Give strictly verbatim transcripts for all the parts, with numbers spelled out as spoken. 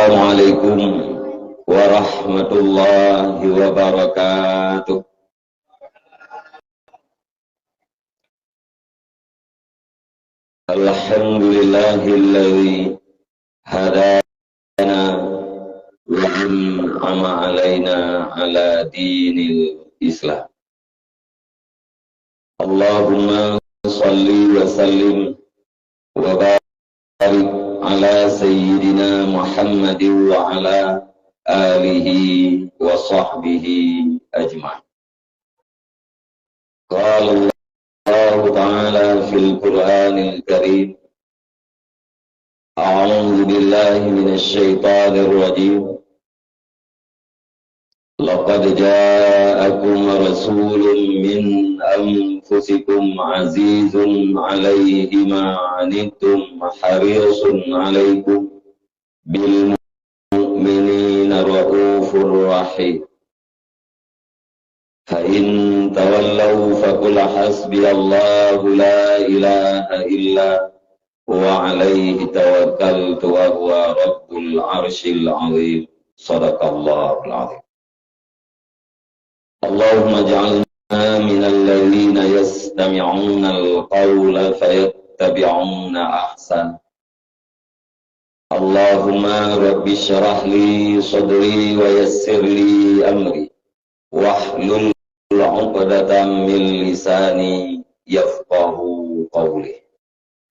Assalamualaikum warahmatullahi wabarakatuh. Alhamdulillahilladzi hadana wa an'ama alaina ala dinil Islam. Allahumma salli wa sallim wa barik ala sayyidina Muhammadin wa ala alihi wa sahbihi ajma'in. Qala Allahu ta'ala fil Qur'anil Karim, a'udzu billahi minasy syaithanir rajim. Laqad ja'akum rasulun min anfusikum azizun 'alaihi ma 'anittum harisun 'alaikum bil mu'minina raufur rahim. Fa in tawallau faqul hasbiyallahu la ilaha illa huwa alaihi tawakkaltu wa huwa rabbul arsyil azim. Sadaqallahul azim. Allahumma ij'alna minal ladzina yastami'unal qaula fayattabi'una ahsan. Allahumma rabbi syrah li sadri wa yassir li amri wahlul 'uqdatam min lisani yafqahu qawli.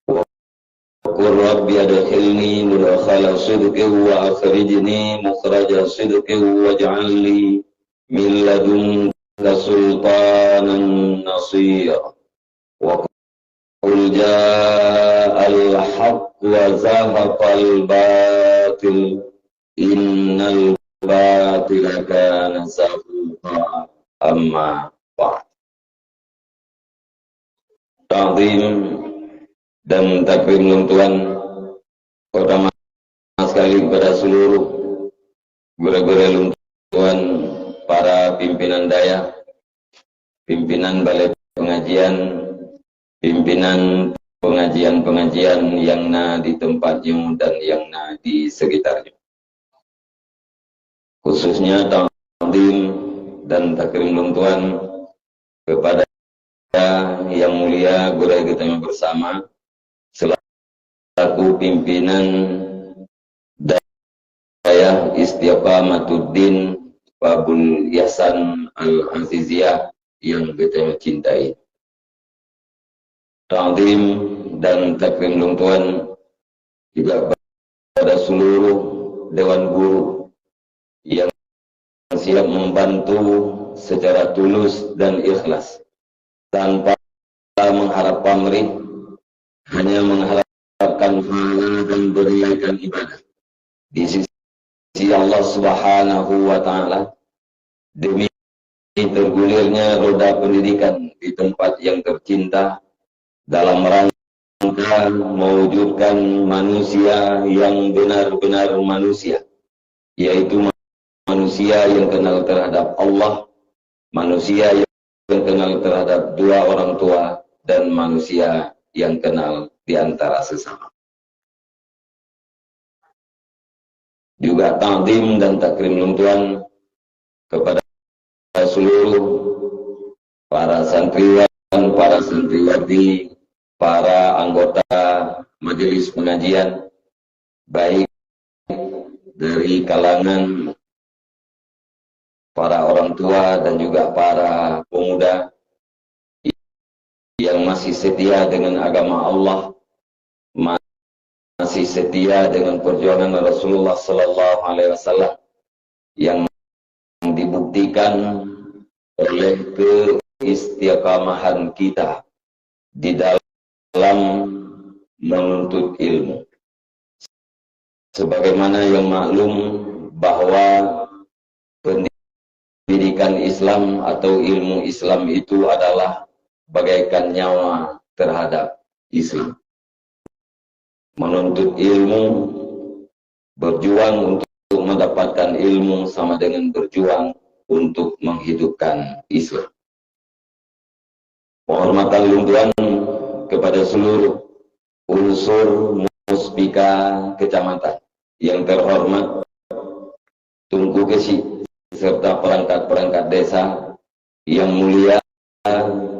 Wa qur rabbi adkhilni mudkhala sidqin wa akhrijni mukhraja sidqin waj'al li min ladunka sultanan nasira. Wa qul ja'al haqq wa zahaqal batil innal batila kana zahuqa. Amma ba'd. Ta'zim dan takrim lôn tuan, terutama sekali kepada seluruh gurée-gurée lôn tuan, para pimpinan dayah, pimpinan balai pengajian, pimpinan pengajian-pengajian nyang na di teumpat nyoe dan nyang na di sekitar nyoe. Khususnya ta'zim dan takrim lôn tuan kepada yang mulia gurée geutanyoe bersama selaku pimpinan dayah Istiqamatuddin Babul Ihsan Al-Aziziyah yang geutanyoe cintai. Ta'zim dan takrim lôn tuan juga pada seluruh dewan guru yang siap membantu secara tulus dan ikhlas tanpa mengharap pamrih, hanya mengharapkan pahala dan menunaikan ibadah di sisi Allah Subhanahu wa Ta'ala, demi tergulirnya roda pendidikan di tempat yang tercinta dalam rangka mewujudkan manusia yang benar-benar manusia, yaitu manusia yang kenal terhadap Allah, manusia yang kenal terhadap dua orang tua, dan manusia yang kenal di antara sesama. Juga ta'zim dan takrim lôn tuan kepada seluruh para santriwan, para santriwati, para anggota majelis pengajian, baik dari kalangan para orang tua dan juga para pemuda yang masih setia dengan agama Allah, masih setia dengan perjuangan Rasulullah sallallahu alaihi wasallam, yang dibuktikan oleh keistiqamahan kita di dalam menuntut ilmu. Sebagaimana yang maklum bahwa pendidikan Islam atau ilmu Islam itu adalah bagaikan nyawa terhadap Islam. Menuntut ilmu, berjuang untuk mendapatkan ilmu sama dengan berjuang untuk menghidupkan Islam. Penghormatan lôn tuan kepada seluruh unsur Muspika Kecamatan yang terhormat Geuchik serta perangkat-perangkat desa yang mulia,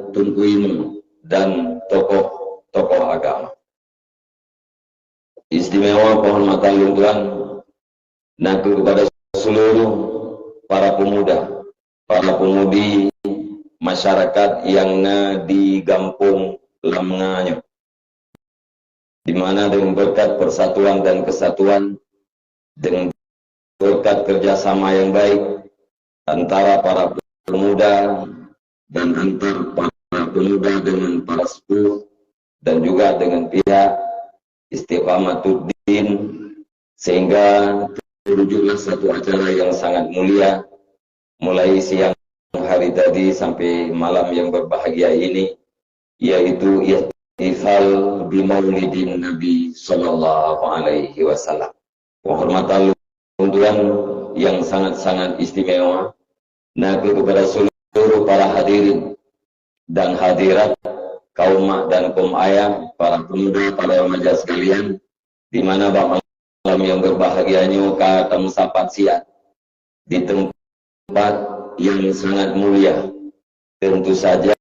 Teungku Imum dan tokoh-tokoh agama. Istimewa penghormatan lôn tuan na kheueh kepada seluruh para pemuda, para pemudi masyarakat yang na di gampông Lamnga nyoe, di mana dengan berkat persatuan dan kesatuan, dengan berkat kerjasama yang baik antara para pemuda dan antar para pemuda dengan para sepuh dan juga dengan pihak Istiqamatuddin, sehingga terwujudlah satu acara yang sangat mulia mulai siang hari tadi sampai malam yang berbahagia ini, yaitu ihtifal bi Maulidin Nabi sallallahu alaihi wasallam. Penghormatan lôn tuan yang sangat-sangat istimewa na kheueh kepada seluruh para hadirin dan hadirat, kaum mak dan kaum ayah, para pemuda, para remaja sekalian, di mana bak malam yang berbahagia nyoe ka tameusapat siat di tempat yang sangat mulia, tentu saja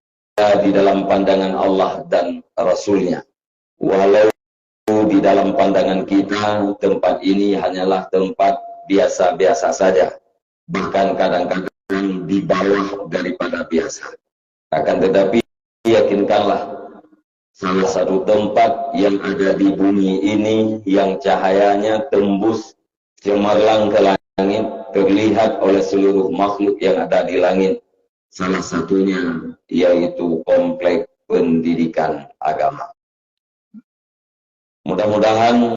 di dalam pandangan Allah dan Rasul-Nya. Walau di dalam pandangan kita, tempat ini hanyalah tempat biasa-biasa saja, bahkan kadang-kadang di bawah daripada biasa. Akan tetapi, yakinkanlah, salah satu tempat yang ada di bumi ini yang cahayanya tembus cemerlang ke langit, terlihat oleh seluruh makhluk yang ada di langit, salah satunya yaitu komplek pendidikan agama. Mudah-mudahan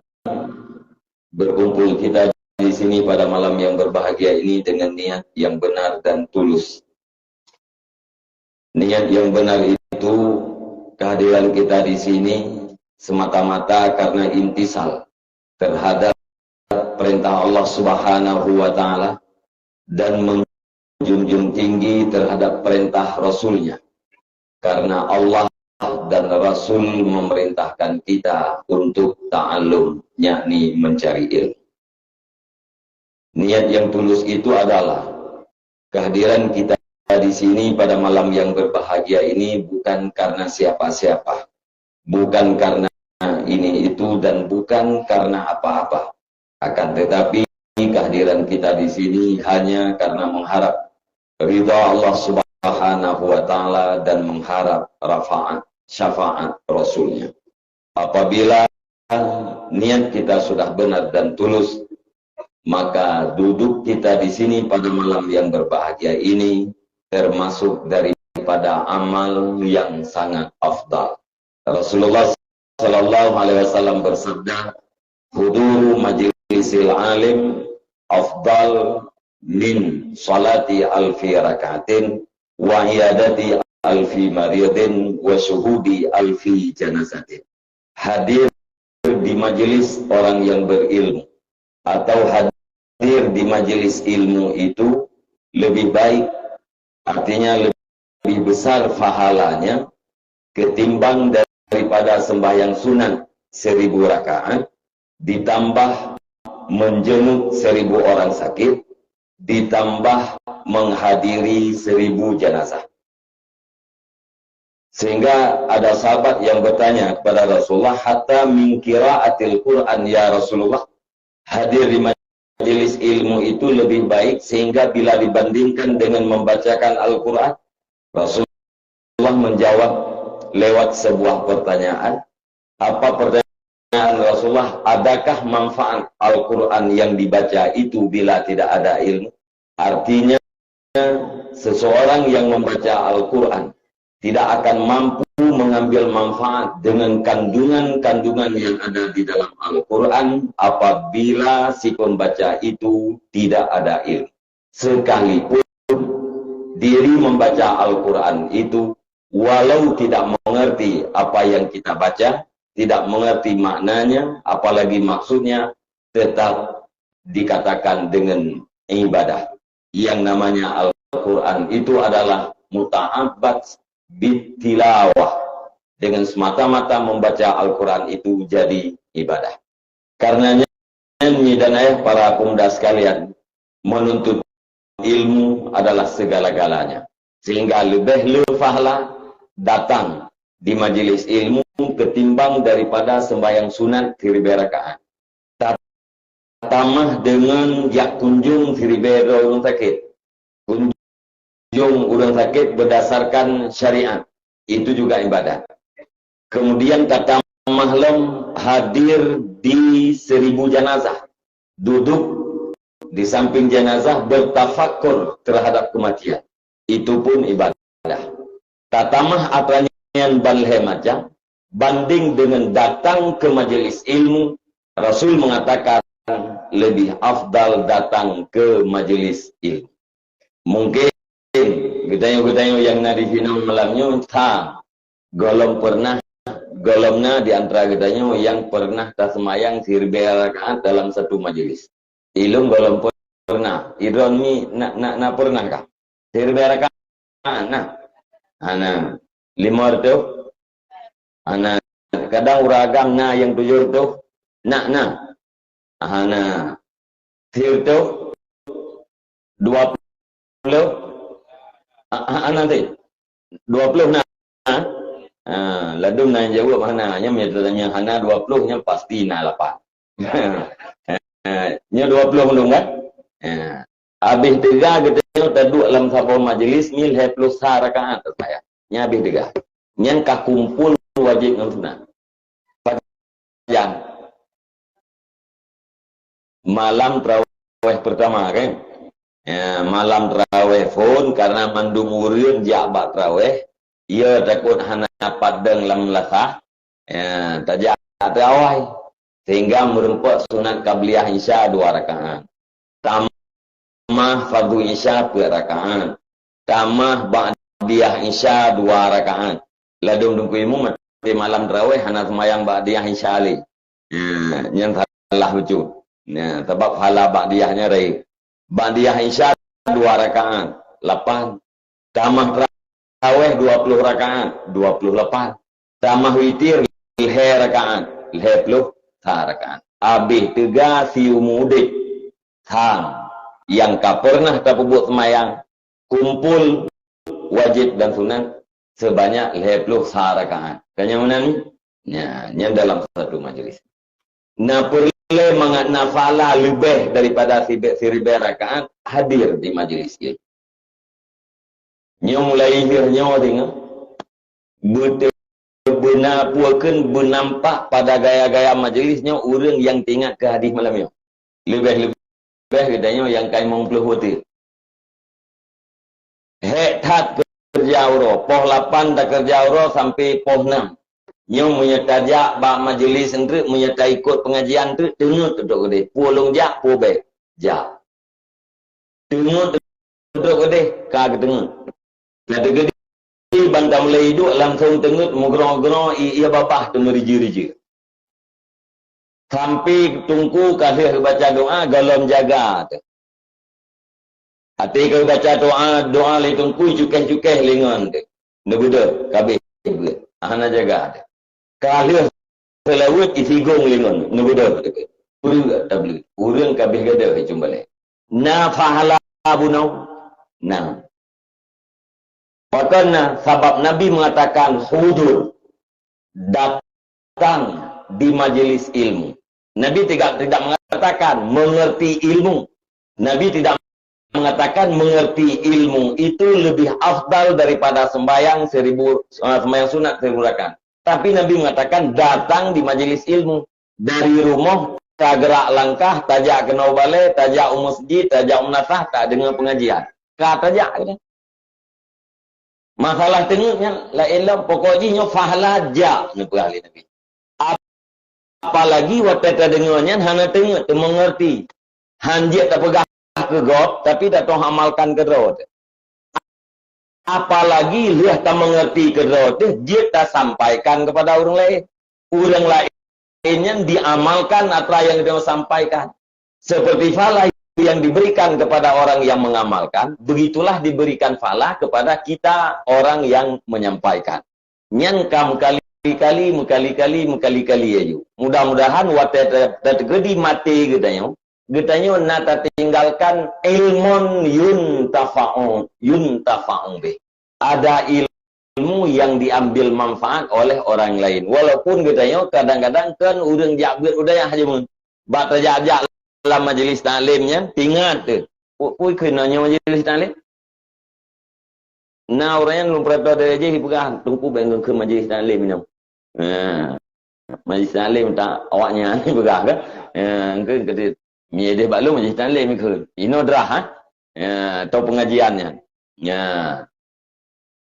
berkumpul kita di sini pada malam yang berbahagia ini dengan niat yang benar dan tulus. Niat yang benar itu, kehadiran kita di sini semata-mata karena imtisal terhadap perintah Allah Subhanahu wa Ta'ala dan menjunjung tinggi terhadap perintah Rasul-Nya. Karena Allah dan Rasul memerintahkan kita untuk ta'allum, yakni mencari ilmu. Niat yang tulus itu adalah kehadiran kita di sini pada malam yang berbahagia ini bukan karena siapa-siapa, bukan karena ini itu, dan bukan karena apa-apa. Akan tetapi, kehadiran kita di sini hanya karena mengharap ridha Allah Subhanahu wa Taala dan mengharap rafaat, syafaat Rasul-Nya. Apabila niat kita sudah benar dan tulus, maka duduk kita di sini pada malam yang berbahagia ini termasuk daripada amal yang sangat afdal. Rasulullah sallallahu alaihi wasallam bersabda, "Huduru majlisil alim afdal min salati alfi rakaatin wa iyadati alfi maridin wa syuhudi alfi janazatin." Hadir di majelis orang yang berilmu atau hadir di majelis ilmu itu lebih baik, artinya lebih besar pahalanya ketimbang daripada sembahyang sunat seribu rakaat, ditambah menjenguk seribu orang sakit, ditambah menghadiri seribu jenazah. Sehingga ada sahabat yang bertanya kepada Rasulullah, "Hatta min qiraatil Quran, ya Rasulullah?" Hadir di majelis ilmu itu lebih baik sehingga bila dibandingkan dengan membacakan Al-Quran? Rasulullah menjawab lewat sebuah pertanyaan. Apa pertanyaan Rasulullah? Adakah manfaat Al-Quran yang dibaca itu bila tidak ada ilmu? Artinya, seseorang yang membaca Al-Quran tidak akan mampu mengambil manfaat dengan kandungan-kandungan yang ada di dalam Al-Quran apabila si pembaca itu tidak ada ilmu. Sekalipun diri membaca Al-Quran itu, walau tidak mengerti apa yang kita baca, tidak mengerti maknanya, apalagi maksudnya, tetap dikatakan dengan ibadah. Yang namanya Al-Quran itu adalah muta'abbad bitilawah. Dengan semata-mata membaca Al-Quran itu jadi ibadah. Karenanya, nyi dan ayah para pemuda sekalian, menuntut ilmu adalah segala-galanya. Sehingga leubeh le pahala datang di majelis ilmu ketimbang daripada sembahyang sunat siribèe rakaat. Tatamah deungon jak kunjung siribèe droe ureuëng sakét. Kunjung ureuëng sakét berdasarkan syariat, itu juga ibadat. Kemudian tatamah lom hadir di seribu jenazah, duduk di samping jenazah bertafakur terhadap kematian, itu pun ibadah. Tatamah atra nyan ban lhèe macam, banding dengan datang ke majelis ilmu, Rasul mengatakan lebih afdal datang ke majelis ilmu. Mungkin geutanyoe-geutanyoe nyang na di sinoe malam nyoe, tha gohlom pernah, gohlom na di antara geutanyoe nyang pernah taseumayang siribèe rakaat dalam satu majelis. Ilôn gohlom pernah. Idroe mi na, na, na pernah kah? Siribèe rakaat na. Hana. Lima reutôh? Hana. Kadang ureuëng agam na nyang tujoh reutôh. Na, na. Hana. Sireutôh? Dua ploh? Ha, ha, hana teuh? Dua ploh na? Ha? Ha, ladôm na nyang jaweueb hana. Nyan meunyoe tanya hana dua ploh, nyan pasti na lapan. Ha, nyoe dua ploh mandum kan? Ha. Habéh teuga geutanyoe taduek lam saboh majelis nyoe lhèe ploh sa rakaat taseumayang. Nyan habéh teuga. Nyan ka kumpul wajéb ngon sunat. Pajan. Malam tarawèh pertama kan? Ya, malam tarawèh phôn karena mandum ureuëng jak bak tarawèh, ya takot hana padang lam lasah. Ya, tajak teuawai sehingga meureumpok sunat qabliyah Isya dua rakaat. Tamah fardu Isya peuet rakaat. Tamah ba'diyah Isya dua rakaat. Ladôm teungku imum maté malam tarawèh hana seumayang ba'diyah Isya lé. Ya, nyan salah bacut. Ya, sabab pahala ba'diyah nyan rayeuk. Ba'diyah Isya dua rakaat, lapan. Tamah tarawèh dua ploh rakaat, dua ploh lapan. Tamah witir lhèe rakaat, lhèe ploh sa rakaat. Habéh teuga siumu udép. Sang nyang ka pernah tapeubuet seumayang, kumpul wajéb dan sunat sebanyak lhèe ploh sa rakaat. Ka nyang meunan nyoe? Nya, nyan dalam satu majelis. Na peureulèe mangat na pahala leubeh daripada sibèk siribèe rakaat hadir di majelis ilmu. Nyoe mulai lheueh nyoe deungoe. Beuteubeuna pue kheun beunampak pada gaya-gaya majelis nyoe ureuëng nyang teuingat keu hadis malam nyoe. Leubeh-leubeh geutanyoe nyang ka limong ploh watèe. Hék that keureuja uroe, poh lapan takeureuja uroe sampoe poh nam. Nyoe meunyoe tajak bak majelis eunteuk, meunyoe taikot peungajian eunteuk, teungeut teutok keudeh, peue lôn jak, peue bèk jak. Teungeut teutok keudeh, ka geuteungeut. Ka teukeudi ban tameulai duek langsong teungeut meugroe-groe ié babah teumeurijeu-rijeu. Sampoe teungku ka lheueh geubaca doa, gohlom jaga teuh. Até ka geubaca doa, doa lé teungku cukéh-cukéh lingon teuh. Neubeudôh, ka abéh beuet. Hana jaga teuh. Ka lheueh seulaweuet isigong lingon, neubeudôh teuh. Peue tableue. Ureuëng ka abéh gadôh icong balèe. Na pahala bunoe? Na. Pakon na? Sabab Nabi mengatakan hudur, datang di majelis ilmu. Nabi tidak, tidak mengatakan mengerti ilmu. Nabi tidak mengatakan mengerti ilmu itu lebih afdal daripada sembahyang seribu, eh, sembahyang sunat seribu rakaat. Tapi Nabi mengatakan datang di majelis ilmu. Dari rumoh, tagerak langkah, tajak keunoe balèe, tajak u masjid, tajak u meunasah, tadeungoe peungajian. Ka tajak. Masalah teungeut nyan laén lom, pokok jih nyoe pahala jak neupeugah lé Nabi. Apalagi watèe tadeungoe nyan hana teungeut, teumeungeurti. Han jeuet tapeugah keu gob, tapi tatong amalkan keudroe teuh. Apalagi lheueh tameungeurti keudroe teuh, jeuet tasampaikan keupada ureuëng laén. Ureuëng laén nyan diamalkan atra nyang geutanyoe sampaikan. Seperti pahala yang diberikan kepada orang yang mengamalkan, begitulah diberikan pahala kepada kita orang yang menyampaikan. Nyan ka meukali-kali, meukali-kali, meukali-kali aju. Mudah-mudahan watèe ta-, tateukeudi maté geutanyoe, geutanyoe na tatinggalkan ilmun yuntafa'u, yuntafa'u bih. Ada ilmu yang diambil manfaat oleh orang lain. Walaupun geutanyoe kadang-kadang kan ureuëng jak beuet u dayah je mun. Bak tajak-jak lam majlis taklim nyan, tingat teuh. Pu-, pui keunoe nyoe majlis taklim? Na ureuëng nyan lôn peuratoe dari jih jipeugah, "Teungku, bèk ngon keu majlis taklim nyoe." Ha. Majlis taklim tak awaknyan jipeugah kan? Ha, engkeu keu mi deh bak lôn majlis taklim keu. Inoe drah, ha? Ha, atau pengajian nyan. Ha.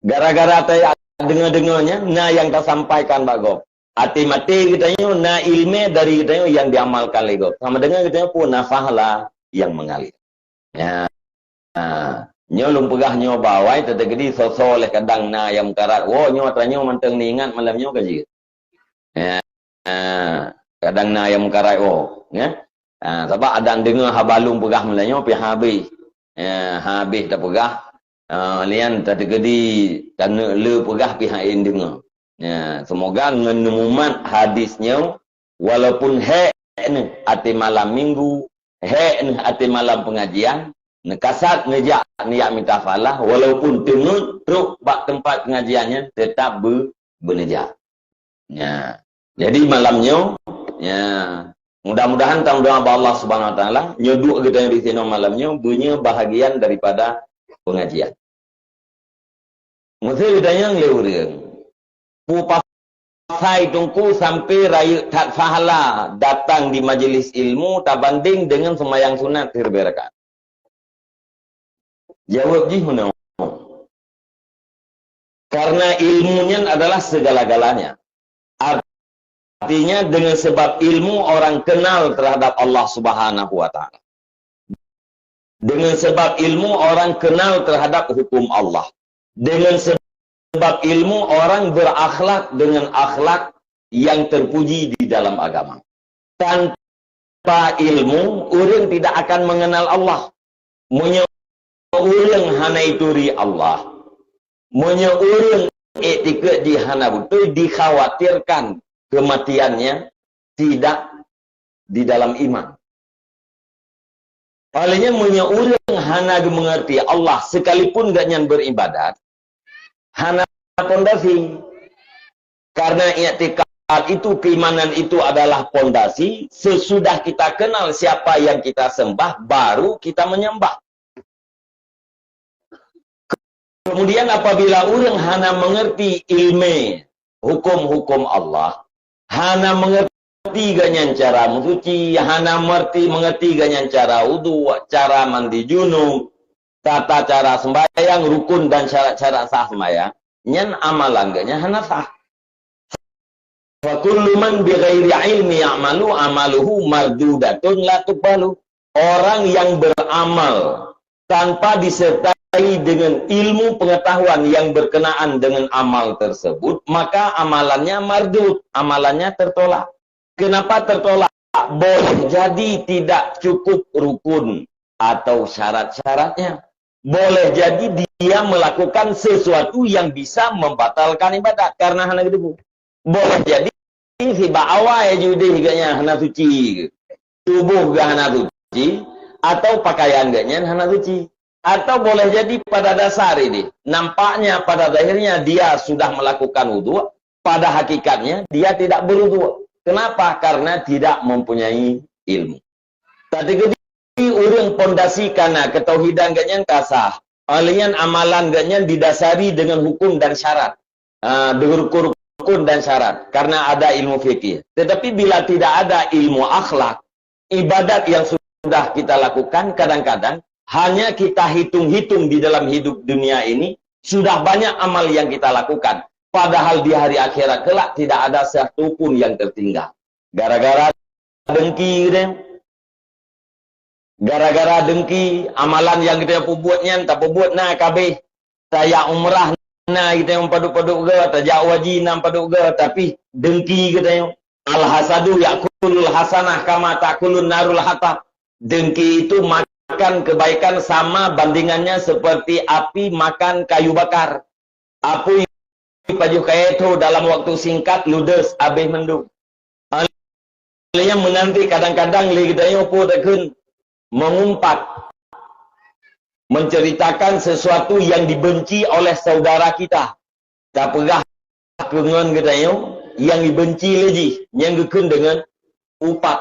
Gara-gara tajak deungoe-deungoe nyan, na nyang tasampaikan bak gob. Até maté geutanyoe na ileumèe dari geutanyoe nyang diamalkan lé gob. Sama dengan geutanyoe pun nafas lah yang mengalir. Ya. Ha. Nyoe lôn peugah nyoe bak awai, teuteugedi soe-soe lé kadang na nyang meukarat. Woe, nyoe atra nyoe mantong neuingat malam nyoe ka jeuet. Ya. Ha. Kadang na nyang meukarat woe, ya. Ha, sabab adak deungoe haba lôn peugah malam nyoe pih habéh. Ya, habéh tapeugah. Ha, lian teuteugedi taneuk le peugah pih hana deungoe. Ya, semoga ngon neumumat hadis nyoe, walaupun hék neuh até malam minggu, hék neuh até malam pengajian, neukasat neujak neujak mita falah, walaupun teungeut trok bak teumpat pengajian nyan, teutap beu-, beuneujak. Ya. Jadi malam nyoe, ya, mudah-mudahan tameudoa bak Allah Subhanahu Wa Taala, nyoe duek geutanyoe di sinoe malam nyoe, beunyoe bahagian daripada pengajian. Meusé geutanyong lé ureuëng, peue pasai Teungku sampai rayeuk that pahala datang di majelis ilmu tabanding deungon seumayang sunat siribèe rakaat? Jaweueb jih meunoe. Karena ilmu nyan adalah segala-galanya. Artinya, dengan sebab ilmu orang kenal terhadap Allah Subhanahu wa Taala. Dengan sebab ilmu orang kenal terhadap hukum Allah. Dengan sebab ilmu orang berakhlak dengan akhlak yang terpuji di dalam agama. Tanpa ilmu, ureuëng tidak akan mengenal Allah. Meunyoe ureuëng hana ituri Allah, meunyoe ureuëng iktikeuet jih hana beutôi, dikhawatirkan kematiannya tidak di dalam iman. Palanya meunyoe ureuëng hana geumeungerti Allah, sekalipun gobnyan beribadat, hana pondasi. Karena iktikad itu, keimanan itu adalah pondasi. Sesudah kita kenal siapa yang kita sembah, baru kita menyembah. Kemudian apabila ureuëng hana mengerti ilmu hukum-hukum Allah, hana mengerti gobnyan cara meusuci, hana mengerti, mengerti gobnyan cara wudu, cara mandi junub, tata cara sembahyang, rukun dan syarat-syarat sah sembahyang, nyan amalan gobnyan hana sah. Fa kullu man bighairi ilmi ya'malu amaluhu mardudatun la tuqbalu. Orang yang beramal tanpa disertai dengan ilmu pengetahuan yang berkenaan dengan amal tersebut, maka amalannya mardud, amalannya tertolak. Kenapa tertolak? Boleh jadi tidak cukup rukun atau syarat-syaratnya. Boleh jadi dia melakukan sesuatu yang bisa membatalkan ibadat karena hana geudeubu. Boleh jadi sibak awai judeh gobnyan hana suci, tubuh geuh hana suci, atau pakaian gobnyan hana suci. Atau boleh jadi pada dasar ini, nampaknya pada zahirnya dia sudah melakukan wudhu, pada hakikatnya dia tidak berwudhu. Kenapa? Karena tidak mempunyai ilmu. Teuteugedi ureuëng pondasi kana keutauhidan gobnyan ka sah. Óh lheueh nyan amalan gobnyan didasari dengan hukum dan syarat. Ah, dengan rukun-rukun dan syarat. Karena ada ilmu fikih. Tetapi bila tidak ada ilmu akhlak, ibadat yang sudah kita lakukan kadang-kadang hanya kita hitung-hitung di dalam hidup dunia ini, sudah banyak amal yang kita lakukan. Padahal di hari akhirat kelak tidak ada satu pun yang tertinggal. Gara-gara dengki deh. Gara-gara dengki, amalan nyang geutanyoe peubuet nyan, tapeubuet na kabeh. Tajak umrah na geutanyoe padub-padub goe, tajak haji na padub goe, tapi dengki geutanyoe. Al-hasadu ya'kulul hasanah kama ta'kulun narul hatab. Dengki itu makan kebaikan sama bandingannya seperti api makan kayu bakar. Apui pajoh kayèe tho dalam waktu singkat ludes abéh mandum. Lé nyang meunanti kadang-kadang lé geutanyoe po takheun mengumpat, menceritakan sesuatu yang dibenci oleh saudara kita. Tapeugah keu ngon geutanyoe nyang dibenci lé jih, nyang geukheun deungon upat.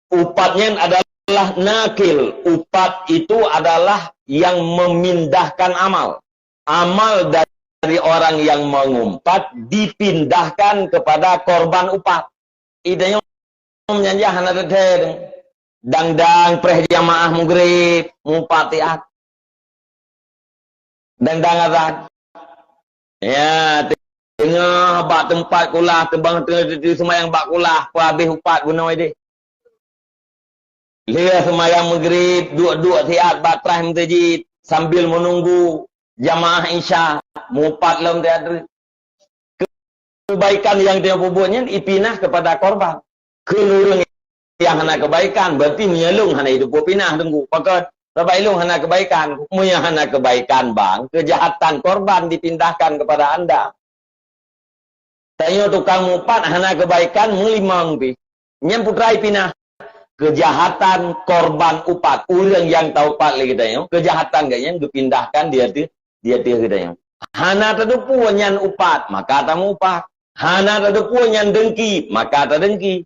Upat nyan adalah nakil. Upat itu adalah yang memindahkan amal. Amal dari orang yang mengumpat dipindahkan kepada korban upat. Geutanyoe nyan hana teuthée. Dang-dang preh jamaah mugrib, mupat siat. Dang-dang azan. Ya, teungoh bak teumpat kulah, teubang teungoh teuteupeue seumayang bak kulah, peuhabéh upat bunoe deh. Lheueh seumayang mugrib, duek-duek siat bak preh meuseujid sambil menunggu jamaah Isya, mupat lom siat. Kebaikan nyang tanyoe peubuet nyan ipinah kepada korban. Keu ureuëng nyang hana kebaikan, berarti meunyoe lôn hana jiteupeue pinah teungku. Pakon? Sabab lôn hana kebaikan. Meunyoe hana kebaikan bang, kejahatan korban dipindahkan kepada anda. Tanyoe tukang mupat hana kebaikan, meulimong pih. Nyan putra ipinah. Kejahatan korban upat. Ureuëng nyang taupat lé geutanyoe, kejahatan geuh nyan geupindahkan di ateueh, di ateueh geutanyoe. Hana tateupeue nyan upat, maka tamupat. Hana tateupeue nyan dengki, maka tadengki.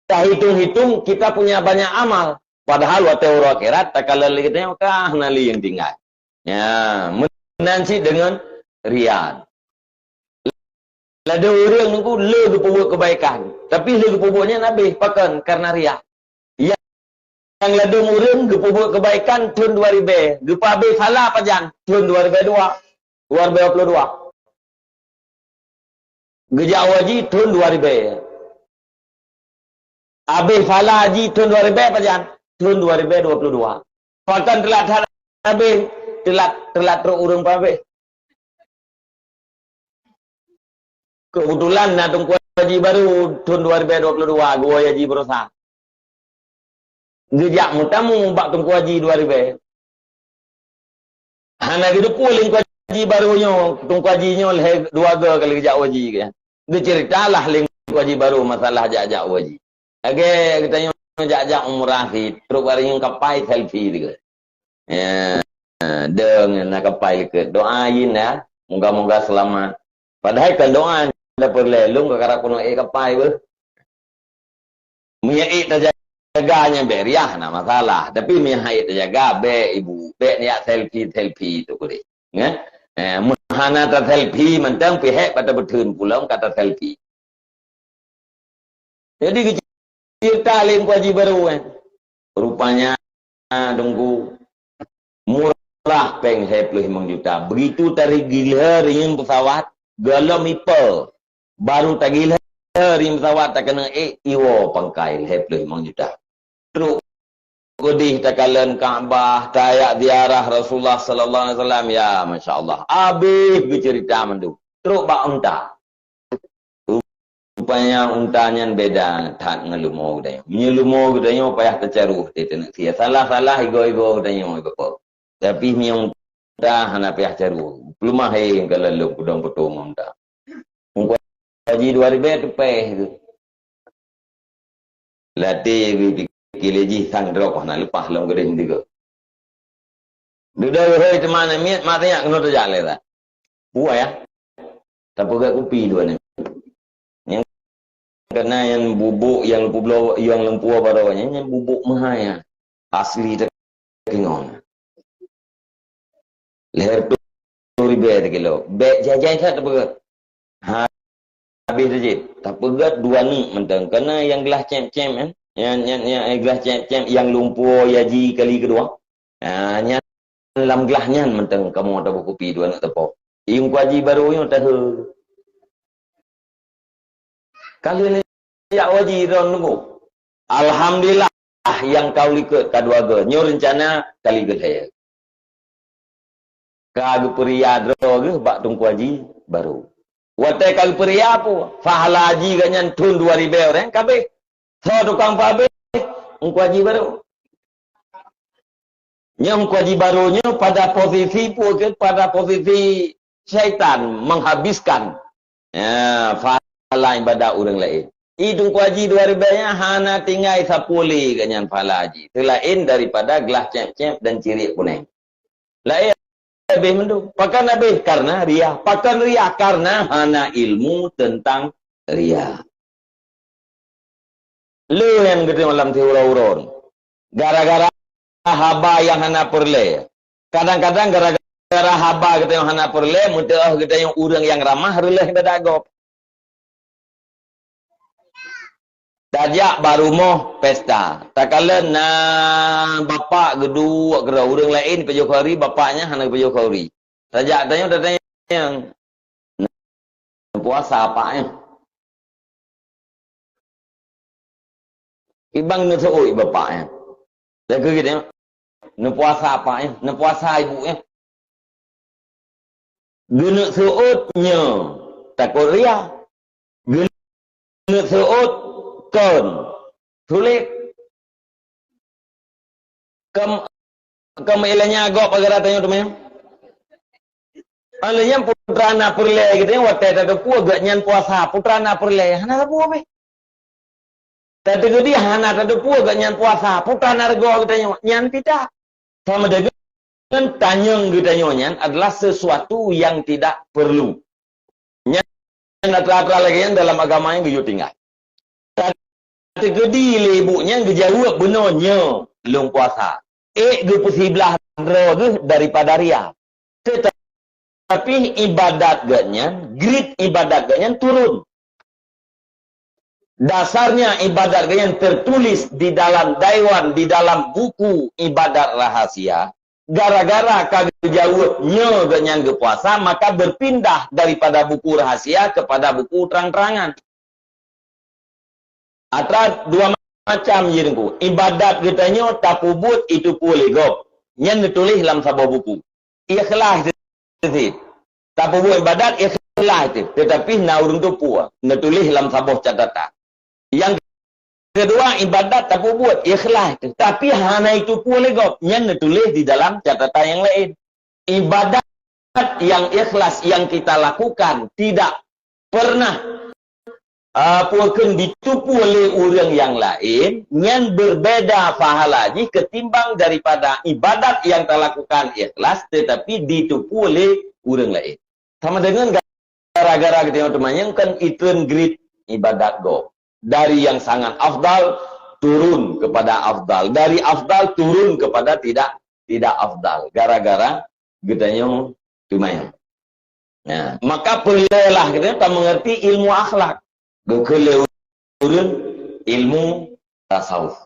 Tahitung-hitung kita punya banyak amal. Padahal watée uroe akhirat takalon lé geutanyoe ka hana lé nyang tinggai. Ya, meunan cit deungon riya. Ladôm ureuëng nungku le geupeubuet kebaikan, tapi le geupeubuet nyan habéh pakon karena riya. Nyang ladôm ureuëng geupeubuet kebaikan thon dua ribée, geupeuhabéh phala pajan thon dua ribée dua, dua ribée dua puluh dua. Geujak haji thon dua ribée. Habéh phala haji thon dua ribée pajan? Thon dua ribée dua puluh dua. Pakon teulat that habéh, teulat, teulat trok ureuëng peuhabéh. Keubeutulan na Teungku Haji Barô thon dua ribée dua puluh dua geuwoe haji baroesa. Geujak meutamu bak Teungku Haji dua ribée. Hana geuteupeue lé Teungku Haji Barô nyoe, Teungku Haji nyoe lhée dua go kali geujak haji. Geuceurita lah lé Teungku Haji Barô masalah jak-jak haji. Lagée geutanyoe jak-jak umrah cit, trok bak rinyeun kapai selfie tiga. Ya, dong na kapai likot. Doa yin ya, moga-moga selamat. Padahai kan doa ndak peureulée, lôn ka karap keunoe ék kapai beuh. Meunyoe ék tajaga nyan bék riah, hana masalah. Tapi meunyoe han ék tajaga, bék ibu, bék neujak selfie-selfie tu kudeh. Nyan? Eh, meuhana ta selfie mantong pih hék bak tabeuteun pulang ka ta selfie. Jadi geuceurita lé Teungku Haji Barô, eh. Rupanya, Teungku, murah péng lhée ploh limong juta. Begitu tarik gilhée rinyeun pesawat, gohlom ipe, baru tagilhée rinyeun pesawat takeuneuk ék iwoe pangkai lhée ploh limong juta. Trok keudeh takalon Ka'bah, tajak ziarah Rasulullah sallallahu alaihi wasallam. Ya, masya Allah. Habéh geuceurita mandum. Trok bak unta. Rupanya unta nyan beda that ngon leumo geutanyoe. Meunyoe leumo geutanyoe payah tacaroh, teuneuk sie. Salah-salah igoe-igoe geutanyoe, Bapak. Tapi meunyoe unta hana payah caroh. Peuleumah, hé, ka lalu kudong peuto ngon unta. Ungkot haji dua ribée teupéh tu. Latée geupike lé jih sang droe hana leupah lom geudeh meudigo. Dudoe hôi teuma na miet, mak teuyak keunoe teujak lé that. Puai ya. Tapeugét kupi dua ni. Nyang kena nyang bubuk nyang lumpur bloe, nyang lumpur baroe nyan, nyang bubuk meuhai ya. Asli teuk ngon. Lhée reutôh ribée teuh kilo. Bék jai-jai that tapeugét. Ha, habéh teujép. Tapeugét dua neuk mantong. Kana nyang glah cém-cém, eh. Nyang, nyang, nyang, eh, glah cém-cém, nyang lumpur haji kali keudua. Ha, nyan lam glah nyan mantong kamoe tabeukupi dua neuk teupok. Teungku Haji Barô nyoe tahe. Ka lheueh jak haji droe nunggu. Alhamdulillah, nyang ka u likot ka dua go. Nyoe reuncana kali keulhée. Ka geupeuria droe geuh bak Teungku Haji Barô. Watée ka geupeuria peue? Pahala haji geuh nyan thon dua ribée ureuëng ka habéh. Soe tukang peuhabéh? Teungku Haji Barô. Nyoe Teungku Haji Barô nyoe pada posisi peue keuh? Pada posisi syaitan menghabiskan, ya, pahala ibadat ureuëng laén. I Teungku Haji dua ribèe nyan hana tinggai sapeue lé geuh nyan pahala haji, seulaén daripada glah cép-cép dan ciriek kuneng. Laén habéh mandum. Pakon habéh? Karena ria. Pakon ria? Karena hana ilmu tentang ria. Le nyang geutanyoe lam siuroe-uroe nyoe. Gara-gara haba nyang hana peureulèe. Kadang-kadang gara-gara haba geutanyoe hana peureulèe, meuteu'oh geutanyoe ureueng nyang ramah reuloh ibadat gob. Tajak bak rumoh pesta. Takalon na bapak geuduek keudroe, ureueng laén pajoh khauri, bapak nyan hana pajoh khauri. Tajak tanyoe, tatanyong, "Neupuasa apak nyan?" Ibang neuseuôt bapak nyan. Lagèe geutanyoe, "Neupuasa apak nyan? Neupuasa ibu nyan?" Geuneuk seuôt nyoe takot ria. Geuneuk seuôt kon sulet. Kam, kam ilèe nyan gob gara tanyoe teuma. Alèh nyan putra na peureulèe geutanyoe watèe tateupeue geuh nyan puasa, putra na peureulèe hana sapeue pih. Tateukeudi hana tateupeue geuh nyan puasa, putra na reugoe geutanyoe, nyan pih that. Sama deungon tanyong geutanyoe nyan adalah sesuatu yang tidak perlu. Nyan atra-atra lagèe nyan dalam agama nyang geuyue tinggai. Tateukeudi lé ibu nyan geujaweueb bunoe nyoe lôn puasa. Ék geupeusiblah droe geuh daripada ria. Tetapi ibadat geuh nyan, grade ibadat geuh nyan turun. Dasarnya ibadat geuh nyan tertulis di dalam daiwan, di dalam buku ibadat rahasia. Gara-gara ka geujaweueb nyoe geuh nyan geupuasa, maka berpindah daripada buku rahasia kepada buku terang-terangan. Atra dua macam jih Teungku. Ibadat geutanyoe tapeubuet itu pue lé gob. Nyan neutuléh lam saboh buku. Ikhlas cit. Tapeubuet ibadat ikhlas cit. Tetapi na ureueng tupue, neutuléh lam saboh catatan. Nyang keudua, ibadat tapeubuet ikhlas cit. Tapi hana itupue lé gob. Nyan neutuléh di dalam catatan nyang laén. Ibadat yang ikhlas yang kita lakukan tidak pernah, ah, pue kheun ditupue lé ureueng nyang laén, nyan berbeda pahala jih ketimbang daripada ibadat yang talakukan ikhlas tetapi ditupue lé ureueng laén. Sama deungon gara-gara geutanyoe teumanyong kan itreun grade ibadat gob. Dari yang sangat afdal turun kepada afdal, dari afdal turun kepada tidak, tidak afdal. Gara-gara geutanyoe teumanyong. Ya, maka peureulèelah geutanyoe tameungerti ilmu akhlak. Geukheun lé ureueng ilmu tasawuf.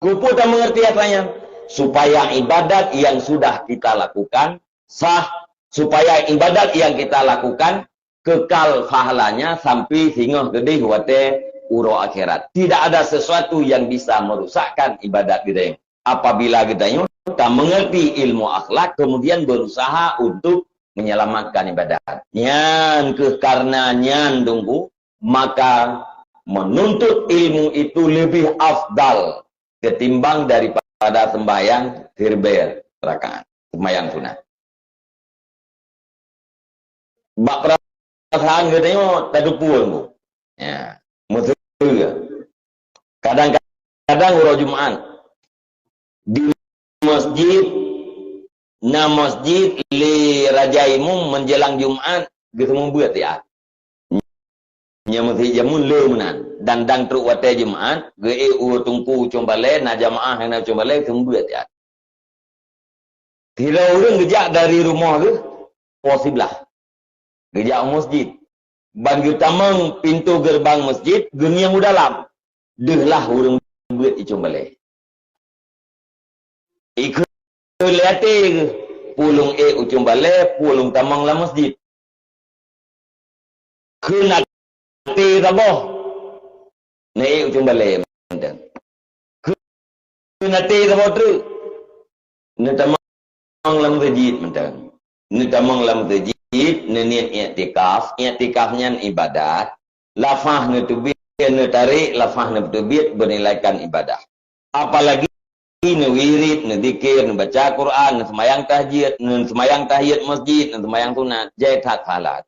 Keupeue tameungerti atra nyan? Supaya ibadat yang sudah kita lakukan sah, supaya ibadat yang kita lakukan kekal pahalanya sampai singoh keudeh watèe uroe akhirat. Tidak ada sesuatu yang bisa merusakkan ibadat geutanyoe. Apabila geutanyoe tameungerti ilmu akhlak, kemudian berusaha untuk menyelamatkan ibadat. Nyan keuh karena nyan Teungku, maka menuntut ilmu itu lebih afdal ketimbang daripada sembahyang siribèe rakaat, sembahyang sunat. Bak perasaan geutanyoe tatupue, Bu. Ya, meuteumé. Kadang-kadang uroe Jumat di masjid, na masjid lé raja imum menjelang Jumat geuseumeubeuet ya. Nyan meuseujid jameun le meunan. Dan dang trok watèe Jumat, geuék u teungku u cong balè, na jamaah nyang na u cong balè, seumeubeuet ya. Sidroe ureueng geujak dari rumoh geuh, po siblah. Geujak u masjid. Ban geutamong pintoe geureubang masjid, geungieng u dalam. Deuh lah ureueng beuet i cong balè. Ikheun lé até geuh, peue lôn ék u cong balè, peue lôn tamong lam masjid. Kheun até saboh, neuék u cong balè mantong. Kheun até saboh treuk, neutamong lam meuseujid mantong. Neutamong lam meuseujid, neuniet iktikaf. Iktikaf nyan ibadat. Lafaz neuteubiet, neutarek, lafaz neuteubiet, beunilaikan ibadah. Apalagi neuwirit, neuzikir, neubaca Quran, neuseumayang tahajud, neuseumayang tahiyat masjid, neuseumayang sunat, jai that pahala.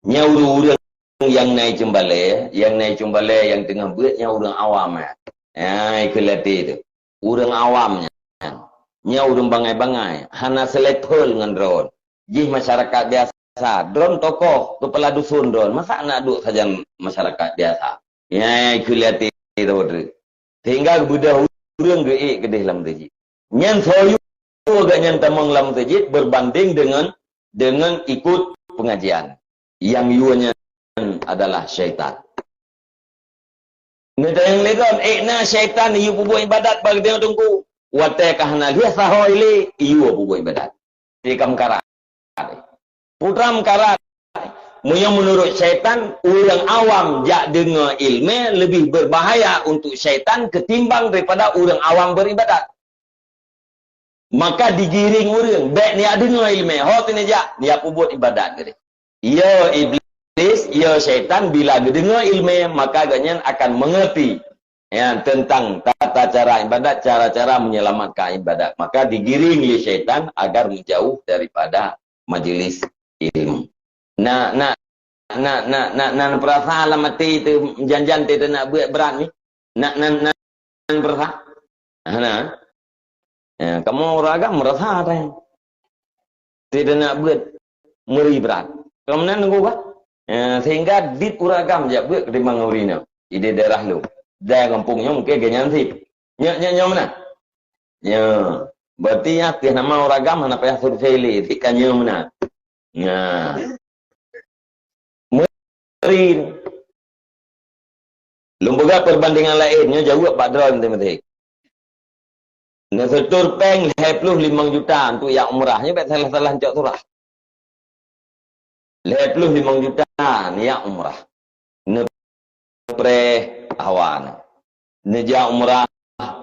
Nyan ureueng-ureueng nyang na i Cembalai, nyang na i Cembalai nyang teungoh beuet nyan ureuëng awam, eh. Hai, keu lati tu. Ureuëng awam nyan. Nyan ureuëng bangai-bangai. Hana selevel ngon droen. Jih masyarakat biasa. Droen tokoh, kepala dusun droen. Masa nak duek sajan masyarakat biasa? Hai, keu lati tu. Sehingga beudôh ureuëng geuék keudeh lam teujih. Nyan soe yue gobnyan tamong lam teujih berbanding dengan, dengan ikut pengajian. Nyang yue nyan adalah syaitan. Neutanyong lé gob, ék na syaitan yue peubuet ibadat bak geutanyoe teungku? Watée ka hana lheueh sahoe lé, yue peubuet ibadat. Di kam karat. Putra meukarat. Meunyoe meunurot syaitan, ureuëng awam jak deungoe iéleumé leubeh beubahaya untuk syaitan ketimbang daripada ureuëng awam beuribadat. Maka digiring ureuëng, bék neujak deungoe iéleumé, ho teuh neujak, neujak peubuet ibadat geuh. Ya iblis, ya syaitan, bila geudeungoe iéleumé, maka gobnyan akan mengerti ya, tentang tata cara ibadat, cara-cara menyelamatkan ibadat. Maka digiring lé syaitan agar menjauh daripada majlis ilmu. Na, na, na, na, na, na peurasa lam até teuh jan-jan teuh nak beuet brat ni? Na, na, na, na peurasa? Hana. Ya, kamoe ureuëng agam meurasa teuh. Tidak nak beuet meuri brat. Kamoe nan nunggu bah. Ya, sehingga dit ureuëng agam jak beuet ketimbang ureuëng inong. Di daerah lôn. Di gampông nyoe mungkin gobnyan sit. Nyoe, nyoe, nyoe meunan. Ya. Berarti ya, pih nama ureuëng agam hana payah survei lé, sit ka nyoe meunan. Ya. Meuri. Lôn peugah perbandingan laén, nyoe jaweueb bak droe teuh meuté. Neusetor péng lhée ploh limong juta untuk jak umrah, nyoe bék salah-salah cok surah. Lhée ploh limong juta neujak umrah. Neupreh hawa na. Neujak umrah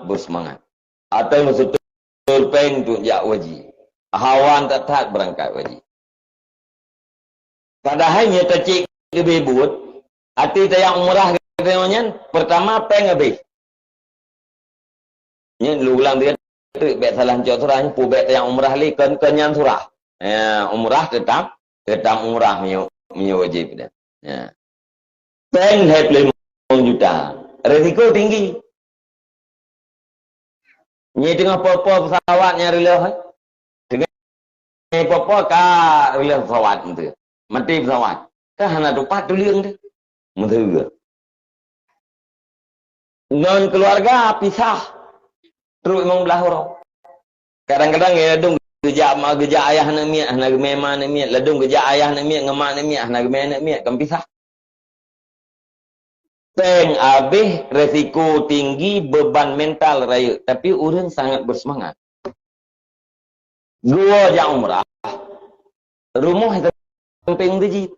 beuseumangat. Atau neusetor péng untuk jak haji. Hawa that-that beurangkat haji. Padahai nyoe tacék leubeh buet, até tajak umrah geutanyoe nyan, peurtama péng habéh. Nyan lôn ulang tiga teuk, bék salah cok surah, nyan peue bék tajak umrah lé, kon, kon nyan surah. Ya, umrah teutap, teutap umrah meunyoe, meunyoe wajéb dah. Ya. Péng lhée ploh limong juta. Risiko tinggi. Nyoe teungoh po-po pesawat nyang reuloh, eh. Teungoh po-po ka reuloh pesawat meuteue. Mati pesawat. Ka hana tupat tuleueng teuh. Meuteue. Ngon keuluwarga pisah. Trok limong blaih uroe. Kadang-kadang ya ladôm geujak ma, geujak ayah aneuk miet, hana geumé ma aneuk miet. Ladôm geujak ayah aneuk miet ngon ma aneuk miet, hana geumé aneuk miet, kan pisah. Péng habéh, resiko tinggi, beban mental rayeuk, tapi ureuëng sangat beuseumangat. Geuwoe jak umrah, rumoh sampéng meuseujid,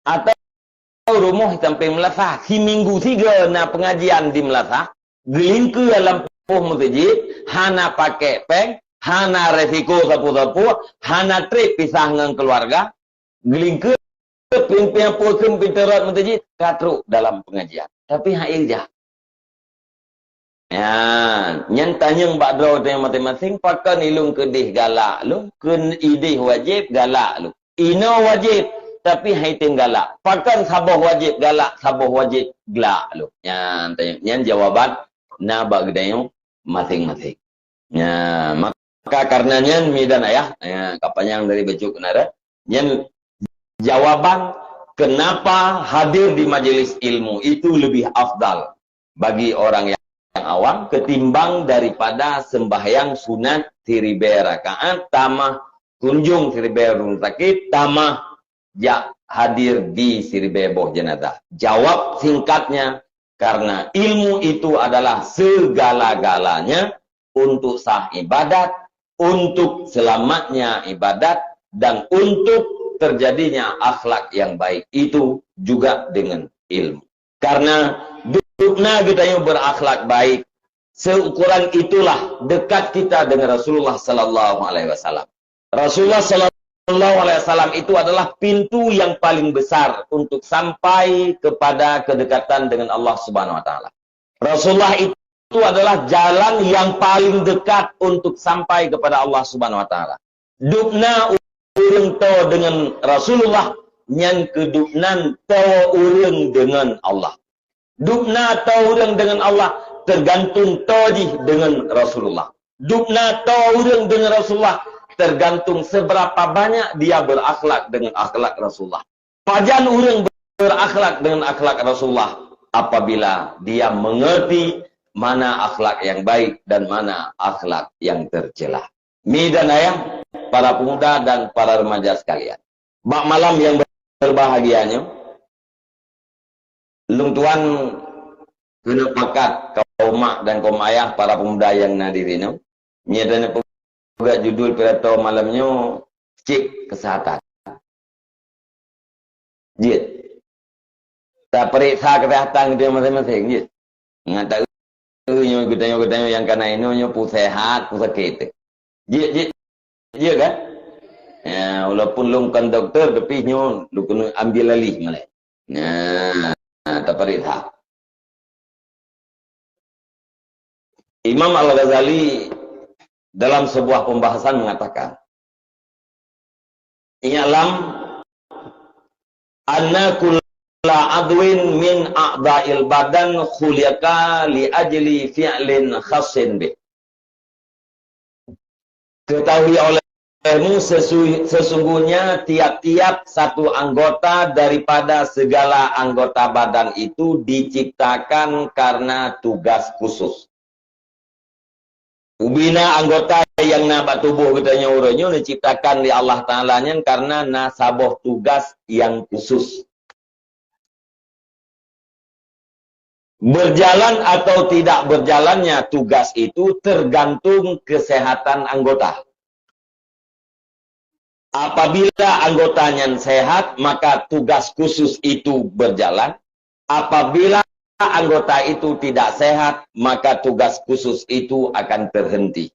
atau rumoh sampéng meulasah. Siminggu sigoe na pengajian di meulasah, geulingkeue lam poh meuseujid, hana pakék péng, hana resiko sapeue-sapeue, hana trép pisah ngon keuluwarga, geulingkeue pieng-pieng peue kheun pintoe rot meuseujid ka trok dalam pengajian. Tapi hana ijazah. Ya, nyan tanyong bak droe teuh maséng-maséng, pakon ilôn keudeh galak lôn, keu ideh wajéb galak lôn. Inoe wajéb, tapi hana item galak. Pakon saboh wajéb galak, saboh wajéb glak lôn. Nyan tanyong, nyan jawaban na bak geutanyoe maséng-maséng. Ya, maka karena nyan mi dan ayah, ya, ka panyang dari bacut keunaran. Nyan jawaban kenapa hadir di majelis ilmu itu lebih afdal bagi orang yang awam ketimbang daripada sembahyang sunat siribée rakaat, tamah kunjung siribée ureuëng sakét, tamah jak hadir di siribée boh jenazah. Jawab singkatnya, karena ilmu itu adalah segala-galanya untuk sah ibadat, untuk selamatnya ibadat, dan untuk terjadinya akhlak yang baik itu juga dengan ilmu. Karena dubna geutanyoe berakhlak baik, seukuran itulah dekat kita dengan Rasulullah sallallahu alaihi wasallam. Rasulullah sallallahu alaihi wasallam itu adalah pintu yang paling besar untuk sampai kepada kedekatan dengan Allah Subhanahu wa taala. Rasulullah itu adalah jalan yang paling dekat untuk sampai kepada Allah Subhanahu wa taala. Dubna ureuëng toe dengan Rasulullah, nyan keu dubnan toe ureuëng deungon Allah. Dubna toe ureuëng deungon Allah teugantung toe jih deungon Rasulullah. Dubna toe ureuëng deungon Rasulullah teugantung seberapa banyak dia berakhlak deungon akhlak Rasulullah. Pajan ureuëng berakhlak deungon akhlak Rasulullah? Apabila dia mengerti mana akhlak yang baik dan mana akhlak yang tercela. Mi dan ayah, para pemuda dan para remaja sekalian, bak malam yang berbahagia nyoe, lôn tuan keuneuk pakat kaum mak dan kaum ayah, para pemuda nyang na di sinoe, nyoe dan peugah judul pidato malam nyoe, cek kesehatan. Jeuet. Tapeuriksa keuseuhatan geutanyoe maséng-maséng, jeuet. Ngat taeu nyoe geutanyoe-geutanyoe nyang kana inoe nyoe peue seuhat, peue sakét. Jeuet, jeuet. Jeuet kan? Ya, walaupun lôn kon dokto, tapi nyoe lôn keuneuk ambil alih malée. Nah, tapeuriksa. Imam Al-Ghazali dalam sebuah pembahasan mengatakan, "I'lam anna kulla adwin min a'dha'il badan khuliqa li ajli fi'lin khassin bih." Ketahui olehmu sesu-, sesungguhnya tiap-tiap satu anggota daripada segala anggota badan itu diciptakan karena tugas khusus. Ubena anggota nyang na bak tuboh geutanyoe uroe nyoe neuciptakan lé Allah Taala nyan karena na saboh tugas nyang khusus. Berjalan atau tidak berjalannya tugas itu tergantung kesehatan anggota. Apabila anggota nyan sehat, maka tugas khusus itu berjalan. Apabila anggota itu tidak sehat, maka tugas khusus itu akan terhenti.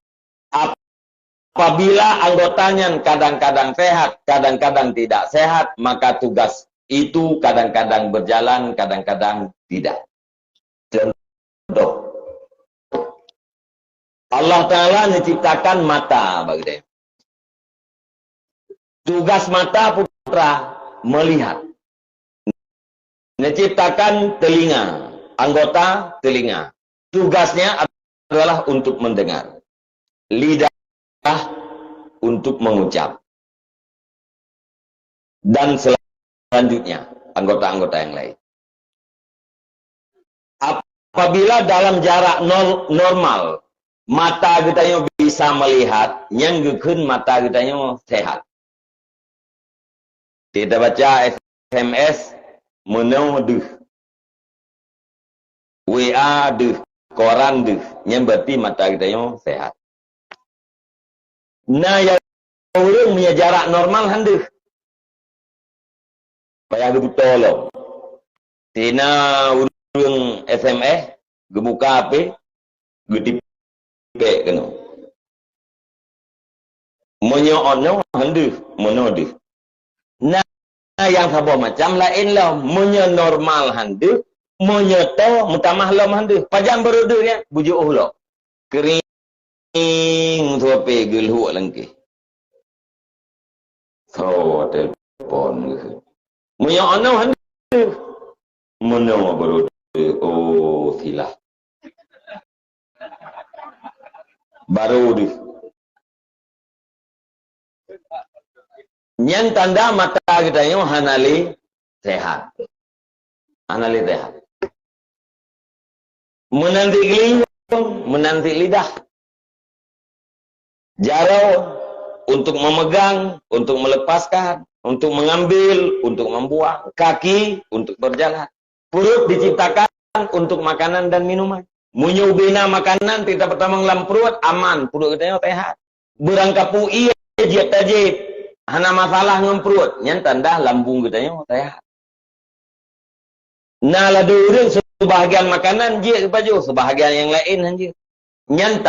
Apabila anggota nyan kadang-kadang sehat, kadang-kadang tidak sehat, maka tugas itu kadang-kadang berjalan, kadang-kadang tidak. Contoh, Allah Taala neuciptakan mata bagi dia. Tugas mata putra melihat. Neuciptakan telinga, anggota telinga. Tugasnya adalah untuk mendengar. Lidah untuk mengucap. Dan selanjutnya, anggota-anggota yang lain. Apabila dalam jarak nol-, normal, mata geutanyoe bisa melihat, nyang geukheun mata geutanyoe sehat. Kita baca S M S, meunoe deuh. W A deuh, koran deuh, nyan berarti mata geutanyoe sehat. Na nyang ureuëng meunyo jarak normal han deuh. Payah geubuto lom. Tina ureuëng S M S, geubuka H P, geutipék keunoe. Meunyoe ono han deuh, meunoe deuh. Na nyang saboh macam laén lom. Meunyoe normal han deuh, meunyoe toe meutamah lom han deuh. Pajan barô deuh nyan? Bujoe lom. Keuring suapé geulhok langkeh. Tho telepon geuh. Meunyoe ono han deuh. Meunoe barô deuh. Oh, silah. Barô deuh. Nyan tanda mata geutanyoe hana lé sehat. Hana lé sehat. Meunan sit geulinyueng, meunan sit lidah. Jaroe untuk memegang, untuk melepaskan, untuk mengambil, untuk membuang. Kaki untuk berjalan. Pruet diciptakan untuk makanan dan minuman. Meunyoe ubena makanan teutamong lam pruet, aman, pruet geutanyoe sehat. Beurangkapeue ié jieb tajieb, hana masalah ngon pruet, nyan tanda lambung geutanyoe sehat. Na ladôm ureuëng seubahgian makanan jieb geupajoh, seubahgian nyang laén han jieb. Nyan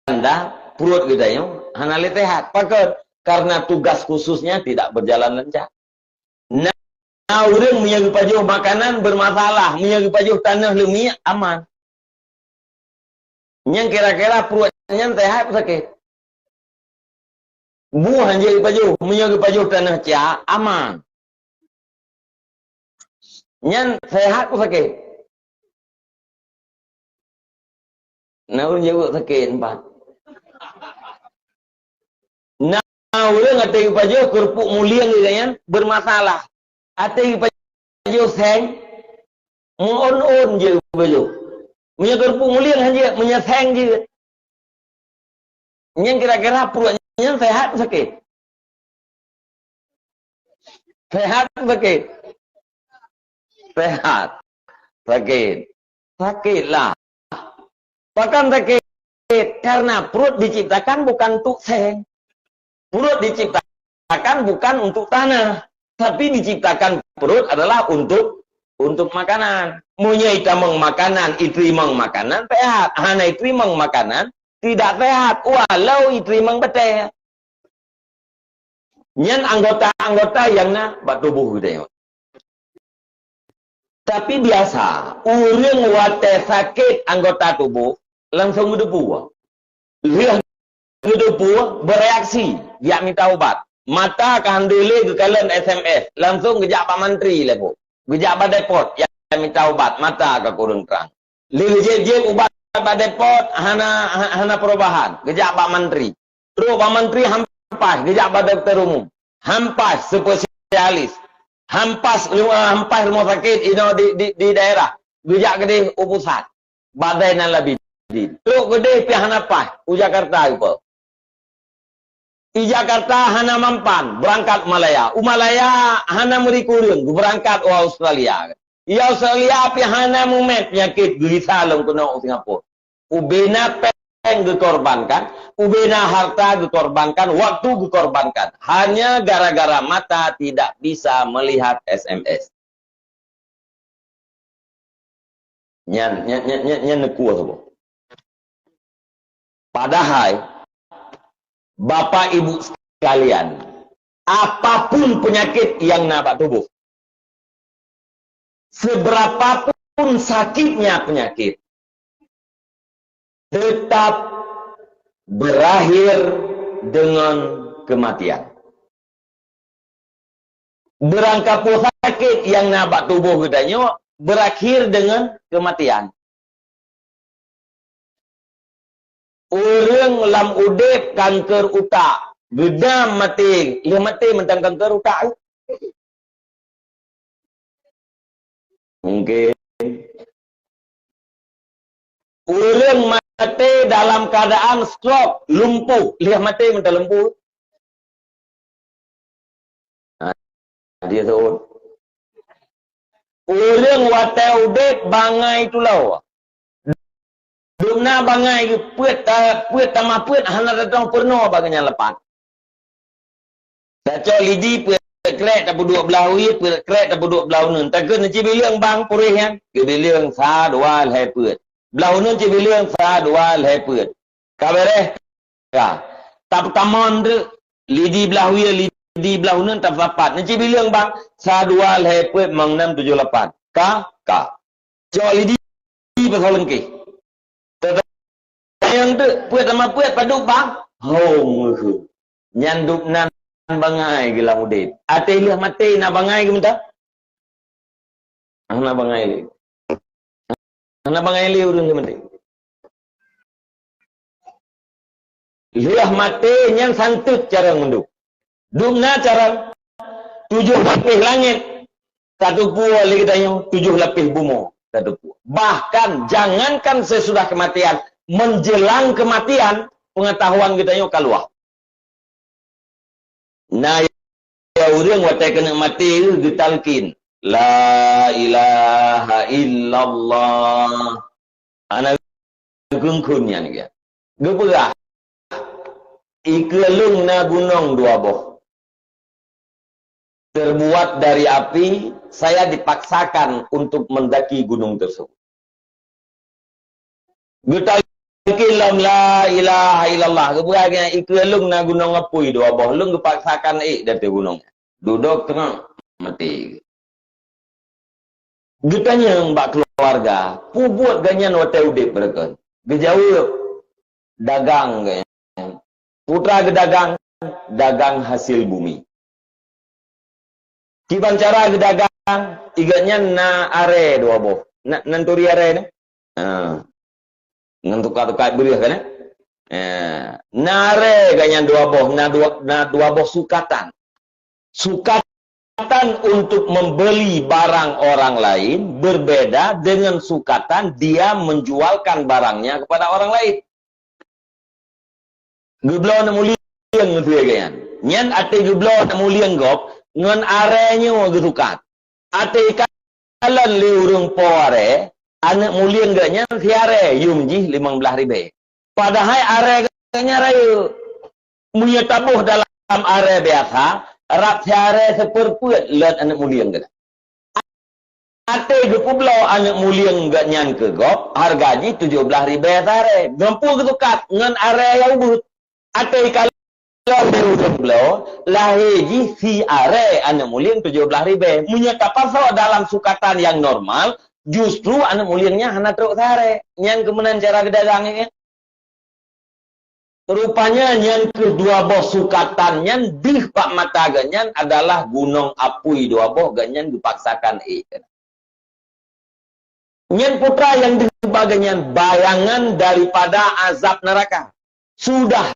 tanda pruet geutanyoe hana lé sehat. Pakon? Karena tugas khususnya tidak berjalan lancar. Na ureuëng meunyoe geupajoh makanan bermasalah, meunyoe geupajoh tanoh leumiek aman. Nyan kira-kira pruet nyan sehat sakét. Bu han jieb geupajoh, meunyoe geupajoh tanoh cia aman. Nyan sehat peue sakét? Na ureuëng jaweueb sakét empat. Na ureuëng até geupajoh keurupuk mulieng geuh nyan bermasalah. Até geupajoh seng, meuôn-ôn jeuet geupajoh. Meunyoe keurupuk mulieng han jeuet, meunyoe seng jeuet. Nyan kira-kira pruet nyan sehat sakét? Sehat sakét? Sehat. Sakét. Sakét lah. Pakon sakét? Karena pruet diciptakan bukan untuk seng. Pruet diciptakan bukan untuk tanah, tapi diciptakan pruet adalah untuk, untuk makanan. Meunyoe itamong makanan, iteurimong makanan, sehat. Hana iteurimong makanan, tidak sehat, walau iteurimong batée. Nyan anggota-anggota nyang na bak tuboh geutanyoe. Tapi biasa, ureuëng watée sakét anggota tuboh, langsung geudeupu. Lheueh geudeupu, bereaksi, jak mita ubat. Mata ka han deuh lé geukalon S M S, langsung geujak bak mantri lé boh. Geujak bak depot, jak mita ubat, mata ka kureueng trang. Lheueh jieb-jieb ubat bak depot, hana, ha-, hana perubahan. Geujak bak mantri. Trok bak mantri han paih, geujak bak dokto umum. Han paih spesialis. Han paih lu-, han paih rumoh sakét inoe di, di, di daerah. Geujak keudeh u pusat. Bak Zainal Abidin. Trok keudeh pih hana paih, u Jakarta geupeue. I Jakarta hana mampan, beurangkat u Malaya. U Malaya hana meuri kureueng, geubeurangkat u Australia. I Australia pih hana mumet peunyakét, geugisa lom keunoe u Singapura. Ubena péng geukorbankan, ubena harta geukorbankan, waktu geukorbankan. Hanya gara-gara mata tidak bisa melihat S M S. Nyan, nyan, nyan, nyan, nyan neukue saboh. Padahai, Bapak Ibu sekalian, apapun penyakit yang na bak tuboh, seberapapun sakitnya penyakit, tetap berakhir dengan kematian. Beurangkapeue sakét nyang na bak tuboh geutanyoe beurakhir deungon keumatian. Ureuëng lam udeb kanker utak, geudam maté, lheueh maté mantong kanker utak. Mungkin. Ureuëng maté dalam keadaan stroke, lumpuh, lheueh maté mantong lumpuh. Ha, dia sebut. Ureuëng watée udeb bangai tuloe. Dum na bangai geuh peuet ta-, peuet tamah peuet hana tatong peurunoe bak geuhnyan lapan. Tacok lidi peuet krek tapeuduek blah wie, peuet krek tapeuduek blah uneun. Takheun neucibileueng bang puréh nyan. Cibileueng sa dua lhée peuet. Blah uneun cibileueng sa dua lhée peuet. Ka beureh? Ka. Tapeutamong teuk lidi blah wie, lidi blah uneun tapeusapat. Neucibileueng bang sa dua lhée peuet limong nam tujoh lapan. Ka? Ka. Cok lidi pasoe leungkeh. Teutanyong teuk, peuet tamah peuet padub bang? Hong, nyan dub nan bangai geuh lam udeb. Até lheueh maté na bangai geuh mantong? Hana bangai lé. Hana bangai lé ureuëng lheueh maté. Lheueh maté nyan santeut carông mandum. Dum na carông tujoh lapéh langét tateupeue lé geutanyoe, tujoh lapéh bumoe tateupeue. Bahkan jangankan sesudah kematian, menjelang kematian, pengetahuan geutanyoe ka luwah. Na ya ureuëng watée keuneuk maté geutalkin, "La ilaha illallah." Hana geukheun-kheun nyan geuh. Geupeugah, "Ikeue lôn na gunong dua boh. Terbuat dari api, saya dipaksakan untuk mendaki gunung tersebut." Geutalkin lom la ilaha illallah. Geupeugah, "Ikeue lôn na gunong apui dua boh. Lôn geupaksakan ék di ateueh gunong." Dudoe teungoh maté. Geutanyong bak keuluwarga, "Peue buet gobnyan watée udeb?" Beureugon geujaweueb, "Dagang gobnyan." Peue teuma geudagang? Dagang hasil bumi. Kiban cara geudagang? igat nyan na aré dua boh. Na, nan turi aré ni. Ha. Ngon tuka-tuka breuh kan, eh? Eh, na aré gobnyan dua boh, na dua, na dua boh sukatan. Sukatan untuk membeli barang orang lain berbeda dengan sukatan dia menjualkan barangnya kepada orang lain. Geubloe aneuk mulieng ngon tuye gobnyan. Nyan até geubloe aneuk mulieng gob ngon aré nyoe geusukat. Até kalon lé ureuëng po aré, aneuk mulieng gobnyan siaré yum jih limong blaih ribée. Padahai aré gobnyan rayeuk. Meunyoe taboh dalam aré biasa, rab siaré siperpeuet lôn aneuk mulieng gobnyan. Até geupeubloe aneuk mulieng gobnyan keu gob, hareuga jih tujoh blaih ribée siaré. Ngon peue geusukat? Ngon aré nyang ubeuet. Até kalon lé ureuëng bloe, lahé jih siaré aneuk mulieng tujoh blaih ribée. Meunyoe tapasoe dalam sukatan nyang normal, justru aneuk mulieng nyan hana trok siaré. Nyan keuh meunan cara geudagang nyan. Rupanya nyang keuh dua boh sukatan nyan deuh bak mata gobnyan adalah gunong apui dua boh, gobnyan geupaksakan ék. Nyan putra nyang deuh bak gobnyan bayangan daripada azab neraka. Sudah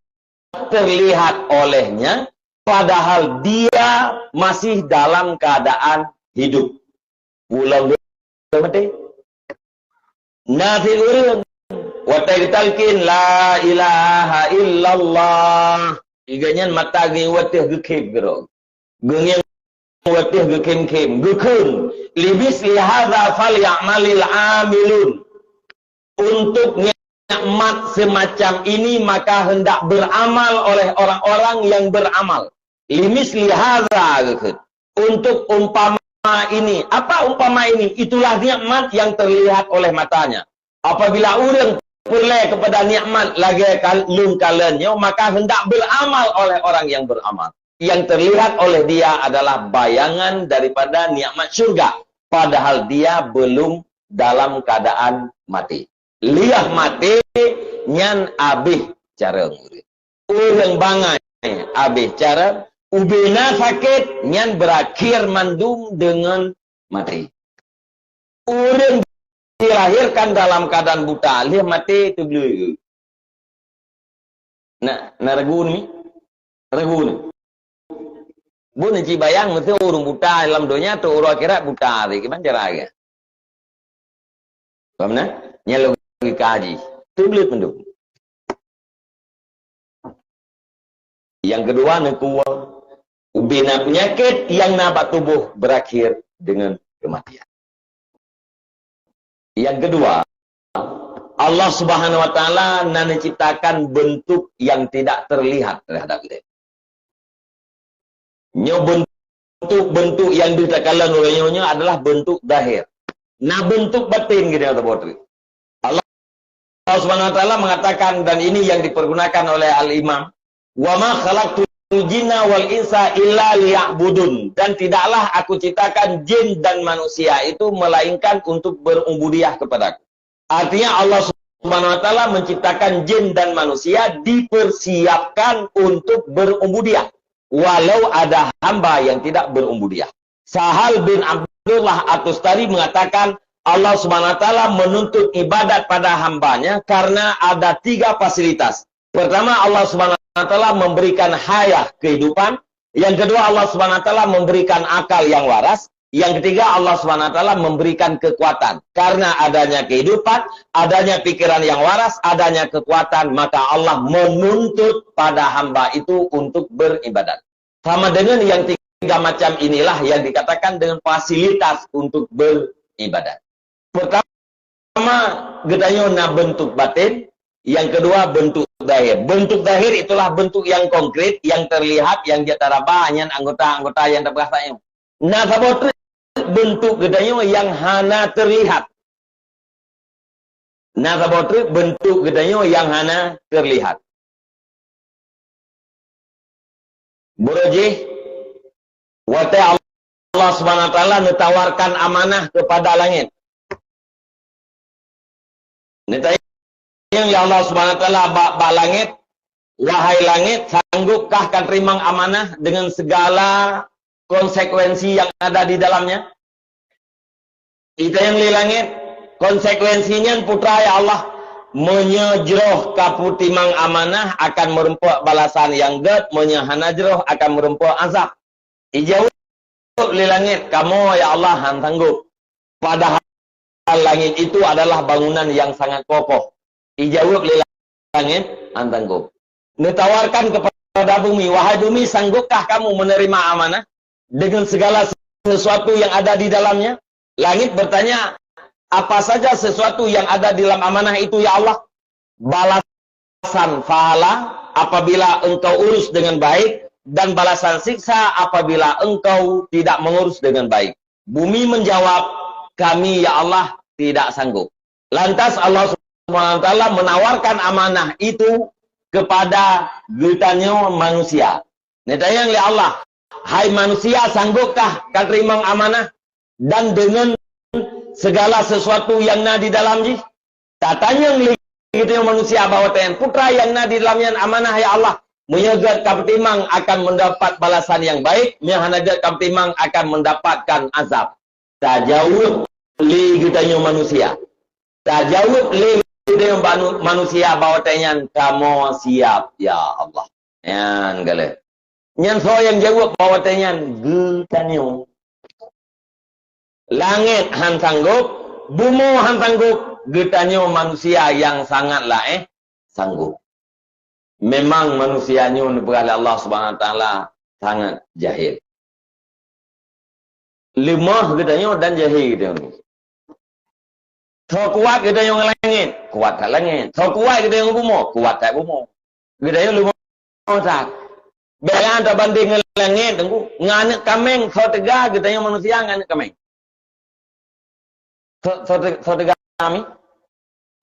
terlihat olehnya, padahal dia masih dalam keadaan hidup. Pulang dia mati. Na sit ureuëng, watée geutalkin, "La ilaha illallah." Iga nyan mata geuh watée geukhém keudroe. Geungieng watée geukhém-khém. Geukheun, "Limithli hadza falyamalil amilun." Untuk nikmat semacam ini maka hendak beramal oleh orang-orang yang beramal. Limithli hadza geukheun. Untuk umpama ini. Apa umpama ini? Itulah nikmat yang terlihat oleh matanya. Apabila ureuëng peureulée kepada nikmat lagée kal-, lôn kalon nyoe, maka hendak beramal oleh orang yang beramal. Yang terlihat oleh dia adalah bayangan daripada nikmat syurga, padahal dia belum dalam keadaan mati. Liah maté nyan abéh cara ureuëng. Ureuëng bangai abéh cara, ubena sakét nyan berakhir mandum dengan maté. Ureuëng dilahirkan dalam keadaan buta, lheueh maté teubleue. Na, na ragu ni? Ragu ni? Bunoe cit bayang, meusé ureuëng buta lam donya, trok uroe akhirat buta lé, kiban cara geuh? Paham na? Nyan logika jih. Teubleue mandum. Yang kedua, neukua, ubena penyakit yang na bak tuboh berakhir dengan kematian. Yang kedua, Allah Subhanahu wa Taala na menciptakan bentuk yang tidak terlihat terhadap dia. Nyoe bentuk-bentuk yang ditakalon oleh nyonya adalah bentuk zahir. Na bentuk batin kita kata botre. Allah Allah Subhanahu wa Taala mengatakan, dan ini yang dipergunakan oleh Al-Imam, "Wa ma khalaqtul jinna wal insa illa liya'budun." Dan tidaklah aku ciptakan jin dan manusia itu melainkan untuk berubudiyah kepadaku. Artinya Allah Subhanahu wa Taala menciptakan jin dan manusia dipersiapkan untuk berubudiyah. Walau ada hamba yang tidak berubudiyah. Sahal bin Abdullah At-Tustari mengatakan, Allah Subhanahu wa Taala menuntut ibadat pada hambanya karena ada tiga fasilitas. Pertama, Allah Subhanahu wa Taala memberikan hayah, kehidupan. Yang kedua, Allah Subhanahu wa Taala memberikan akal yang waras. Yang ketiga, Allah Subhanahu wa Taala memberikan kekuatan. Karena adanya kehidupan, adanya pikiran yang waras, adanya kekuatan, maka Allah menuntut pada hamba itu untuk beribadat. Sama dengan yang tiga macam inilah yang dikatakan dengan fasilitas untuk beribadat. Pertama, geutanyoe na bentuk batin, yang kedua bentuk zahir. Bentuk zahir itulah bentuk yang konkret, yang terlihat, yang jeuet taraba, nyan anggota-anggota yang teupeugah sayoe. Na saboh treuk bentuk geutanyoe yang hana terlihat. Na saboh treuk bentuk geutanyoe yang hana terlihat. Beurojih, watée Allah Subhanahu wa Taala neutawarkan amanah kepada langit. Neutanyong lé Allah Subhanahu wa Taala bak, bak langit, "Wahai langit, sanggupkah kateurimong amanah dengan segala konsekuensi yang ada di dalamnya?" Itanyong lé langét, konsekuensi nyan putra ya Allah, meunyoe jroh ka peutimang amanah akan meurumpok balasan nyang gét, meunyoe hana jroh akan meurumpok azab. Ijaweueb lé langét, kamoe ya Allah han sanggob. Padahal langit itu adalah bangunan yang sangat kokoh. Ijaweueb lé langét, han sanggob. Neutawarkan kepada bumi, wahai bumi, sanggupkah kamu menerima amanah dengan segala sesuatu yang ada di dalamnya? Langit bertanya, apa saja sesuatu yang ada di dalam amanah itu ya Allah? Balasan pahala apabila engkau urus dengan baik, dan balasan siksa apabila engkau tidak mengurus dengan baik. Bumi menjawab, kami ya Allah tidak sanggup. Lantas Allah Subhanahu wa Taala menawarkan amanah itu kepada geutanyoe manusia. Neutanyong lé Allah, hai manusia, sanggupkah kateurimong amanah dan deungon segala sesuatu nyang na di dalam jih? Tatanyong lé geutanyoe manusia bahwa tanyan, peue nyang na di dalam nyan amanah ya Allah, meunyoe gét kapeutimang akan mendapat balasan nyang baik, meunyoe hana gét kapeutimang akan mendapatkan azab. Tajaweueb lé geutanyoe manusia. Tajaweueb lé geutanyoe manusia bahwa tanyan, kamoe siap ya Allah. Nyan galeh. Nyan soe nyang jaweueb bahwa tanyan? Geutanyoe. Langét han sanggob, bumoe han sanggob, geutanyoe manusia nyang sangat laéh sanggob. Memang manusia nyoe neupeugah lé Allah Subhanahu wa Taala sangat jahil. Leumoh geutanyoe dan jahil geutanyoe. Soe kuat geutanyoe ngon langét, kuat that langét. Soe kuat geutanyoe ngon bumoe, kuat that bumoe. Geutanyoe leumoh that. Bék tabandéng ngon langét, Teungku. Ngon aneuk kaméng, soe teuga geutanyoe manusia ngon aneuk kaméng? Soe, soe teu-, soe teuga mi?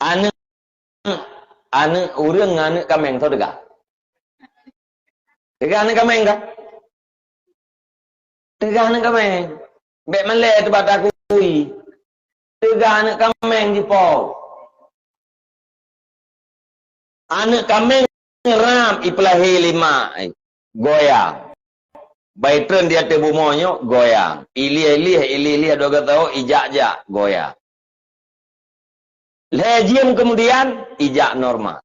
Aneuk, aneuk ureueng ngon aneuk kaméng, soe teuga? Teuga aneuk kaméng ka? Teuga aneuk kaméng. Bék malèe teuh bak takui. Teuga aneuk kaméng jipo. Aneuk kaméng ram ipeulahé lé ma, eh, goyang. Bai treun di ateueh bumoe nyoe goyang. Ilieh-ilieh, ilieh-ilieh dua gata, ijak-jak goyang. Lhèe jeuem keumudian, ijak normal.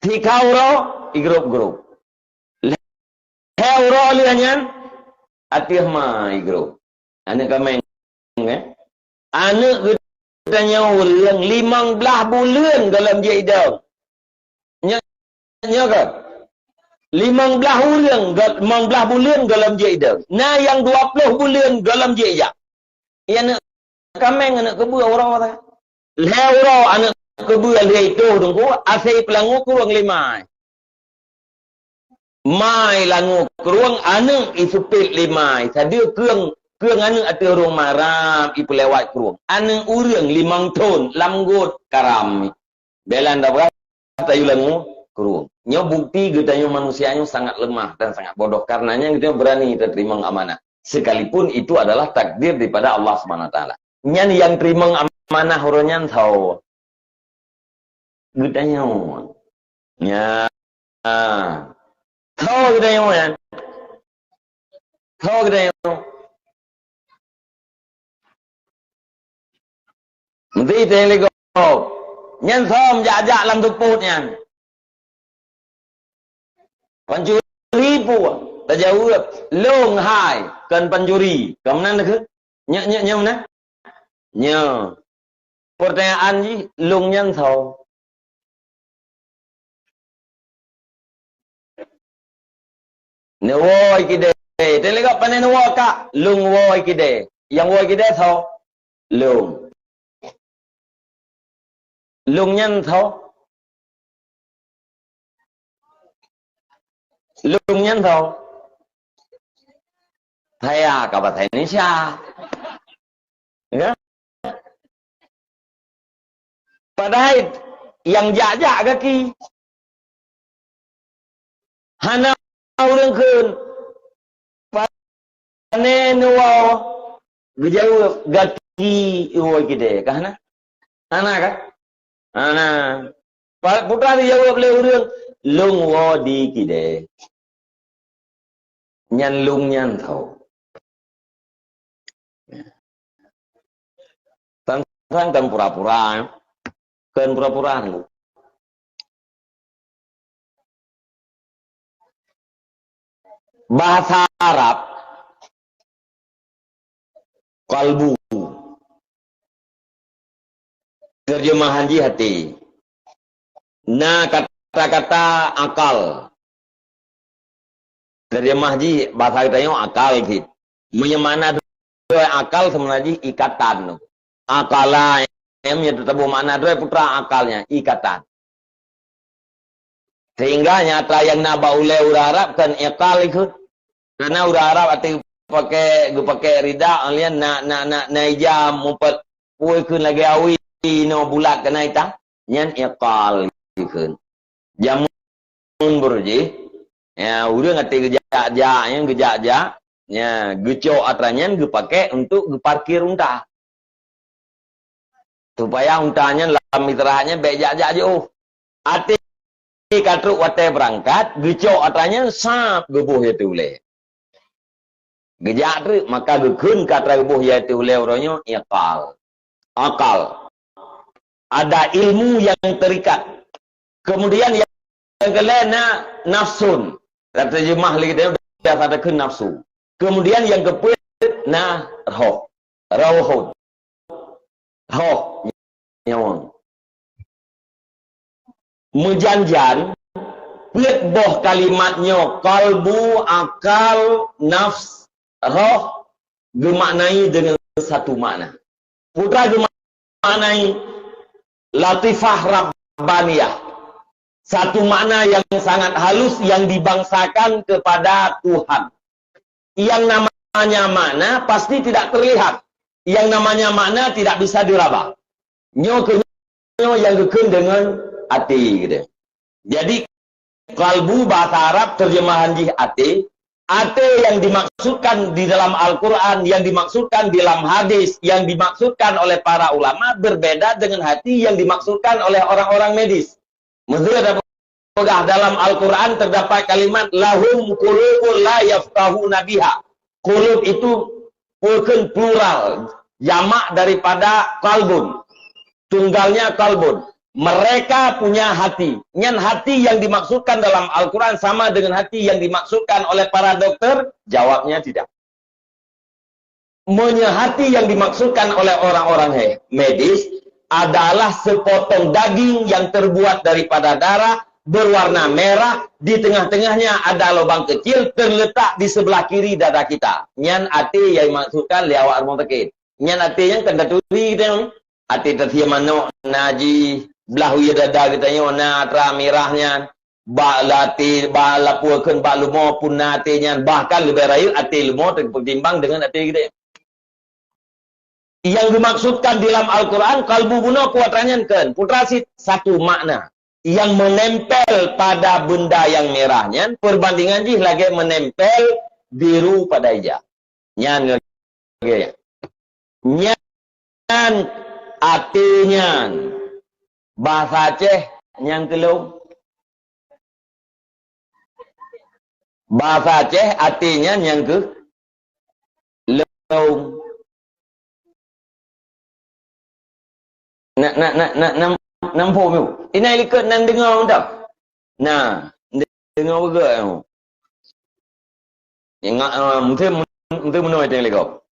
Sikau uroe, igrôp-grôp. Lhèe uroe lheueh nyan, ateueh ma igrôp. Aneuk kaméng, eh? Aneuk geutanyoe ureueng limong blaih buleuen gohlom jeuet idong. Nyoe, nyoe ka. Limong blaih ureueng, limong blaih buleuen gohlom jeuet idong. Na nyang dua ploh buleuen gohlom jeuet ijak. Iya aneuk kaméng, aneuk keubeue uroe nyan. Lhèe uroe aneuk keubeue lhèe itoh Teungku, asai peulangoe krueng lé ma. Ma langoe krueng, aneuk iseupet lé ma. Sadeue keueng, keueng aneuk ateueh rhueng ma ram ipeulewat krueng. Aneuk ureueng limong thon lam gôt karam. Bék lé tabra tayue langoe krueng. Nyoe bukti geutanyoe manusia nyoe sangat lemah dan sangat bodoh. Karenanya geutanyoe berani tateurimong amanah. Sekalipun itu adalah takdir daripada Allah Subhanahu wa Taala. Nyan nyang teurimong amanah uroe nyan soe? Geutanyoe. Nya. Soe geutanyoe nyan? Soe geutanyoe? Meusti teuh lé gob. Nyan soe jak-jak lam seupôt nyan? Pancuri peue? Tajaweueb, lôn hai, kon pancuri. Kon meunan keuh? Nyoe, nyoe, nyoe meunan? Nyoe. Peurtanyaan jih, lôn nyan soe? Neuwoe kidée. Teuh lé gob pane neuwoe kak? Lôn woe kidée. Nyang woe kidée soe? Lôn. Lôn nyan soe? Lôn nyan soe? Saya ka bahasa Indonesia. Ya? Padahai nyang jak-jak gaki. Hana ureueng kheun. Pane neuwoe? Geujaweueb, gaki woe kidée. Ka hana? Hana ka? Hana. Pa-, peue teujaweueb lé ureueng, lôn woe di kidée. Nyan lôn nyan soe? sang kan pura-pura, ya. Kan pura-pura, Bu. Bahasa Arab, qalbu. Terjemahan jih até. Na kata-kata akal. Terjemah jih bahasa geutanyoe akal cit. Meunyoe makna droe akal seubeuna jih ikatan. Akala, em, nyan teutabôh makna droe putra akalnya, ikatan. Sehingga nyata nyang na bak ulée ureuëng Arab kan iqal ikheun. Karena ureuëng Arab até geupakai, geupakai rida, lian na, na, na, na ija mupat pue kheun lagée awi inoe bulat keunan ita, nyan iqal ikheun. Jameun beureuh jih, ya, ureuëng até geujak-jak, nyan geujak-jak, ya, geucok atra nyan geupakai untuk geuparkir unta. Supaya unta nyan lam istirahat nyan bék jak-jak jiôh. Até ka trok watée beurangkat, geucok atra nyan sab geuboh yaitu ulée. Geujak treuk, maka geukheun ka atra geuboh yaitu ulée uroe nyoe iqal. Akal. Ada ilmu yang terikat. Kemudian yang kelima na nafsun. Terjemah lagi dia biasa takheun nafsu. Kemudian yang keempat na roh. Rohun. Roh. Nyawang. Meujan-jan, peuet boh kalimat nyoe, kalbu, akal, nafs, roh, geumaknai deungon satu makna. Peue geumaknai latifah rabbaniyah. Satu makna yang sangat halus yang dibangsakan kepada Tuhan. Yang namanya makna pasti tidak terlihat. Yang namanya makna tidak bisa diraba. Nyoe keuh nyoe nyang geukheun deungon até gitu. Jadi, kalbu bahasa Arab terjemahan jih até. Até yang dimaksudkan di dalam Al-Quran, yang dimaksudkan di dalam hadis, yang dimaksudkan oleh para ulama berbeda dengan hati yang dimaksudkan oleh orang-orang medis. Meuseu tapeugah dalam Al-Quran terdapat kalimat, "Lahum qulubun la yafqahuna biha." Qulub itu bukan plural, jamak daripada qalbun. Tunggalnya qalbun. Mereka punya hati. Nyan hati yang dimaksudkan dalam Al-Quran sama dengan hati yang dimaksudkan oleh para dokter? Jawabnya tidak. Meunyoe hati yang dimaksudkan oleh orang-orang he-, medis adalah sepotong daging yang terbuat daripada darah, berwarna merah, di tengah-tengahnya ada lubang kecil terletak di sebelah kiri dada kita. Nyan até yang dimaksudkan lé awak rumoh sakét. Nyan até nyang kan taturi kita. Até tasie manok na jih, blah u dada geutanyoe na atra mirah nyan. Bak até, bak lapeue kheun bak leumo pun na até nyan, bahkan leubeh rayeuk até leumo teupeutimang deungon até geutanyoe. Yang dimaksudkan dalam Al-Quran, kalbu bunoe kuat nyan kheun, putra sit satu makna yang menempel pada benda yang merah nyan, perbandingan jih lagée menempel biru pada ija. Nyan lagée nyan. Nyan até nyan. Bahasa Aceh nyang keu lông. Bahasa Aceh até nyan nyang keu lông. Nak, nak, nak, nak, nam, nam phom nyoe. Inai likot nan deungoe mantong. Nah, deungoe beugöt nyoe. Ingat, ah, mungkin, mungkin meunoe teuh lé gob.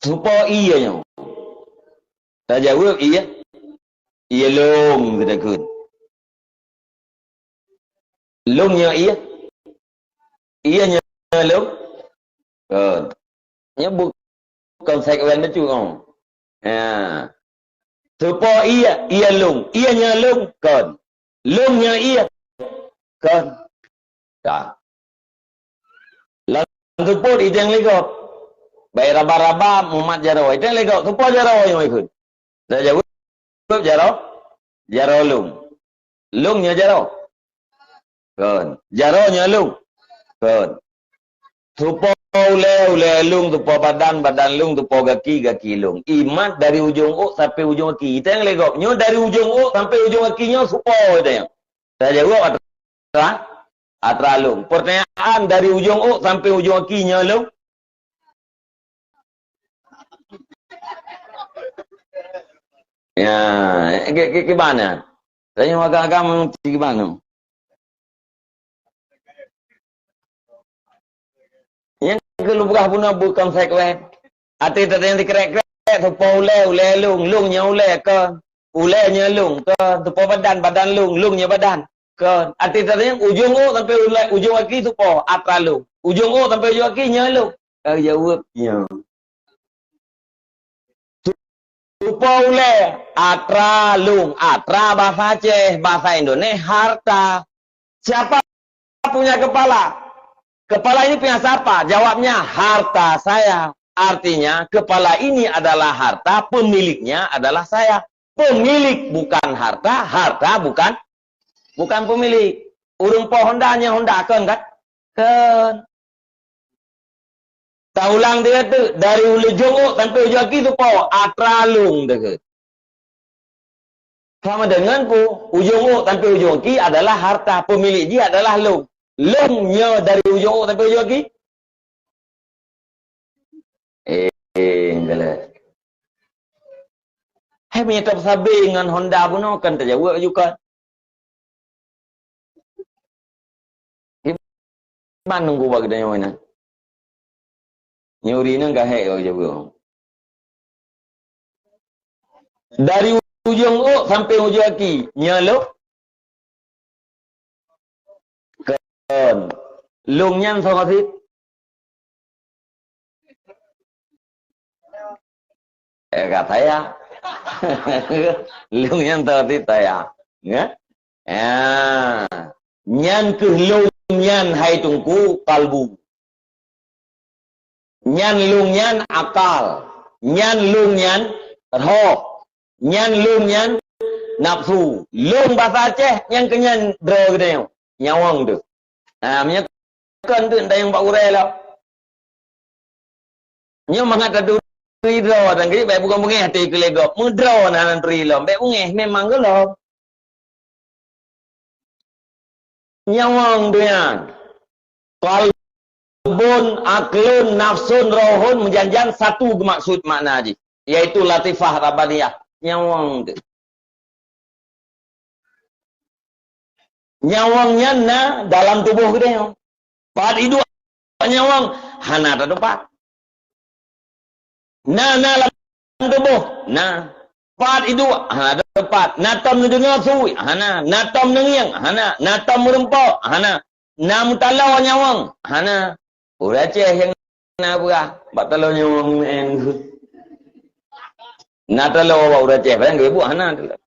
Soe po ie nyoe? Tajaweueb ie. Ie lông geutakheun. Lông nyoe ie. Ie nyoe lông. Kon. Nyoe bu-, kon sekuen bacut nyoe. Ha. Soe po ie, ie lông. Ie nyoe lông. Kon. Lông nyoe ie. Kon. Ka. Lam seupôt iteng lé gob. Bai raba-raba mumat jaroe. Iteng lé gob, soe po jaroe nyoe ikheun? Tajaweueb jaroe, jaroe lông. Lông nyoe jaroe. Kon. Jaroe nyoe lông. Kon. Soe po ulée, ulée lông, soe po badan, badan lông, soe po gaki, gaki lông. Imat dari ujong ôk sampoe ujong gaki. Iteng lé gob. Nyoe dari ujong ôk sampoe ujong gaki nyoe soe po iteng. Tajaweueb atra, atra lông. Pertanyaan, dari ujong ôk sampoe ujong gaki nyoe lông? Ya, ke, ke, ke mana? Tanya agam-agam, ke mana? Nyang keuleubeurah bunoe bukon sek weh. Até tatanyong sikrek-krek, tupo ulèe, ulèe lông, lông nyoe ulèe kon. Ulèe nyoe lông kon. Tupo badan, badan lông, lông nyoe badan kon. Até tatanyong ujong ôk sampoe ulèe, ujong aki tupo, atra lông. Ujong ôk sampoe ujong aki nyoe lông. Ka jaweueb nyoe. Tupo ulèe, atra lông, atra bahasa Aceh, bahasa Indonesia harta. Siapa punya kepala? Kepala ini punya siapa? Jawabnya, harta saya. Artinya, kepala ini adalah harta, pemiliknya adalah saya. Pemilik bukan harta, harta bukan, bukan pemilik. Ureueng po Honda nyan Honda kon kan? Kon. Taulang dia tu, dari ujong ôk sampai ujong aki tupo, atra lông dia. Sama dengan ku, ujong ôk sampai ujong aki adalah harta, pemilik jih adalah lông. Lông nyoe dari ujong ôk sampai ujong aki? Eh, eh, galak. Hai meunyoe tapeusabe ngon Honda bunoe kan tajaweueb juga. Kiban nunggu bak geutanyoe nyan. Nyuri nyan ka hék jaweueb. Dari ujong ôk sampai ujong aki, nyoe lông. Kon. Lông nyan soe sit? Eh, ka saya. Lông nyan soe sit saya. Ya? Ya. Nyan keuh lông nyan hai Teungku, kalbu. Nyan lông nyan akal. Nyan lông nyan rhoh. Nyan lông nyan nafsu. Lông basa Aceh nyan keuh nyan droe geutanyoe. Nyawöng teuh. Ha, meunyoe kon teuh tanyong bak gurèe lom. Nyoe mangat taturi droe dan keuh bèk bukon beungèh até keu lé gob. Meudroe na hana turi lom. Bèk beungèh memang gohlom. Nyawöng teuh nyan. Qalbun, aqlun, nafsun, rohun, meujan-jan satu geumaksud makna jih, yaitu latifah rabbaniyah. Nyawöng teuh. Nyawöng nyan na dalam tuboh geutanyoe. Pat iduek nyawöng hana tateupat. Na, na lam tuboh, na. Pat iduek, hana teupat. Na tom neudeungoe su, hana. Na tom neungieng, hana. Na tom meurumpok, hana. Na meutaloe nyawöng, hana. Ureueng Aceh nyang na peugah, bak taloe nyawöng meu'en. Na taloe bak ureueng Aceh, barang geubuet hana taloe.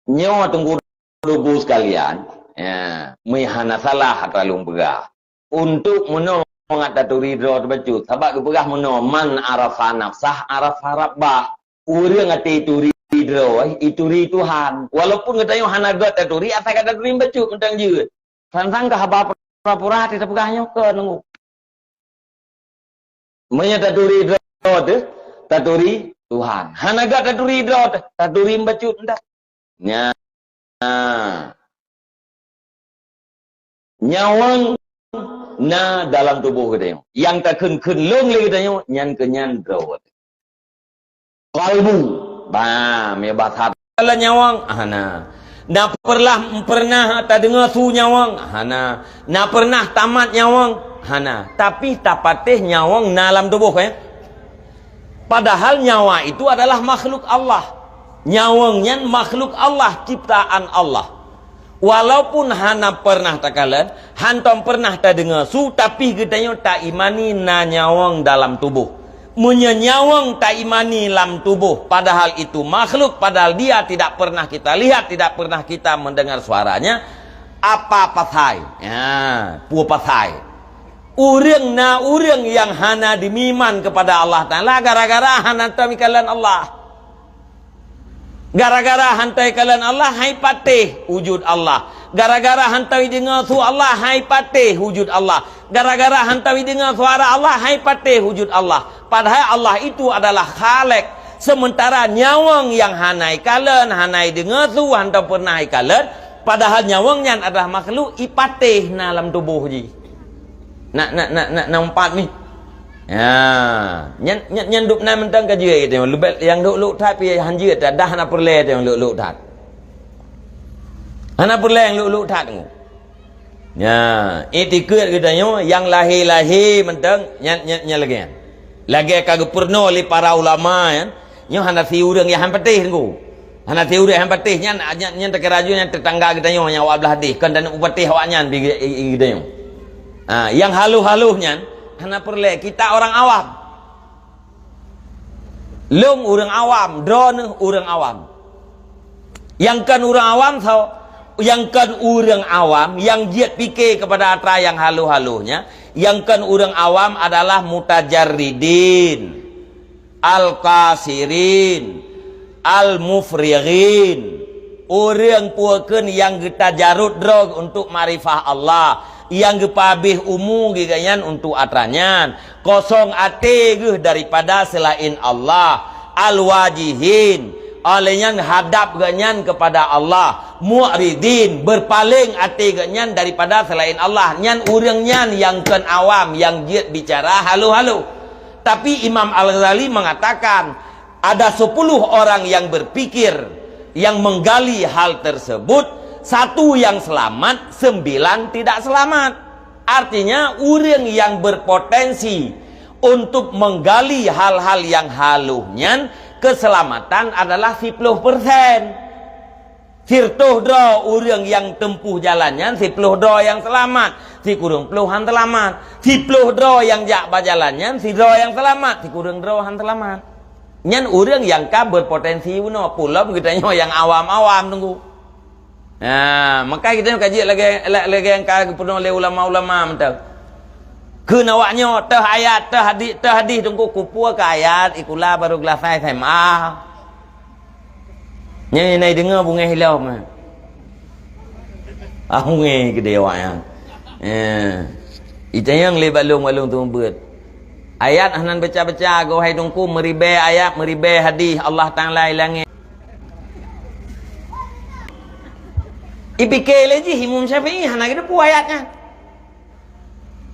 Nyoe Teungku Teungku sekalian, ya, meuhana salah atra lôn peugah. Untuk meunoe mangat taturi droe teuh bacut, sabab geupeugah meunoe, "Man arafa nafsah arafa rabbah." Ureueng até ituri droe, ituri Tuhan. Walaupun geutanyoe hana gèt taturi, asai ka taturi bacut mantong jeuet. Sang-sang ka haba pura-pura até tapeugah nyoe keu nunggu. Meunyoe taturi droe teuh, taturi Tuhan. Hana gèt taturi droe teuh, taturi bacut mantong. Nya. Nyawöng na dalam tuboh geutanyoe. Nyang takheun-kheun lôn lé geutanyoe, nyan keuh nyan droe. Qalbu. Ba, meubasa lam nyawöng, hana. Na pernah, pernah tadeungoe su nyawöng, hana. Na pernah tamat nyawöng, hana. Tapi tapatéh nyawöng na lam tuboh, eh. Padahal nyawa itu adalah makhluk Allah. Nyawöng nyan makhluk Allah, ciptaan Allah. Walaupun hana pernah takalon, hantom pernah tadeungoe su, tapi geutanyoe taimani na nyawöng dalam tuboh. Meunyoe nyawöng taimani lam tuboh, padahal itu makhluk, padahal dia tidak pernah kita lihat, tidak pernah kita mendengar suaranya, apa pasai? Ya, peue pasai? Ureueng na ureueng nyang hana jimeuiman keupada Allah Taala gara-gara hana tom ikalon Allah. Gara-gara hantom ikalon Allah, han ipatéh wujud Allah. Gara-gara hantom ideungoe su Allah, han ipatéh wujud Allah. Gara-gara hantom ideungoe suara Allah, han ipatéh wujud Allah. Padahal Allah itu adalah Khalik. Sementara nyawöng nyang hana ikalon, hana ideungoe su, hantom pernah ikalon, padahal nyawöng nyan adalah makhluk, ipatéh na lam tuboh jih. Na, na, na, na, na empat ni. Ha, nyan, nyan, nyan dub na mantong ka jeuet geutanyoe. Leubeh nyang luk-luk that pih han jeuet that, dah hana peureulée nyang luk-luk that. Hana peureulée nyang luk-luk that nyoe. Nya, iktikeuet geutanyoe nyang lahé-lahé mantong nyan, nyan, nyan lagée nyan. Lagée ka geupeurunoe lé para ulama nyan, nyoe hana si ureuëng nyang han patéh teungku. Hana si ureuëng han patéh nyan, nyan, nyan takira laju nyan teutangga geutanyoe nyang awak blah deh, kon taneuk patéh awaknyan bi geu-, i, i geutanyoe. Ha, nyang haloh-haloh nyan hana peureulée, kita orang awam. Lôn ureuëng awam, droeneuh ureuëng awam. Nyang kon ureuëng awam soe? Nyang kon ureuëng awam nyang jeuet pike keupada atra nyang haloh-haloh nyan, nyang kon ureuëng awam adalah mutajarridin, al-qasirin, al-mufrighin. Ureuëng peue kheun nyang geutajarut droe untuk makrifah Allah, nyang geupeuhabéh umu geuh gobnyan untuk atra nyan, kosong até geuh daripada seulaén Allah, al-wajihin, óh lheueh nyan hadab gobnyan keupada Allah, mu'ridin, beurpaléng até gobnyan daripada seulaén Allah, nyan ureuëng nyan nyang kon awam nyang jeuet bicara haloh-haloh. Tapi Imam Al-Ghazali mengatakan, ada sepuluh orang yang berpikir, yang menggali hal tersebut, satu yang selamat, sembilan tidak selamat. Artinya, ureuëng nyang berpotensi untuk menggali hal-hal nyang haloh nyan, keselamatan adalah siploh persen. Siratoh droe ureuëng nyang teumpuh jalan nyan, siploh droe nyang seulamat, sikureueng ploh han seulamat. Siploh droe nyang jak bak jalan nyan, sidroe nyang seulamat, sikureueng droe han seulamat. Nyan ureuëng nyang ka berpotensi bunoe, peulom geutanyoe nyang awam-awam teungku. Ha, maka geutanyoe ka jeuet lagée, la-, lagée nyang ka geupeurunoe lé ulama-ulama mantong. Kheun awaknyoe, teuh ayat, teuh hadih, teuh hadih teungku, kupeue keu ayat, ikula baru glasai S M A. Nyan na ideungoe bungéh ilom. Ah, bungéh keudéh awak nyan. Eh. Itanyong lé balong-balong teumeubeut. Ayat hana baca-baca, goh hai teungku, meuribée ayat, meuribée hadih Allah Taala i langét. Ipike lé jih Imam Syafi'i hana geuteupeue ayat nyan.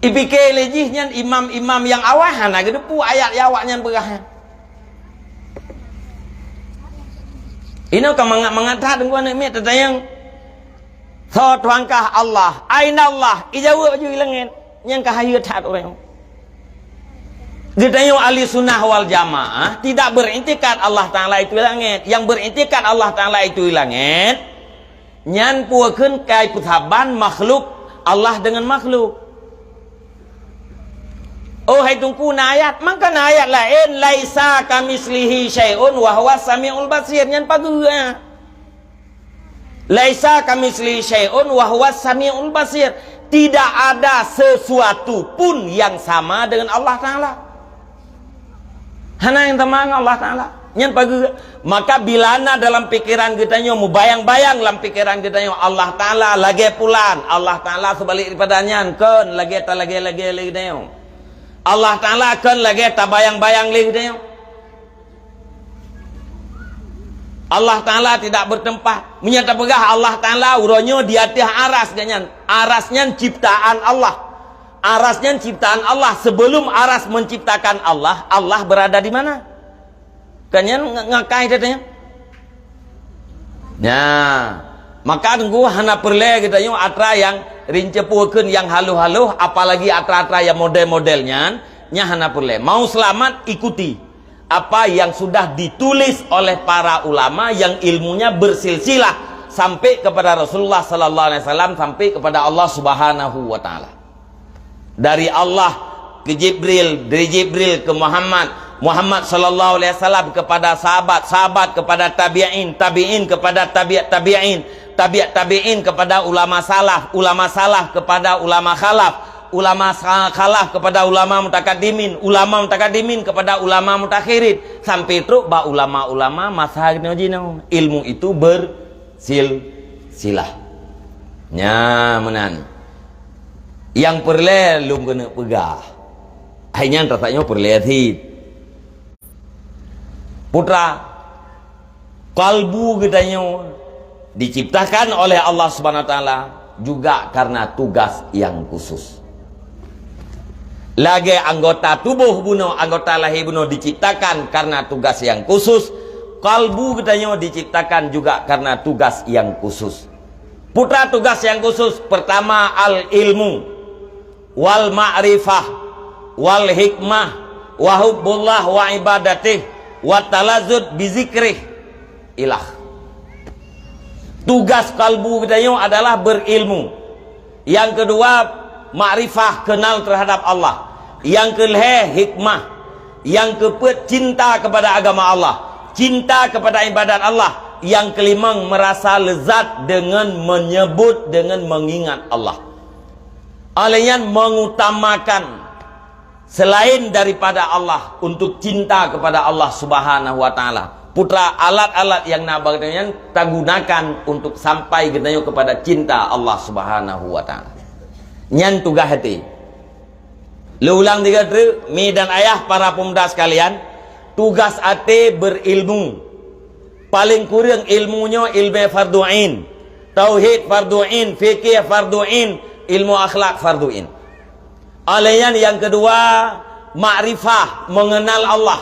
Ipike lé jih nyan imam-imam nyang awai hana geuteupeue ayat nyang awaknyan peugah nyan. Inoe ka mangat-mangat that teungku aneuk miet tatanyong. Soe Tuhan kah Allah? Aina Allah? Ijaweueb ju i langét. Nyang ka hayeue that ureuëng. Geutanyoe ahli sunnah wal jamaah tidak beriktikad Allah Taala itu i langét. Yang beriktikad Allah Taala itu i langét, nyan peue kheun kai peusaban makhluk Allah dengan makhluk. Oh, hai teungku, na ayat, mangka na ayat laén, "Laisa kamislihi syai'un wa huwas samiul basir." Nyan pageue, ah. "Laisa kamislihi syai'un wa huwas samiul basir." Tidak ada sesuatu pun yang sama dengan Allah Taala. Hana nyang sama ngon Allah Taala. Nyan pageue. Maka bila na dalam pikiran geutanyoe, mubayang-bayang lam pikiran geutanyoe, Allah Taala lagée pulan, Allah Taala seubalik daripada nyan, kon lagée talagée-lagée lé geutanyoe. Allah Taala kon lagée tabayang-bayang lé geutanyoe. Allah Taala tidak bertempat. Meunyoe tapeugah Allah Taala uroe nyoe di ateueh aras geuhnyan, aras nyan ciptaan Allah. Aras nyan ciptaan Allah. Sebelum aras menciptakan Allah, Allah berada di mana? Kan nyan ng-, ngakai tatanyong. Nah, maka teungku hana peureulée geutanyoe atra nyang rinceupue kheun nyang haloh-haloh, apalagi atra-atra nyang model-model nyan, nyan hana peureulée. Mau selamat, ikuti apa yang sudah ditulis oleh para ulama yang ilmunya bersilsilah sampai kepada Rasulullah sallallahu alaihi wasallam, sampai kepada Allah Subhanahu wa taala. Dari Allah ke Jibril, dari Jibril ke Muhammad, Muhammad sallallahu alaihi wasallam kepada sahabat, sahabat kepada tabi'in, tabi'in kepada tabi'ut tabi'in, tabi'ut tabi'in kepada ulama salaf, ulama salaf kepada ulama khalaf, ulama sa-, khalaf kepada ulama mutakaddimin, ulama mutakaddimin kepada ulama mutakhirin, sampai trok bak ulama-ulama masa jinoe. Ilmu itu bersilsilah. Nya meunan. Nyang peureulée lôn keuneuk peugah. Hai nyan tatanyoe peureulée cit. Putra, kalbu geutanyoe diciptakan oleh Allah Subhanahu wa taala juga karena tugas yang khusus. Lagée anggota tuboh bunoe, anggota lahé bunoe diciptakan karena tugas nyang khusus, kalbu geutanyoe diciptakan juga karena tugas nyang khusus. Putra tugas nyang khusus, pertama al-ilmu, wal ma'rifah, wal hikmah, wa hubbullah wa ibadatih, wa talazud bizikrih ilah. Tugas kalbu geutanyoe adalah berilmu. Yang kedua, makrifah, kenal terhadap Allah. Yang kelhée, hikmah. Yang keupeuet, cinta kepada agama Allah, cinta kepada ibadat Allah. Yang kelimong, merasa lezat dengan menyebut, dengan mengingat Allah. Oleh nyan, mengutamakan selain daripada Allah, untuk cinta kepada Allah Subhanahu wa Ta'ala. Putra alat-alat nyang na bak geutanyoe nyan tagunakan untuk sampai geutanyoe kepada cinta Allah Subhanahu wa Ta'ala. Nyan tugaih até. Lé ulang tiga treuk, mi dan ayah, para pemuda sekalian, tugas até berilmu. Paléng kureueng ilmu nyoe ilmu fardu ain, tauhid fardu ain, fikih fardu ain, ilmu akhlak fardu ain. Oleh nyan, nyang keudua, makrifah, mengenal Allah.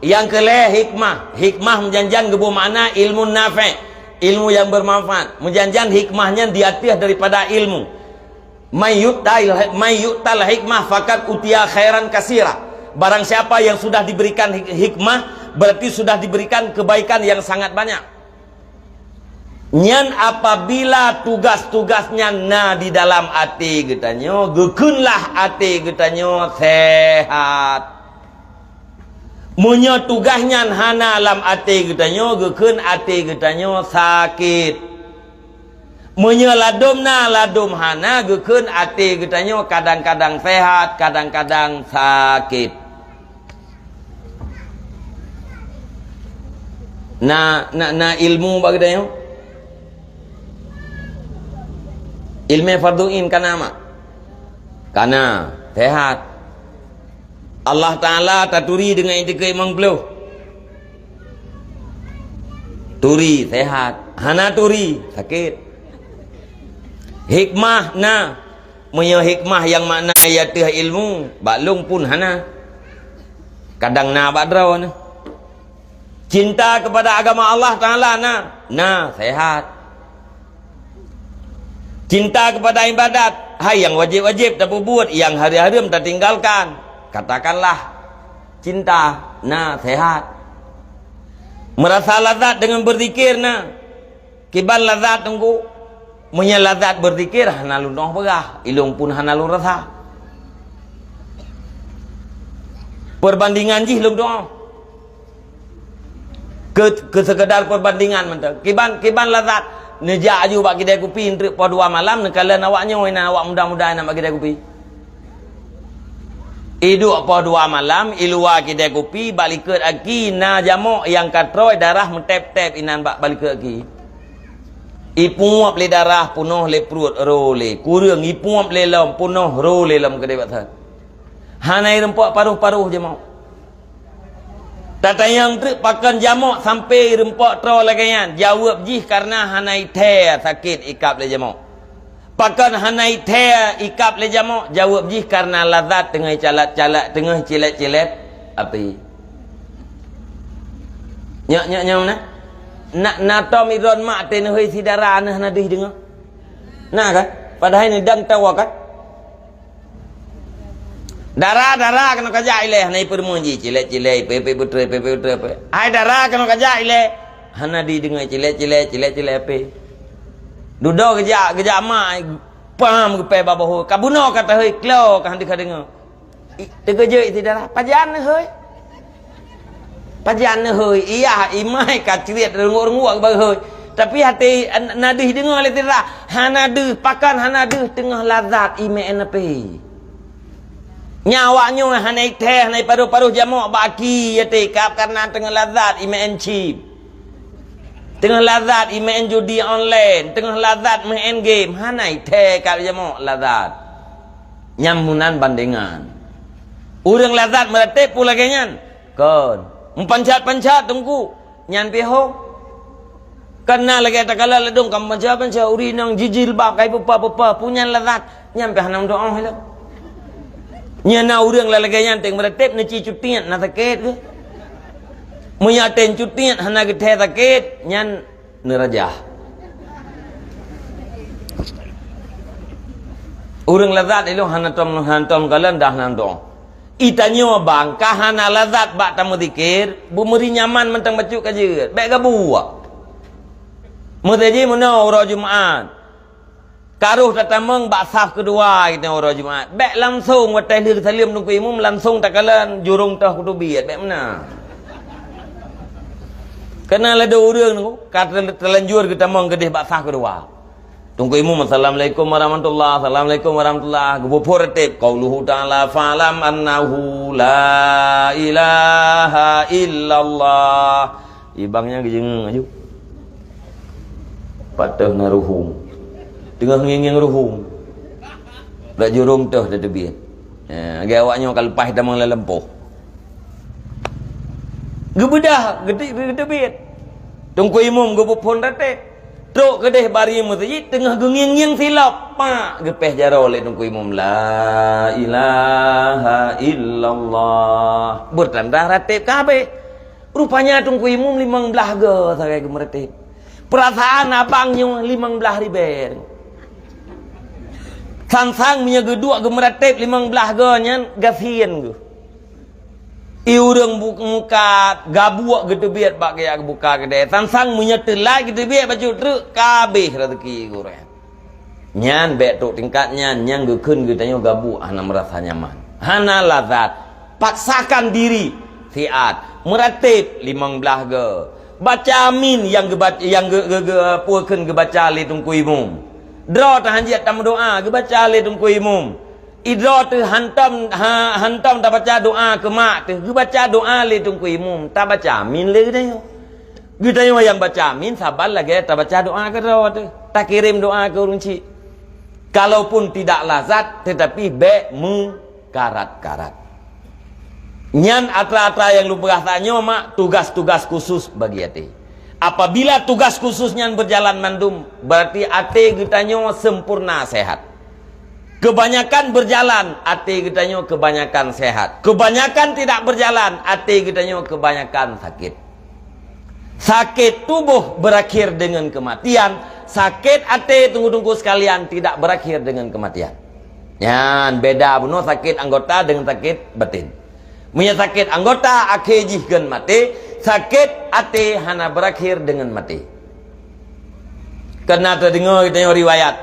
Nyang keulhée, hikmah. Hikmah meujan-jan geubri makna ilmu nafe', ilmu nyang bermanfaat. Meujan-jan hikmah nyan di ateueh daripada ilmu. "May yu'tal, may yu'tal hikmah faqad utiya khairan katsira." Barang siapa yang sudah diberikan hik-, hikmah, berarti sudah diberikan kebaikan yang sangat banyak. Nyan apabila tugas-tugas nyan na di dalam até geutanyoe, geukheunlah até geutanyoe sehat. Meunyoe tugas nyan hana lam até geutanyoe, geukheun até geutanyoe sakét. Meunyoe ladôm na, ladôm hana, geukheun até geutanyoe kadang-kadang sehat, kadang-kadang sakét. Na, na, na ilmu bak geutanyoe? Ilmu fardu ain kana mak? Kana, sehat. Allah Ta'ala taturi deungon itikeuet limong ploh. Turi, sehat. Hana turi, sakét. Hikmah na. Meunyoe hikmah nyang makna i ateueh ilmu, bak lôn pun hana. Kadang na bak droeneuh. Cinta kepada agama Allah Ta'ala na, na, sehat. Cinta kepada ibadat, hai nyang wajéb-wajéb tapeubuet, nyang hareuem-hareuem tatinggalkan. Katakanlah, cinta, na, sehat. Merasa lazat dengan berzikir, na. Kiban lazat teungku. Meunyoe lazat berzikir, hana lôn tu'oh peugah, ilôn pun hana lôn rasa. Perbandingan jih lôn tu'oh. Keu, keu sekedar perbandingan mantong. Kiban, kiban lazat. Neujak aju bak kidai kupi, treuk poh dua malam, neukalon awak nyoe, inan awak muda-muda inan bak kidai kupi. Iduek poh dua malam, i luwa kidai kupi, bak likot aki, na jamok nyang ka troe darah meutép-tép inan bak, bak likot aki. Ipuap lé darah, punoh lé pruet, ro lé. Kureueng, ipuap lé lom, punoh, ro lé lom keudeh bak that. Hana ireumpok paroh-paroh jamok. Tatanyong treuk pakon jamok sampoe ireumpok troe lagée nyan? Jaweueb jih, kareuna hana ithée sakét ikab lé jamok. Pakon hana ithée ikab lé jamok? Jaweueb jih, kareuna lazat teungoh icalat-calat, teungoh icilét-cilét api. Nyoe, nyoe, nyoe na? Na, na tom idroen mak teuh neuhôi si dara, aneuk hana deuh deungoe. Na kan? Padahai neudong tawa kan? Dara, dara, keunoe kajak ilée, hana ipeureumeun jih, cilét-cilét, ipe, ipe, beutôi, ipe, ipe, beutôi, ipe. Hai dara, keunoe kajak ilée, hana dideungoe, cilét-cilét, cilét-cilét, ipe. Dudoe geujak, geujak mak, pam geupée bak boh, ka bunoe ka teuhôi, klo ka hana ka deungoe. I, teukeujot si dara, pajan neuhôi? Pajan neuhôi, iyah imai ka crit reunguek-reunguek bak hôi. Tapi até na deuh deungoe lé si dara, hana deuh, pakon hana deuh, teungoh lazat imeu'en api. Nyan awak nyoe hana ithée, hana iparoh-paroh jamok bak aki até kab kareuna teungoh lazat imeu'en chip. Teungoh lazat imeu'en judi online, teungoh lazat meu'en game, hana ithée kab jamok lazat. Nyan meunan bandengan. Ureuëng lazat meuratéb peue lagée nyan? Kon. Meupanchat-panchat teungku, nyan pih ho. Kana lagée takalon ladôm ka meupanchat-panchat, ureuëng inong jijilbab, kai peupah-peupah, peue nyan lazat, nyan pih hana meudoá lom. Nyan na ureuëng lagée nyan teuh meuratéb neuci cutiet na sakét geuh. Meunyoe teuh cutiet hana geuthée sakét, nyan neurajah. Ureuëng lazat ilong hana tom, hana tom kalon dah hana tom. Itanyoe bang ka hana lazat bak tameuzikir, beumeuri nyaman mantong bacut ka jeuet. Bék gabuak. Meusaji meunoe uroe Jumat. Karoh tatamong bak saf keudua geutanyoe uroe Jumat. Bék langsong watée lheueh saleuem Teungku Imum langsong takalon jurong toh kuteubiet. Bék meunan. Keunan ladôm ureuëng ka terlanjur geutamong keudeh bak saf keudua. Teungku Imum, "Assalamualaikum warahmatullah, assalamualaikum warahmatullah." Geupeuphon ratéb, "Qauluhu ta'ala, fa'lam annahu la ilaha illallah." Ibang nyan geujeungeue aju. Pat teuh na ruhueng. Teungoh ngieng-ngieng ruhueng. Bak jurong teuh tateubiet. Ha, lagée awak nyoe ka leupah tamong lam lampôh. Geubeudah, geuti-, geuteubiet. Teungku Imum geupeuphon ratéb. Trok keudeh bari meuseujid teungoh geungieng-ngieng silop. Pak, geupéh jaroe lé Teungku Imum, "La ilaha illallah." Beutanda ratéb ka habéh. Rupanya Teungku Imum limong blaih goe sagai geumeuratéb. Peurasaan abang nyoe limong blaih ribée. Sang-sang meunyoe geuduek geumeuratéb limong blaih goe nyan gasien geuh. I ureuëng bu-, mukat gabuek geuteubiet bak geujak geubuka keudée. Sang-sang meunyoe teulat geuteubiet bacut treuk, ka habéh raseuki gurée. Nyan bék trok tingkat nyan nyang geukheun geutanyoe gabuek hana meurasa nyaman. Hana lazat. Paksakan diri siat. Meuratéb limong blaih goe. Baca amin nyang geuba-, nyang geu-, geu-, geu-, peue kheun geubaca lé Teungku Imum. Droe teuh hanjeuet tameudoá geubaca lé Teungku Imum. Idroe teuh hantom, ha, hantom tabaca doá keu mak teuh geubaca doá lé Teungku Imum. Tabaca amin lé geutanyoe. Geutanyoe nyang baca amin saban lagée tabaca doá keudroe teuh, takirém doá keu ureuëng chik. Kalaupun tidak lazat, tetapi bék meukarat-karat. Nyan atra-atra nyang lôn peugah tanyoe mak tugas-tugas khusus bagi até. Apabila tugas khusus nyan berjalan mandum, berarti até geutanyoe sempurna sehat. Kebanyakan berjalan, até geutanyoe kebanyakan sehat. Kebanyakan tidak berjalan, até geutanyoe kebanyakan sakit. Sakét tuboh berakhir deungon keumatian, sakét até teungku-teungku sekalian tidak berakhir deungon keumatian. Nyan beda bunoe sakét anggota deungon sakét batin. Meunyoe sakét anggota akhé jih kon maté, sakét até hana berakhir deungon maté. Keunan teudeungoe geutanyoe riwayat,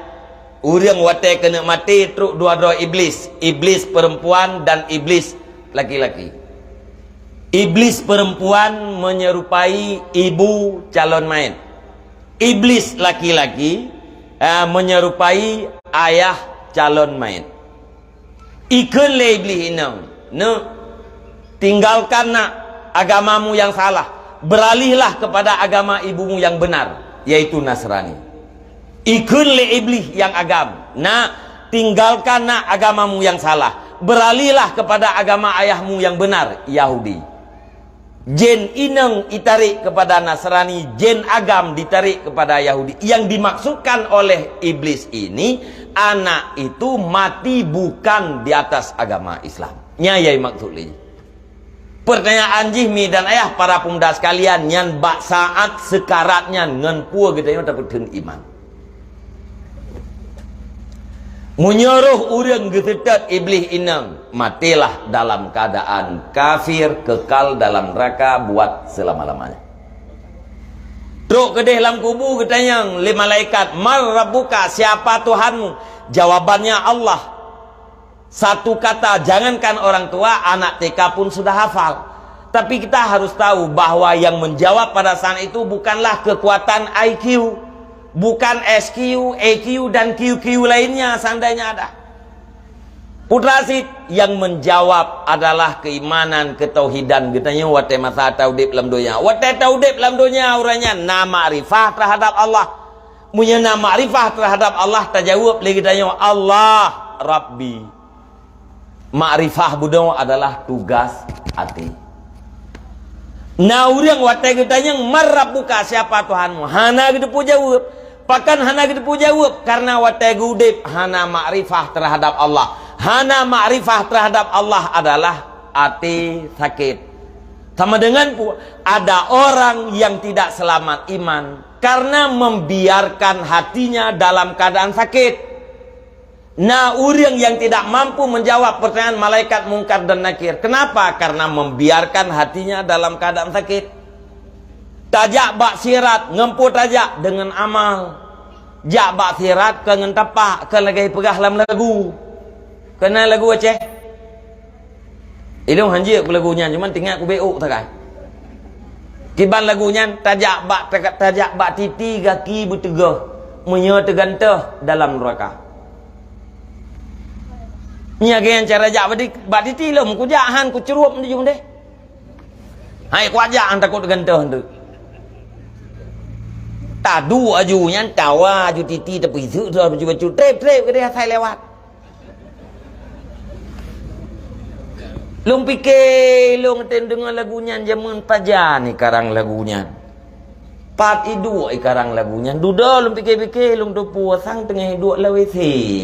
ureuëng watée keuneuk maté trok dua droe iblis, iblis perempuan dan iblis laki-laki. Iblis perempuan menyerupai ibu calon maet. Iblis laki-laki, ah, menyerupai ayah calon maet. Ikheun lé iblis inong, "Neuk, tinggalkan nak agamamu yang salah, beralihlah kepada agama ibumu yang benar, yaitu Nasrani." Ikheun lé iblis nyang agam, "Nak, tinggalkan nak agamamu yang salah, beralihlah kepada agama ayahmu yang benar, Yahudi." Jén inong itarek kepada Nasrani, jén agam ditarek kepada Yahudi. Yang dimaksudkan oleh iblis ini, anak itu mati bukan di atas agama Islam. Nyan nyang maksud lé jih. Pertanyaan jih, mi dan ayah para pemuda sekalian, nyan bak saat sekarat nyan ngon peue geutanyoe tapeutheun iman? Meunyoe roh ureuëng geuseutôt iblis inong, matélah dalam keadaan kafir, kekal dalam neraka buat selama-lamanya. Trok keudeh lam kubu geutanyong lé malaikat, "Man rabbuka, siapa Tuhanmu?" Jawabannya, "Allah." Satu kata, jangankan orang tua, anak T K pun sudah hafal. Tapi kita harus tahu bahwa yang menjawab pada saat itu bukanlah kekuatan I Q, bukan S Q, E Q, dan Q Q lainnya seandainya ada. Putra sit, yang menjawab adalah keimanan, ketauhidan geutanyoe watée masa taudeb lam donya. Watée taudeb lam donya, ureuëng nyan na makrifah terhadap Allah. Meunyoe na makrifah terhadap Allah, tajaweueb lé geutanyoe, "Allah Rabbi." Makrifah bunoe adalah tugas até. Na ureuëng watée geutanyong, "Man rabbuka, siapa Tuhanmu?" Hana geuteupeue jaweueb. Pakon hana geuteupeue jaweueb? Karena watée geuudeb hana makrifah terhadap Allah. Hana makrifah terhadap Allah adalah até sakét. Sama dengan pu-, ada orang yang tidak selamat iman karena membiarkan hatinya dalam keadaan sakit. Na ureuëng yang tidak mampu menjawab pertanyaan malaikat Mungkar dan Nakir. Kenapa? Karena membiarkan hatinya dalam keadaan sakit. Tajak bak sirat, ngon peue tajak? Deungon amal. Jak bak sirat kon ngon tapak, kon lagée peugah lam lagu. Keunan lagu Aceh? Ilôn hanjeuet ku lagu nyan, cuman teuingat ku bék ôk sagai. Kiban lagu nyan, tajak bak, tajak bak titi gaki beuteugoh, meunyoe teugantoh dalam neuraka. Nyan lagée nyan cara jak bak ti-, bak titi lom, kujak han kucrôb meunyoe deh. Hai kuajak han takot teugantoh tu. Taduek aju nyan, tawa aju titi, tapi seuk tu bacut-bacut, treb-treb keudeh asai lewat. Lôn pike, lôn tem deungoe lagu nyan jameun pajan ikarang lagu nyan. Pat iduek ikarang lagu nyan. Dudoe lôn pike-pike, lôn teupeu sang teungoh iduek lam WC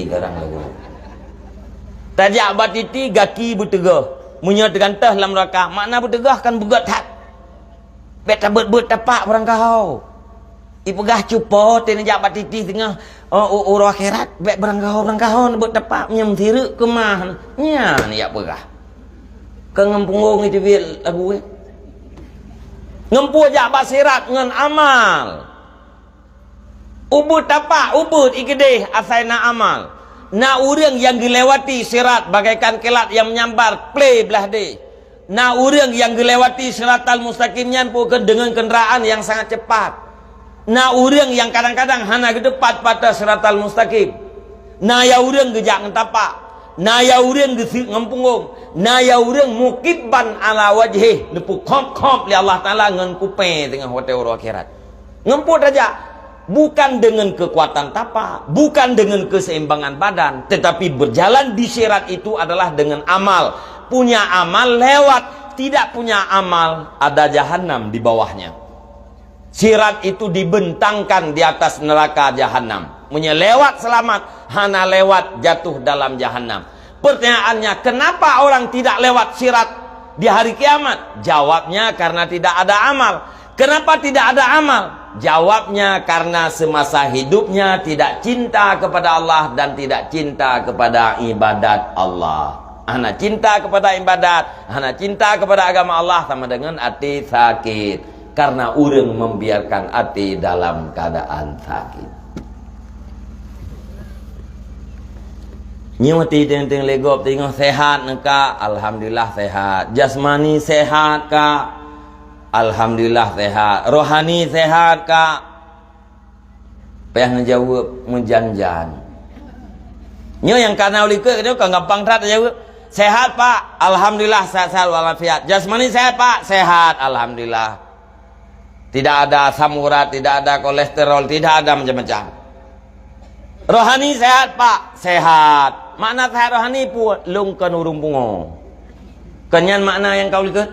ikarang lagu. Tajak bak titi gaki beuteugoh. Meunyoe teugantoh lam neuraka, makna beuteugoh kan beugét that. Bék tabeuet-beuet tapak beurangkaho. Ipeugah cupo teuh neujak bak titi teungoh, oh, u-, uroe akhirat, bék beurangkaho-beurangkaho neubeuet tapak, meunyoe meusireuk keumah. Nyan jak peugah. Keu ngon punggong itu biet lagu, eh. Ngon peue jak bak sirat? Ngon amal. Ubeuet tapak, ubeuet i keudeh asai na amal. Na ureuëng nyang geulewati sirat bagaikan kilat nyang meunyambar plé blaih deh. Na ureuëng nyang geulewati siratal mustaqim nyan peukeun deungon keundaraan nyang sangat cepat. Na ureuëng nyang kadang-kadang hana geuteupat bak siratal mustaqim. Na ya ureuëng geujak ngon tapak. Na ya ureuëng geuseuk ngon punggong. Na ya ureuëng mukibban ala wajhih, neupeukhop-khop lé Allah Taala ngon kupée teungoh watée uroe akhirat. Ngon peue tajak? Bukan dengan kekuatan tapak, bukan dengan keseimbangan badan, tetapi berjalan di sirat itu adalah dengan amal. Punya amal lewat, tidak punya amal ada jahanam di bawahnya. Sirat itu dibentangkan di atas neraka jahanam. Meunyoe lewat selamat, hana lewat jatuh dalam jahanam. Pertanyaannya, kenapa orang tidak lewat sirat di hari kiamat? Jawabnya, karena tidak ada amal. Kenapa tidak ada amal? Jawabnya, karena semasa hidupnya tidak cinta kepada Allah dan tidak cinta kepada ibadat Allah. Hana cinta kepada ibadat, hana cinta kepada agama Allah, sama dengan até sakét. Karena ureuëng membiarkan até dalam keadaan sakét. Nyoe teunteng lé gob teungoh sehat neuka, alhamdulillah sehat. Jasmani sehat ka, alhamdulillah sehat. Rohani sehat ka. Payah neujaweueb meujan-jan. Nyoe nyang kana u likot nyoe ka gampang that jaweueb. Sehat, Pak? Alhamdulillah sehat-sehat walafiat. Jasmani sehat, Pak? Sehat, alhamdulillah. Tidak ada asam urat, tidak ada kolesterol, tidak ada macam-macam. Rohani sehat, Pak? Sehat. Makna sehat rohani peue? Lôn kon ureuëng pungo. Kon nyan makna nyang ka u likot?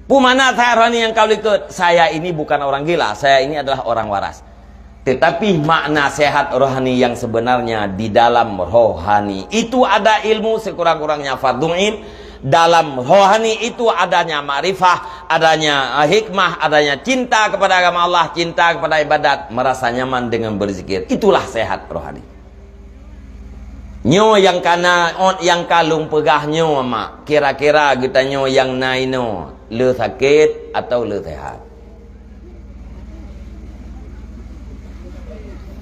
Peue makna sehat rohani nyang ka u likot? Saya ini bukan orang gila, saya ini adalah orang waras. Tetapi makna sehat rohani yang sebenarnya di dalam rohani itu ada ilmu sekurang-kurangnya fardhu ain. Dalam rohani itu adanya makrifah, adanya, eh, hikmah, adanya cinta kepada agama Allah, cinta kepada ibadat, merasa nyaman dengan berzikir. Itulah sehat rohani. Nyoe nyang kana ôt nyang ka lôn peugah nyoe, mak. Kira-kira geutanyoe nyang na inoe, le sakét atawa le sehat?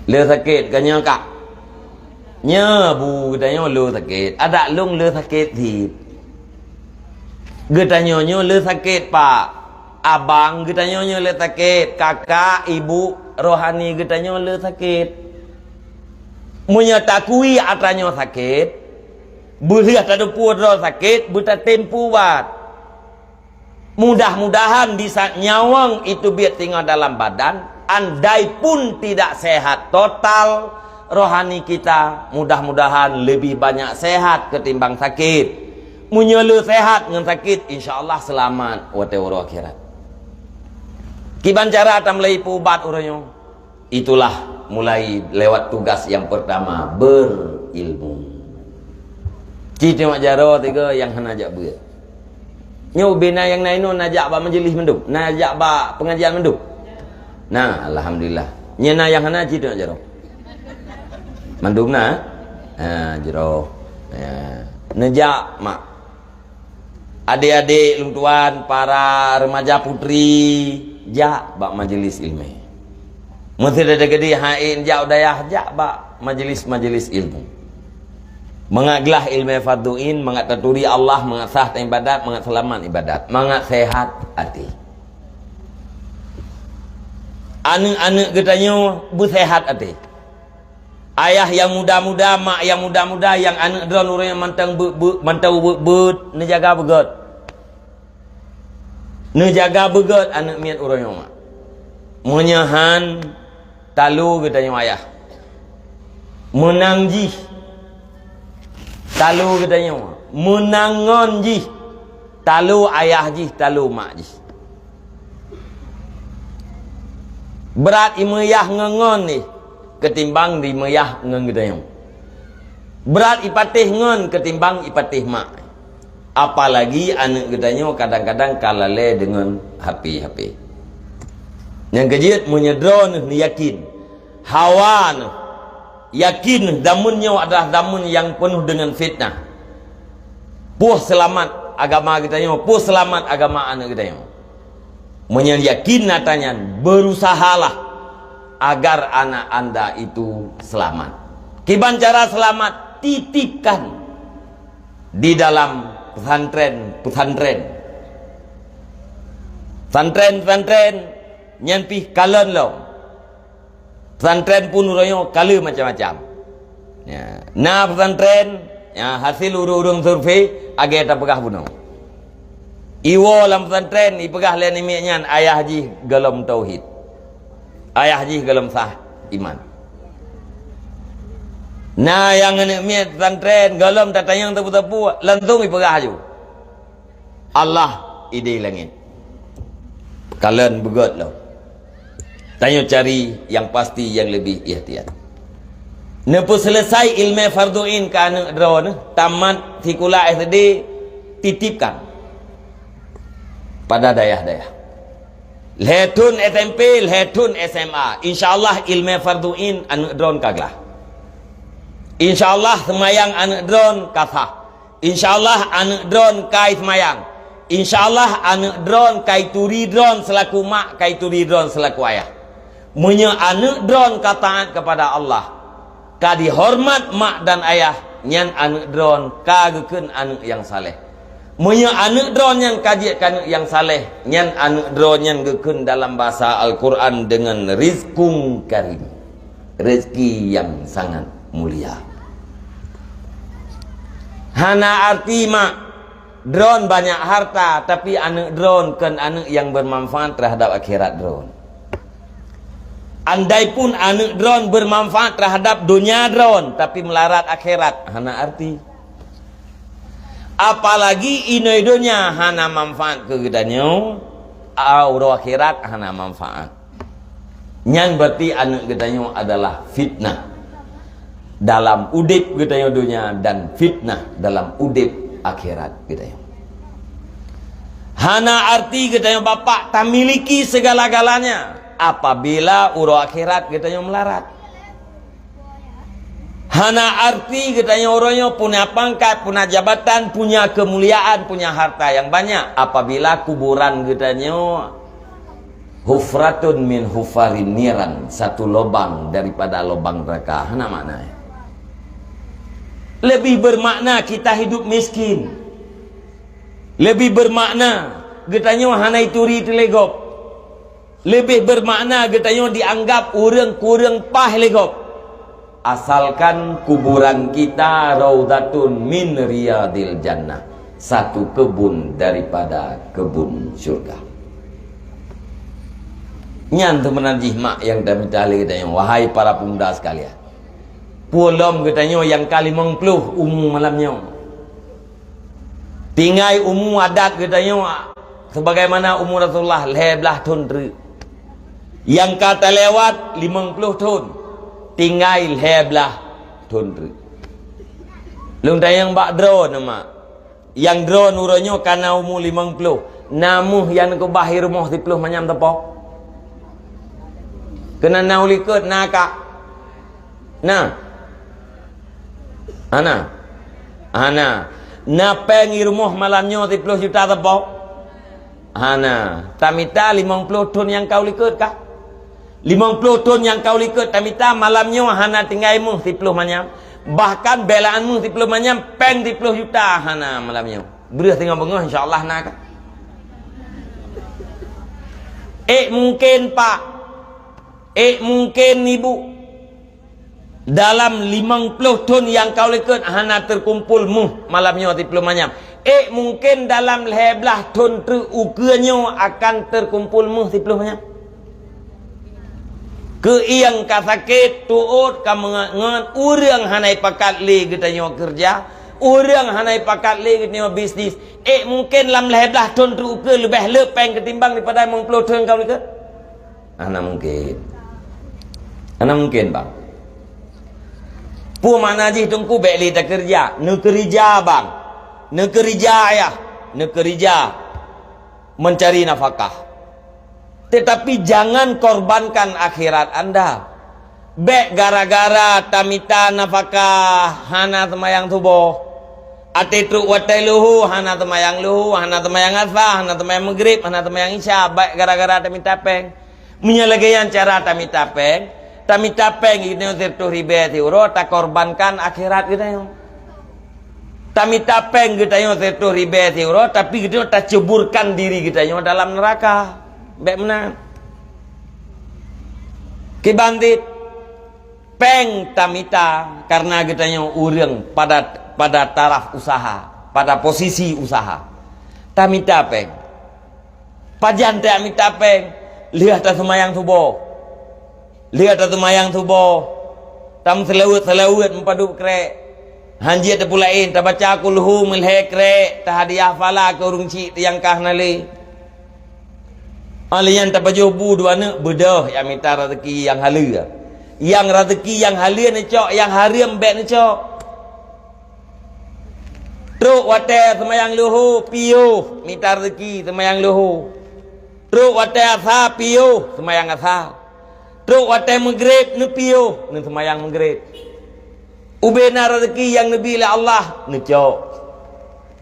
Le sakét, ka nyoe, Kak? Nyoe bu geutanyoe le sakét. Adak lôn le sakét cit. Geutanyoe nyoe le sakét, Pak. Abang geutanyoe nyoe le sakét, kakak, ibu, rohani geutanyoe le sakét. Meunyoe takui atra nyoe sakét, beulheueh tateupeue droe sakét, beutatem peuubat. Mudah-mudahan di saat nyawöng itu biet singoh dalam badan, andai pun tidak sehat total rohani kita, mudah-mudahan lebih banyak sehat ketimbang sakit. Meunyoe le sehat ngon sakit, insya Allah seulamat watée uroe akhirat. Kiban cara tameulai peuubat uroe nyoe? Itulah mulai lewat tugas yang pertama, berilmu. Ci teungoh jaroe tiga nyang hana jak beuet. Nyoe ubé na nyang na inoe na jak bak majlis mandum, na jak bak pengajian mandum. Na, alhamdulillah. Nyan na nyang hana ci teungoh jaroe. Mandum na? Ha, jaroe. Ha. Neujak mak. Adik-adik lôn tuan, para remaja putri, jak bak majlis ilmu. Meuseuti geude hai jak u dayah, jak bak majlis-majlis ilmu. Mangat glah ilmu fardhu ain, mangat taturi Allah, mangat sah ibadat, mangat seulamat ibadat, mangat sehat até. Aneuk-aneuk geutanyoe beusehat até. Ayah nyang muda-muda, mak nyang muda-muda, nyang aneuk droe uroe nyoe mantong beuet-beuet, mantong beuet-beuet, neujaga beugét. Neujaga beugét aneuk miet uroe nyoe, mak. Meunyoe han, talo geutanyoe ayah. Meunang jih, talo geutanyoe. Meunang ngon jih, talo ayah jih, talo mak jih. Brat imeuyah ngon ngon nih, keutimbang imeuyah ngon geutanyoe. Brat ipatéh ngon keutimbang ipatéh mak. Apalagi aneuk geutanyoe kadang-kadang ka lalée deungon H P-H P. Nyang keujeuet, meunyoe droeneuh neuyakin, hawa neuh, yakin zameun nyoe adalah zameun nyang peunoh deungon fitnah. Poh seulamat agama geutanyoe, poh seulamat agama aneuk geutanyoe. Meunyoe yakin ata nyan, berusahalah agar anak anda itu selamat. Kiban cara selamat? Titipkan di dalam pesantren-pesantren. Pesantren-pesantren nyan pih kalon lom. Pesantren pun uroe nyoe ka le macam-macam. Ya, na pesantren, ya, hasil ureuëng-ureuëng survei, lagée tapeugah bunoe. Iwoe lam pesantren, ipeugah lé aneuk miet nyan ayah jih gohlom tauhid. Ayah jih gohlom sah iman. Na nyang aneuk miet pesantren gohlom tatanyong teupeu-teupeu, langsung ipeugah aju, Allah ideh langét. Kalon beugét lom. Tanyoe cari nyang pasti nyang leubeh ikhtiar. Neupeuseuleusoe ilmu fardhu ain keu aneuk droeneuh, tamat sikula S D, titipkan pada dayah-dayah. Lhée thon S M P, lhée thon S M A. Insya Allah ilmu fardhu ain aneuk droen ka glah. Insya Allah seumayang aneuk droen ka sah. Insya Allah aneuk droen kai seumayang. Insya Allah aneuk droen kai turi droen seulaku mak, kai turi droen seulaku ayah. Meunyoe aneuk droen ka taát kepada Allah, ka dihoreumat mak dan ayah, nyan aneuk droen ka geukheun aneuk nyang saleh. Meunyoe aneuk droen nyan ka jeuet keu aneuk nyang saleh, nyan aneuk droen nyan geukheun dalam basa Al-Quran deungon rizqun karim, rezeki nyang sangat mulia. Hana arti mak droen banyak harta, tapi aneuk droen kon aneuk nyang bermanfaat terhadap akhirat droen. Andai pun aneuk droen bermanfaat terhadap donya droen, tapi meularat akhirat, hana arti. Apalagi inoi donya hana manfaat keu geutanyoe, uroe akhirat hana manfaat. Nyan berarti aneuk geutanyoe adalah fitnah dalam udeb geutanyoe donya dan fitnah dalam udeb akhirat geutanyoe. Hana arti geutanyoe bapak tamiliki segala-galanya apabila uroe akhirat geutanyoe meularat. Hana arti geutanyoe uroe nyoe punya pangkat, punya jabatan, punya kemuliaan, punya harta yang banyak apabila kuburan geutanyoe hufratun min hufarin niran, satu lubang daripada lubang neraka. Hana makna. Lebih bermakna kita hidup miskin. Lebih bermakna geutanyoe hana ituri teulegop. Lebih bermakna geutanyoe dianggap ureuëng kureueng paih lé gob. Asalkan kuburan kita raudhatun min riyadil jannah, satu kebun daripada kebun syurga. Nyan seubeuna jih mak nyang tamita lé geutanyoe, wahai para pemuda sekalian. Peue lom geutanyoe nyang ka limong ploh umu malam nyoe. Tinggai umu adat geutanyoe sebagaimana umu Rasulullah lhée blaih thon treuk. Nyang ka talewat limong ploh thon, tinggai lhée blaih thon treuk. Lôn tanyong bak droeneuh, mak. Nyang droeneuh uroe nyoe ka na umu limong ploh. Na méuh nyang keubah i rumoh siplôh manyam teupok? Keunan na u likot na kak? Na? Hana? Hana. Na péng i rumoh malam nyoe siplôh juta teupok? Hana. Tamita limong ploh thon nyang ka u likot kah? Limong ploh thon nyang ka u likot tamita, malam nyoe hana tinggai méuh siplôh manyam. Bahkan beulaan méuh siplôh manyam, péng siplôh juta hana malam nyoe. Breuh singoh beungoh, insya Allah na kah? Ék mungken, Pak. Ék mungken, Ibu. Dalam limong ploh thon nyang ka u likot hana teukumpul méuh malam nyoe siplôh manyam. Ék mungken dalam lhèe blaih thon treuk ukeue nyoe akan teukumpul méuh siplôh manyam. Keuieng ka sakét, tuôt ka meungat-ngat, ureuëng hana ipakat lé geutanyoe keureuja, ureuëng hana ipakat lé geutanyoe bisnis. Ék mungken lam lhèe blaih thon treuk ukeue leubeh le péng keutimbang daripada limong ploh thon ka u likot? Hana mungken. Hana mungken, bang. Peue makna jih, Teungku? Bék lé takeureuja. Neukeureuja, bang. Neukeureuja, ayah. Neukeureuja mencari nafkah. Tetapi jangan korbankan akhirat anda. Bék gara-gara tamita nafkah hana seumayang suboh. Até trok watée luhu, hana teumayang luhu, hana teumayang asa, hana teumayang meugrib, hana teumayang isya, bék gara-gara tamita péng. Meunyoe lagée nyan cara tamita péng, tamita péng geutanyoe siratoh ribée siuroe, takorbankan akhirat geutanyoe. Tamita péng geutanyoe siratoh ribée siuroe, tapi geutanyoe taceburkan diri geutanyoe dalam neuraka. Bék meunan. Kiban cit. Péng tamita karena geutanyoe ureuëng pada, pada taraf usaha, pada posisi usaha. Tamita péng. Pajan tamita péng? Lheueh taseumayang suboh. Lheueh taseumayang suboh, tameuseulaweuet-seulaweuet meupadub krek. Hanjeuet teupeu laén, tabaca kulhu meulhée krek, tahadiah phala keu ureuëng chik nyang ka hana lé. Óh lheueh nyan tapajoh bu dua neuk, beudôh nyang mita raseuki nyang haleue. Nyang raseuki nyang haleue neucok, nyang hareuem bék neucok. Trok watée seumayang luhu, piôh mita raseuki seumayang luhu. Trok watée asa, piôh seumayang asa. Trok watée meugrib, neupiôh neuseumayang meugrib. Ubena raseuki nyang neubi lé Allah, neucok.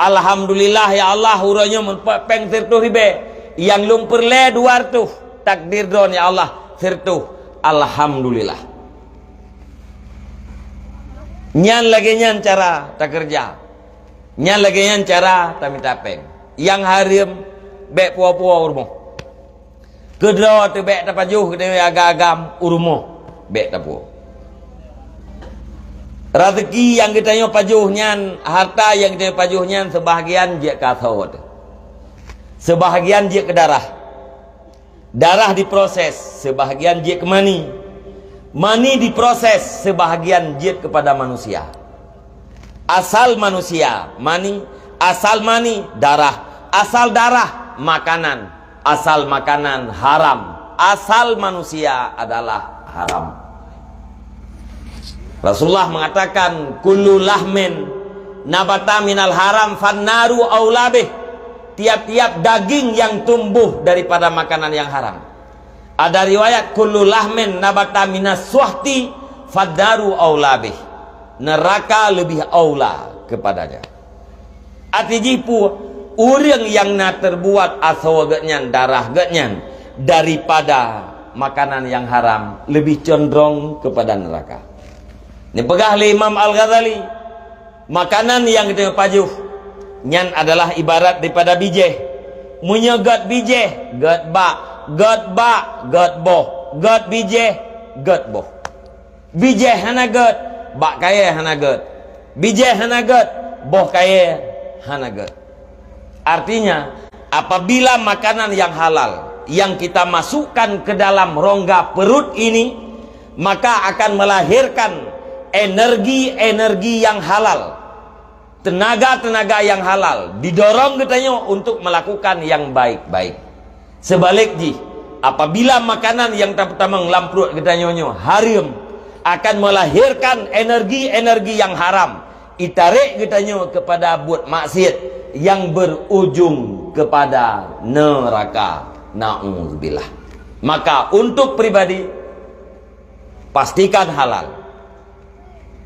Alhamdulillah, ya Allah, uroe nyoe meupék péng siratoh ribée, nyang lôn peureulée dua ratoh, takdir droen, ya Allah, siratoh. Alhamdulillah. Nyan lagée nyan cara takeureuja. Nyan lagée nyan cara tamita péng. Nyang hareuem bék puwoe-puwoe u rumoh. Keudroe teuh bék tapajoh geutanyoe agam-agam u rumoh, bék tapuwoe. Raseuki nyang geutanyoe pajoh nyan, harta nyang geutanyoe pajoh nyan, seubahagian jeuet keu asoe teuh. Seubahagian jeuet keu darah. Darah diproses, seubahagian jeuet keu mani. Mani diproses, seubahagian jeuet keupada manusia. Asal manusia, mani. Asal mani, darah. Asal darah, makanan. Asal makanan, haram. Asal manusia adalah haram. Rasulullah mengatakan, "Kullu lahmin nabata minal haram fannaru aula bih." Tiap-tiap daging yang tumbuh daripada makanan yang haram. Ada riwayat, "Kullu lahmin nabata minas suhti faddaru aula bih." Neraka lebih aula kepadanya. Arti jih peue? Ureuëng nyang na teubuat asoe geuhnyan, darah geuhnyan, daripada makanan nyang haram, lebih condrong kepada neraka. Neupeugah lé Imam Al-Ghazali, makanan nyang geutanyoe pajoh nyan adalah ibarat daripada bijéh. Meunyoe gét bijéh, gét bak, gét bak, gét boh, gét bijéh, gét boh. Bijéh hana gét, bak kayée hana gét. Bijéh hana gét, boh kayée hana gét. Artinya, apabila makanan yang halal yang kita masukkan ke dalam rongga perut ini, maka akan melahirkan energi-energi yang halal. Tenaga-tenaga yang halal didorong geutanyoe untuk melakukan yang baik-baik. Seubalik jih, apabila makanan nyang tapeutamong lam pruet geutanyoe nyoe hareuem, akan melahirkan energi-energi yang haram, Itarek geutanyoe kepada buet maksiat yang berujung kepada neraka. Na'udzubillah. Maka untuk pribadi, pastikan halal.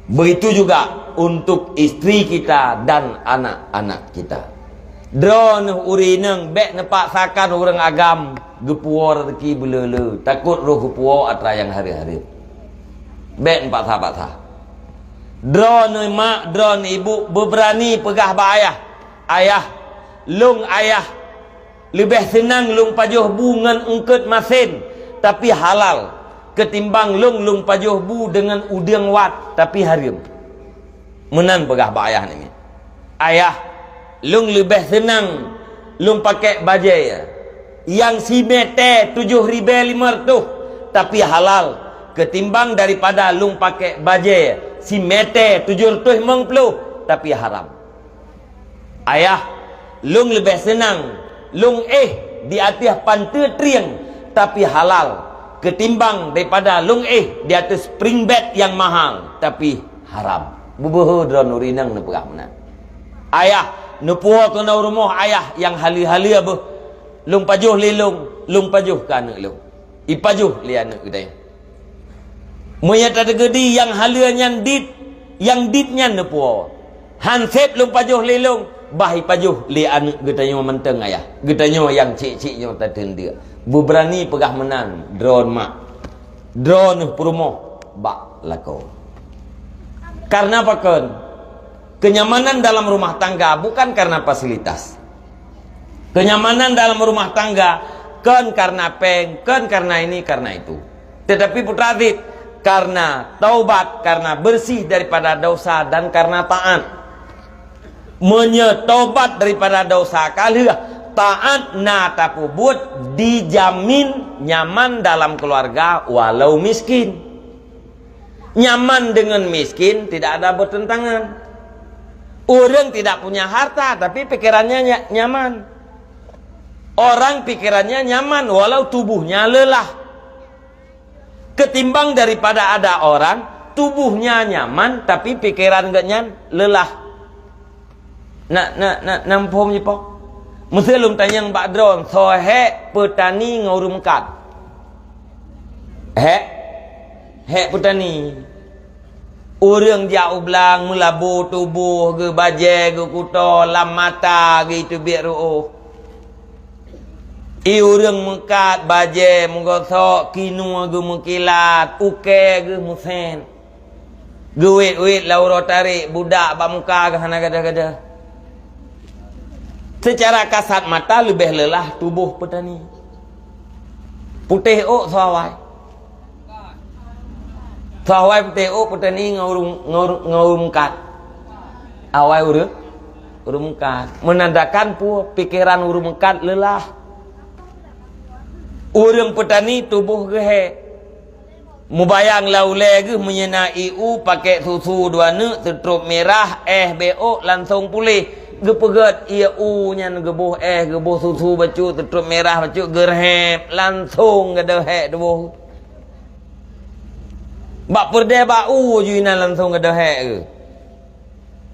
Begitu juga untuk istri kita dan anak-anak kita. Droeneuh ureueng inong bék neupaksakan ureueng agam geupuwoe rezeki beuleu-leu, takot roh geupuwoe atra nyang hareuem-hareuem. Bék neupaksa-paksa. Droeneuh mak, droeneuh ibu beubeurani peugah bak ayah, "Ayah, lôn ayah, leubeh seunang lôn pajoh bu ngon eungkot masen, tapi halal, keutimbang lôn, lôn pajoh bu deungon udeueng wat, tapi hareuem." Meunan peugah bak ayah nyan. "Ayah, lôn leubeh seunang lôn pakék bajée nyang simètè tujoh ribèe limong reutôh, tapi halal, keutimbang daripada lôn pakék bajée simètè tujoh reutôh limong ploh, tapi haram. Ayah, lôn leubeh seunang lôn éh di ateueh panteue trieng, tapi halal, keutimbang daripada lôn éh di ateueh spring bed nyang mahal, tapi haram." Beubeuhe droeneuh ureueng inong neupeugah meunan. "Ayah, neupuwoe keunoe rumoh ayah nyang haleue-haleue beuh. Lôn pajoh lé lôn, lôn pajoh keu aneuk lôn." Ipajoh lé aneuk geutanyoe. Meunyoe tateukeudi nyang haleue nyan dit, nyang dit nyan neupuwoe. "Han sép lôn pajoh lé lôn," bah ipajoh lé aneuk geutanyoe mantong ayah. Geutanyoe nyang cik-cik nyoe tateundeuk. Beubeurani peugah meunan, droeneuh mak, droeneuh peurumoh bak lakoe. Karena pakon? Kenyamanan dalam rumah tangga bukan karena fasilitas. Kenyamanan dalam rumah tangga kon karena péng, kon karena ini, karena itu. Tetapi putra Aziz, karena taubat, karena bersih daripada dosa, dan karena taat. Meunyoe taubat daripada dosa ka lheueh, taat na tapeubuet, dijamin nyaman dalam keluarga walau miskin. Nyaman dengan miskin tidak ada bertentangan. Orang tidak punya harta, tapi pikirannya nya-, nyaman. Orang pikirannya nyaman, walau tubuhnya lelah. Ketimbang daripada ada orang, tubuhnya nyaman, tapi pikiran geuhnyan lelah. Na, na, na, na muphom jih po? Meuseu lôn tanyong bak droeneuh, soe hék peutani ngon ureueng meukat? Hék? Hék peutani. Ureueng jak u blang, meulabo tuboh geuh, bajée geukuto, lam mata geuh teubiet ruoh. I ureueng meukat, bajée meugosok, kinue geuh meukilat, ukée geuh meusén. Geuwét-wét lam uroe tarek, budak bak muka geuh hana gadôh-gadôh. Seucara kasat mata leubeh leulah tuboh peutani. Putéh ôk soe awai. Soe awai putéh ôk peutani ngon ureueng, ngon ureueng, ngon ureueng meukat. Awai ureueng, ureueng meukat. Meunandakan peue, pikeran ureueng meukat leulah. Ureueng peutani tuboh geuh hék. Mubayang lam ulée geuh meunyoe na ié u, pakèk susu dua neuk, seutrop mirah, éh beuôk, langsong puléh. Geupeugét ié u nyan, geuboh éh, geuboh susu bacut, seutrop mirah bacut, geureuhéb, langsong gadôh hék tuboh. Bak peureudèe bak u ju inan langsong gadôh hék geuh.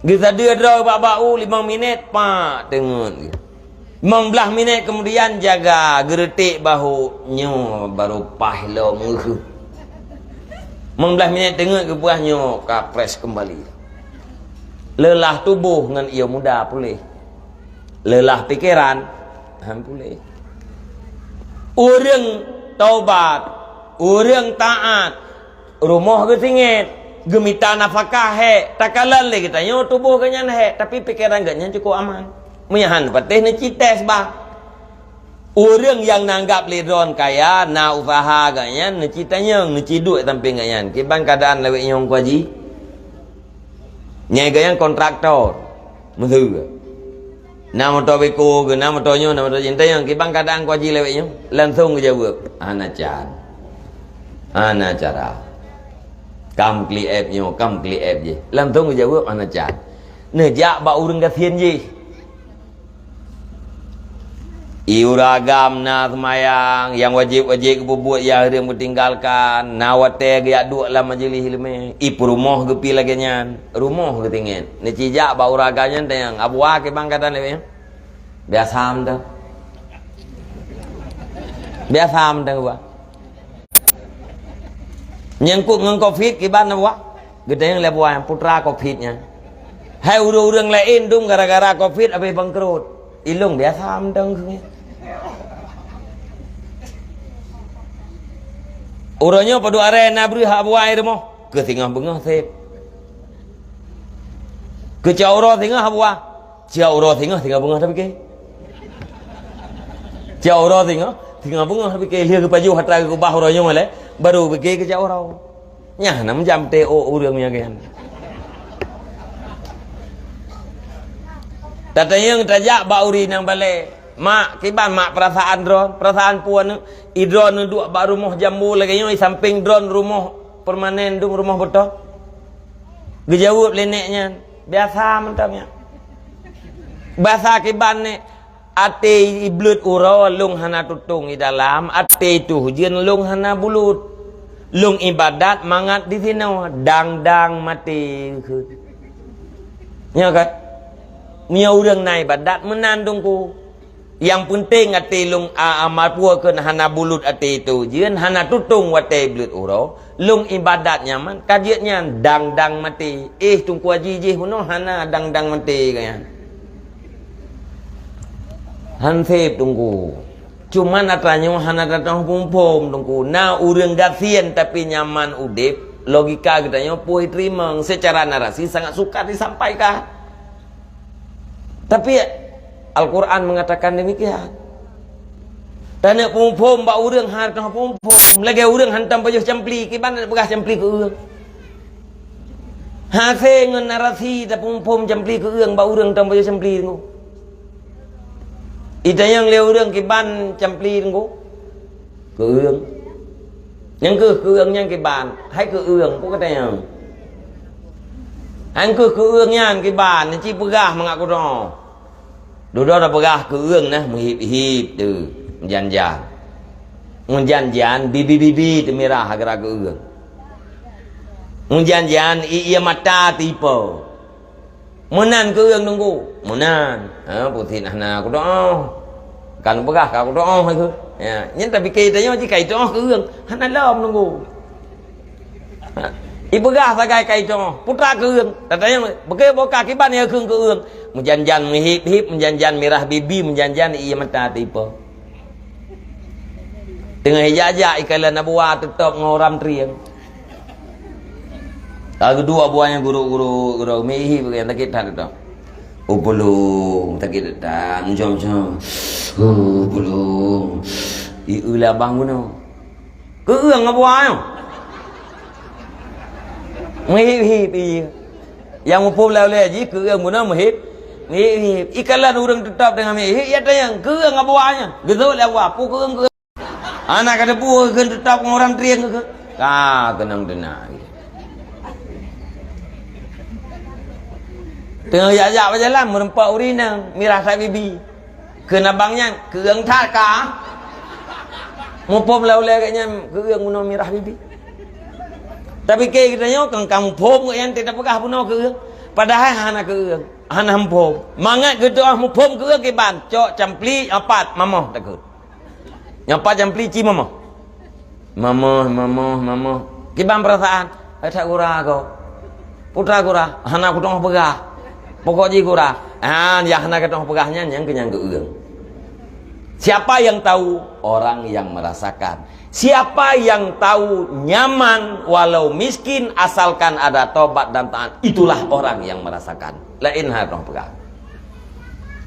Geusadeue droe bak-bak u limong minèt, pak, teungeut geuh. Limong blaih minèt keumudian jaga geureutek bahô, nyoe barô paih lom geuh. Limong blaih minèt teungeut geupeugah nyoe ka fresh keumbali. Leulah tuboh ngon ié muda puléh. Leulah pikeran, han puléh. Ureueng taubat, ureueng taát, rumoh geusingét, geumita nafakah hék, takalon lé geutanyoe tuboh geuhnyan hék, tapi pikeran geuhnyan cukôp aman. Meunyo han patéh neuci tes bah. Ureueng nyang neuanggap lé droen kaya, na useuha geuhnyan, neuci tanyong, neuci duek sampéng geuhnyan. Kiban keuadaan lawét nyoe Teungku Haji? Nyang geuhnyan kontraktor, meuseu. Na moto beko geuh, na moto nyoe, na moto nyoe. Tanyong, kiban keuadaan Teungku Haji lawét nyoe? Langsong geujaweueb, "Hana can. Hana cara. Kam kli app nyoe, kam kli app jih." Langsong geujaweueb, "Hana can." Neujak bak ureueng gasien jih. I ureueng agam na seumayang, nyang wajéb-wajéb geupeubuet nyang hareuem geutinggalkan, na watée geujak duek lam majeulih ileumé, i peurumoh geupie lagée nyan, rumoh geutinggai. Neuci jak bak ureueng agam nyan tanyong, "Abuwa kiban gata nibak nyoe?" "Biasa mantong." "Biasa mantong, Abuwa." "Nyangkut ngon covid kiban, Abuwa?" Geutanyong lé Abuwa nyan, putra covid nyan. "Hai ureueng-ureueng laén dum gara-gara covid habéh bangkrot. Ilong biasa mantong keuh nyan." "Uroe nyoe padub aré na breueh Abuwa i rumoh?" "Keu singoh beungoh seb." "Keu cot uroe singoh Abuwa?" "Cot uroe singoh, singoh beungoh tapike." "Cot uroe singoh, singoh beungoh tapike. Lheueh geupajoh atra geukeubah uroe nyoe lé, baru pike keu cot uroe." Nyan na meujam T O ureueng nyan kan. Tatanyong tajak bak ureueng nyang balée, "Mak, kiban mak peurasaan droe?" "Peurasaan peue aneuk?" "I droe neuduek bak rumoh jambu lagée nyoe, i sampéng droe rumoh permanen dum rumoh beutôi?" Geujaweueb lé nék nyan, "Biasa mantong nyan." "Biasa kiban, Nék?" "Até i bleuet uroe lôn hana tutong i dalam, até tuh jeuem lôn hana bulut. Lôn iébadat mangat disinoe, dang-dang maté kheun." Nyoe kan? Meunyoe ureueng na iébadat meunan Teungku. Nyang peunteng até lôn a, a, mapeue kheun hana bulut até tuh jeuem, hana tutong watée bleuet uroe. Lôn iébadat nyaman, ka jeuet nyan dang-dang maté. Eh, Teungku Haji jih bunoe hana dang-dang maté keu nyan. Han seb Teungku. Cuman atra nyoe hana tatong phom-phom Teungku. Na ureueng gasien tapi nyaman udeb, logika geutanyoe pue teurimong, secara narasi sangat sukar disampaikan. Tapi Al-Quran mengatakan demikian. Taneuk phom-phom bak ureueng hana phom-phom. Lagée ureueng hantom pajoh campli, kiban taneuk peugah campli keu ureueng. Hase ngon narasi taphom-phom campli keu ureueng bak ureueng hantom pajoh campli Teungku. Itanyong lé ureueng kiban campli Teungku. Keu ureueng. Nyang keuh keu ureueng nyan kiban, hai keu ureueng, peue katanyong? Nyang keuh keu ureueng nyan kiban, ci peugah mangat kudoe. Dudoe tapeugah keu ureueng nah meuhib-hib teuh, meujan-jan. Meujan-jan, bibi-bibi teumirah gara keu ureueng. Meujan-jan, ié mata teuipo. Meunan keu ureueng Teungku. Meunan. Ha, putéh hana kudoe. Kan peugah ka kudoe hai keuh. Ya, nyan tapike tanyoe jih ka itoe keu ureueng. Hana lom Teungku. Ha, ipeugah sagai ka itoe. Putra keu ureueng. Tatanyong, beuke boka kiban ya keu ureueng. Meujan-jan meuhib-hib, meujan-jan mirah bibi, meujan-jan ié mata teuipo. Teungoh ijak-jak ikalon abuwa teutop ngon uram trieng. Ka geuduek abuwa nyan gurok-gurok, gurok, meuhib beugian sakét that teutop. Oh, pulung, sakét that, meujom-jom. Oh, pulung. Ié lé abang bunoe. Keu ureueng abuwa nyoe. Meuhib-hib ié. Nyang muphom lé ulée jih keu ureueng bunoe meuhib. Meuhib-hib. Ikalon ureueng teutop deungon meuhib, ya tanyong, keu ureueng abuwa nyoe. Geuseuôt lé abuwa, peue keu ureueng keu Hana ka teupeue keu teutap ngon uram trieng keu. Ka keunong teuna. Teungoh jak-jak bak jalan, meureumpok ureueng inong, mirah that bibi. Kheun abang nyan, keu ureueng that ka. Muphom lé ulée geuh nyan, keu ureueng bunoe mirah bibi. Tapi keu geutanyoe, kan ka muphom geuh nyan, teupeugah bunoe keu ureueng. Padahai hana keu ureueng, hana muphom. Mangat geutanyoe muphom keu ureueng kiban, cok campli, apat, mamoh takheun. Nyang pajan peulici mamoh. Mamoh, mamoh, mamoh. Kiban peurasaan? Hai that gura ko. Putra gura, hana kuteungoh peugah. Pokok jih gura. Ah, nyang hana kuteungoh peugah nyan, nyang keu nyang geu-ureueng. Siapa yang tahu? Orang yang merasakan. Siapa yang tahu nyaman walau miskin asalkan ada tobat dan taat, itulah orang yang merasakan. Laén hana kuteungoh peugah.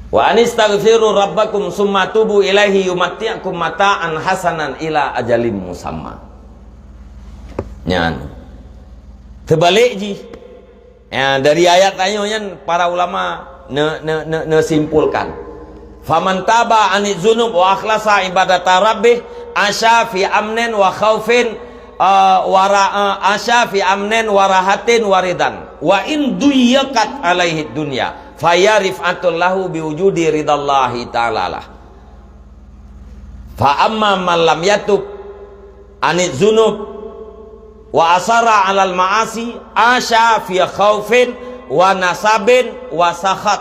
Wa anistaghfiru rabbakum summa tubu ilaihi yumatti'kum mata'an hasanan ila ajalim musamma. Nyan. Teubalek jih. Ya, dari ayat tanyoe nyan para ulama ne, ne, ne, ne simpulkan. Faman taba anit zunub wa akhlasa ibadata rabbih asya fi amnin wa khaufin, eh, wa ra-, eh, asya fi amnin wa rahatin wa ridan. Wa in duyyakat alaihi dunya. Faya rif'atul lahu biwujudi ridallahi ta'ala lah. Fa amma man lam yatub anidz dzunub wa asarra 'alal ma'asi asya fi khaufin wa nasabin wa sakhat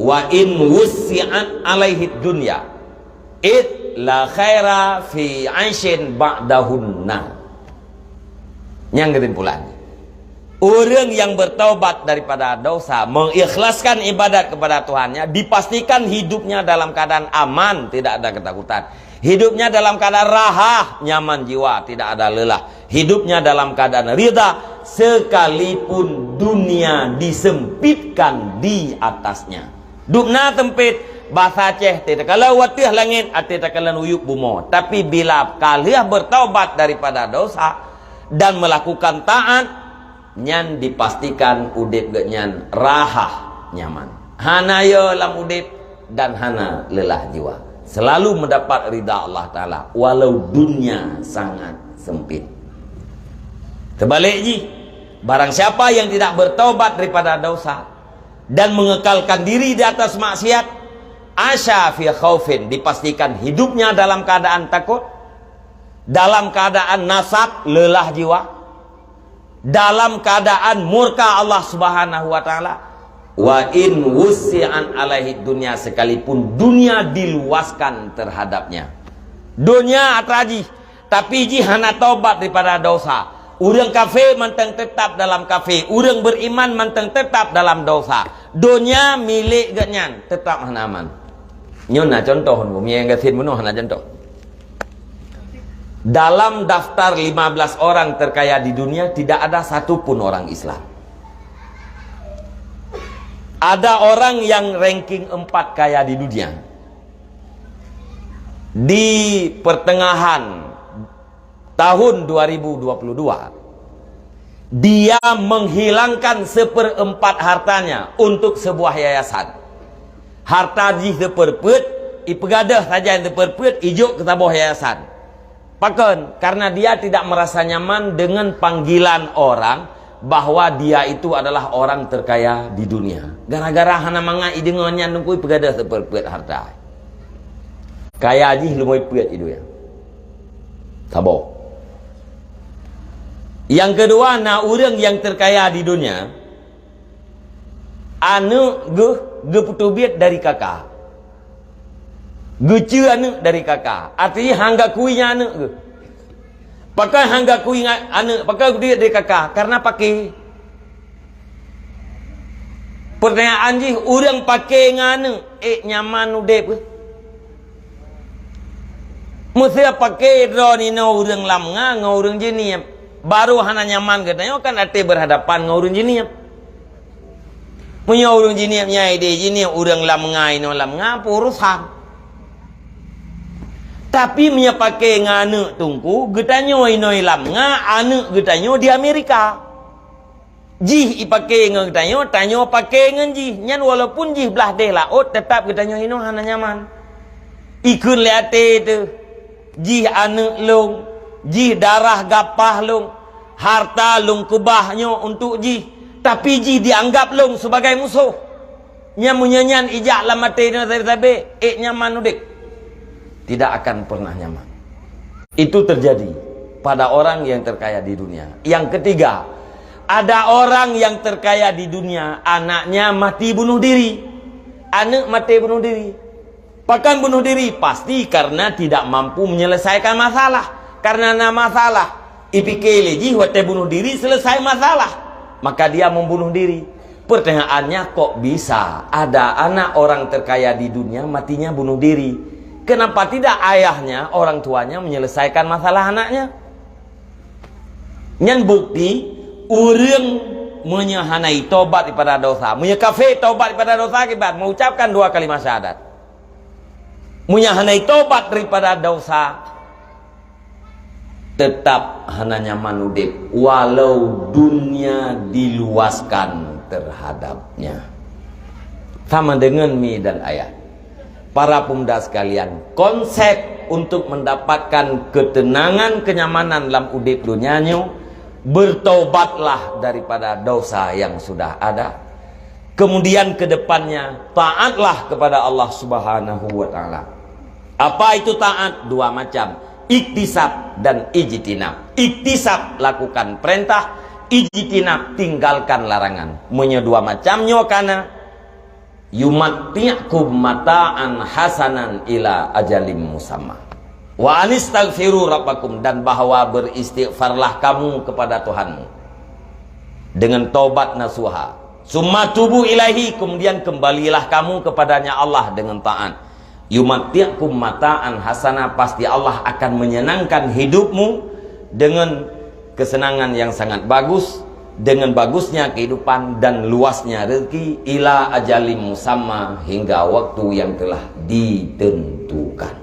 wa in wussi'at 'alaihid dunya id la khaira fi 'aisyin ba'dahun nar. Nyang keusimpulan, ureuëng nyang bertaubat daripada dosa, mengikhlaskan ibadat kepada Tuhannya, dipastikan hidupnya dalam keadaan aman, tidak ada ketakutan. Hidupnya dalam keadaan raha, nyaman jiwa, tidak ada lelah. Hidupnya dalam keadaan ridha, sekalipun dunia disempitkan di atasnya. Dubna sempit, basa Aceh, até takalon u ateueh langét, até takalon u yup bumoe. Tapi bila ka lheueh bertaubat daripada dosa dan melakukan taat, nyan dipastikan udeb geuhnyan raha, nyaman. Hana yo lam udeb dan hana lelah jiwa. Selalu mendapat ridha Allah Taala walau dunia sangat sempit. Terbalik jih, barang siapa yang tidak bertaubat daripada dosa dan mengekalkan diri di atas maksiat, asya fi khaufin, dipastikan hidupnya dalam keadaan takut, dalam keadaan nasab, lelah jiwa, dalam keadaan murka Allah Subhanahu wa Taala. Wa in wussi'at 'alaihi dunya, sekalipun dunia diluaskan terhadapnya. Dunia atra jih, tapi jih hana tobat daripada dosa. Ureuëng kafé mantong tetap dalam kafé, ureuëng beriman mantong tetap dalam dosa. Dunia milék geuhnyan tetap hana aman. Nyoe na contoh, nyang gasien bunoe hana contoh. Dalam daftar lima belas orang terkaya di dunia, tidak ada satu pun orang Islam. Ada orang yang ranking empat kaya di dunia. Di pertengahan tahun dua ribu dua puluh dua, dia menghilangkan seperempat hartanya untuk sebuah yayasan. Harta jih teupeureupeut, ipeugadôh sajan teupeureupeut, ijok keu saboh yayasan. Pakon? Karena dia tidak merasa nyaman dengan panggilan orang bahwa dia itu adalah orang terkaya di dunia. Gara-gara hana mangat ideungoe nyan, teungku, ipeugadôh teupeureupeut harta. Kaya jih lumoe peuet i dunia. Saboh. Yang kedua, na ureuëng yang terkaya di dunia, aneuëk geuh geupeuteubiet dari kaka. Geuceue aneuëk dari kaka. Artinya hana geukui nyan aneuëk geuh. Pakon hana geukui nyan aneuëk, pakon geupeuteubiet dari kaka? Karena paké. Pertanyaan jih, ureuëng paké ngon aneuëk, ék nyaman udeb? Meusé paké droeneuh nyoe ureuëng lam nga ngon ureuëng jinieb, barô hana nyaman geutanyoe kan até berhadapan ngon ureuëng jinieb. Meunyoe ureuëng jinieb nyan ideh jinieb, ureuëng lam nga inoe lam nga, peue urusan. Tapi meunyoe paké ngon aneuëk, teungku, geutanyoe inoe lam nga, aneuëk geutanyoe di Amerika. Jih ipaké ngon geutanyoe, tanyoe paké ngon jih. Nyan walaupun jih blaih deh laôt, teutap geutanyoe inoe hana nyaman. Ikheun lé até teuh, jih aneuëk lôn, jih darah gapah lôn, harta lôn keubah nyoe untuk jih, tapi jih dianggap lôn sebagai musoh. Nyan meunyoe nyan ijak lam até nyoe sabe-sabe, ék nyaman udeb? Tidak akan pernah nyaman. Itu terjadi pada orang yang terkaya di dunia. Yang ketiga, ada orang yang terkaya di dunia, anaknya mati bunuh diri. Aneuëk maté bunuh diri. Pakon bunuh diri? Pasti karena tidak mampu menyelesaikan masalah. Karena na masalah, ipiké lé jih watée bunuh diri selesai masalah. Maka dia membunuh diri. Pertanyaannya, kok bisa ada anak orang terkaya di dunia matinya bunuh diri? Kenapa tidak ayahnya, orang tuanya menyelesaikan masalah anaknya? Nyan bukti, ureuëng meunyoe hana tobat daripada dosa, meunyoe kafé tobat daripada dosa akibat mengucapkan dua kalimat syahadat. Meunyoe hana tobat daripada dosa, tetap hana nyaman udeb, walau dunia diluaskan terhadapnya. Sama dengan mi dan ayah. Para pemuda sekalian, konsep untuk mendapatkan ketenangan, kenyamanan lam udeb dunia nyoe, bertobatlah daripada dosa yang sudah ada. Kemudian ke depannya, taatlah kepada Allah Subhanahu wa Ta'ala. Apa itu taat? Dua macam, iktisab dan ijtinab. Iktisab, lakukan perintah, ijtinab, tinggalkan larangan. Meunyoe dua macam nyoe kana, yumatti'kum mata'an hasanan ila ajalim musamma. Wa anistaghfiru rabbakum, dan bahwa beristighfarlah kamu kepada Tuhanmu dengan taubat nasuha. Summa tubu ilaihi, kemudian kembalilah kamu kepadanya Allah dengan taat. Yumatti'kum mata'an hasana, pasti Allah akan menyenangkan hidupmu dengan kesenangan yang sangat bagus, dengan bagusnya kehidupan dan luasnya rezeki, ila ajalim musamma, hingga waktu yang telah ditentukan.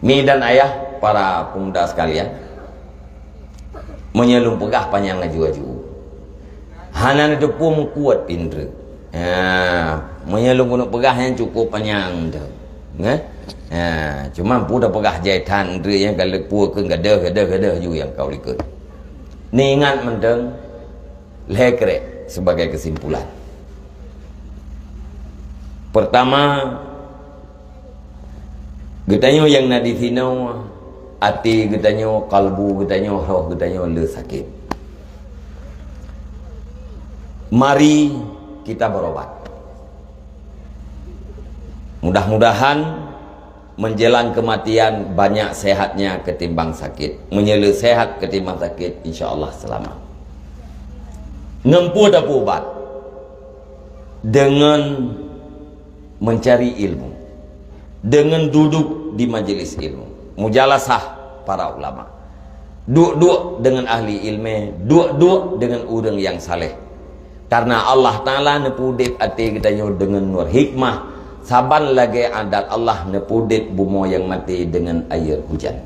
Mi dan ayah, para pemuda sekalian, meunyoe lôn peugah panyang laju-laju, hana neuteupeue meukuat pih ndreuk. Ha, meunyoe lôn keuneuk peugah nyan cukup panyang tu. Nggak? Ha, cuma peue tapeugah jai that ndreuk nyang ka lheueh peue keu gadoh, gadoh, gadoh ju nyang ka u likot. Neuingat mantong lhèe krek sebagai kesimpulan. Pertama, geutanyoe nyang na di sinoe, até geutanyoe, kalbu geutanyoe, roh geutanyoe le sakét. Mari kita berobat. Mudah-mudahan menjelang kematian banyak sehatnya ketimbang sakit. Meunyoe le sehat ketimbang sakit, insya Allah selamat. Ngon peue tapeuubat? Dengan mencari ilmu, dengan duduk di majelis ilmu, mujalasah para ulama, duek-duek dengan ahli ilmu, duek-duek dengan ureuëng yang saleh. Karena Allah Taala neupeuudeb até geutanyoe dengan nur hikmah, saban lagée adat Allah neupeuudeb bumoe nyang maté dengan air hujan.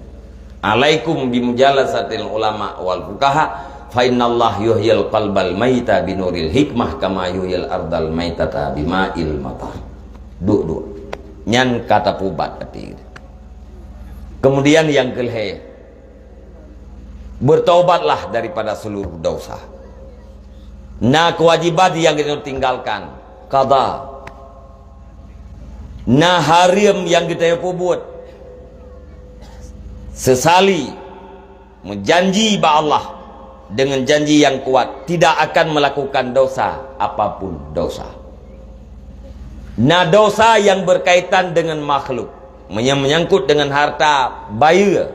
Alaikum bimujalasatil ulama wal fuqaha, fa innallaha yuhyil qalbal maita binuril hikmah kama yuhyil ardal maitata bima'il matar. Duek-duek. Nyan ka tapeuubat até. Kemudian nyang keulhée, bertaubatlah daripada seluruh dosa. Na kewajiban nyang geutanyoe tinggalkan, qada. Na hareuem nyang geutanyoe peubuet, seusali, meujanji bak Allah dengan janji nyang kuat, tidak akan melakukan dosa, apapun dosa. Na dosa nyang berkaitan dengan makhluk, meunyo-, menyangkut dengan harta, bayeue.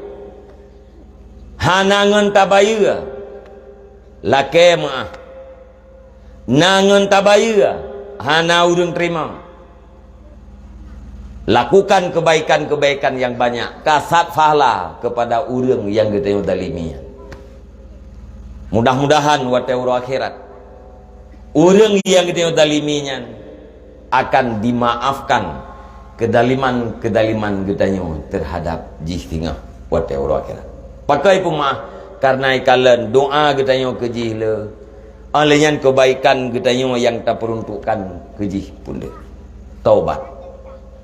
Hana ngon tabayeue, lakée meuáh. Na ngon tabayeue, hana ureuëng teurimong. Lakukan kebaikan-kebaikan yang banyak, kasat pahala kepada ureuëng nyang geutanyoe zalimi nyan. Mudah-mudahan watée uroe akhirat, ureuëng nyang geutanyoe zalimi nyan akan dimaafkan keuzaliman-keuzaliman geutanyoe terhadap jih singoh watée uroe akhirat. Pakon peumaaf? Karena ikalon doa geutanyoe keu jih le, óh lheueh nyan keubaikan geutanyoe nyang tapeuruntukkan keu jih pun le. Taubat.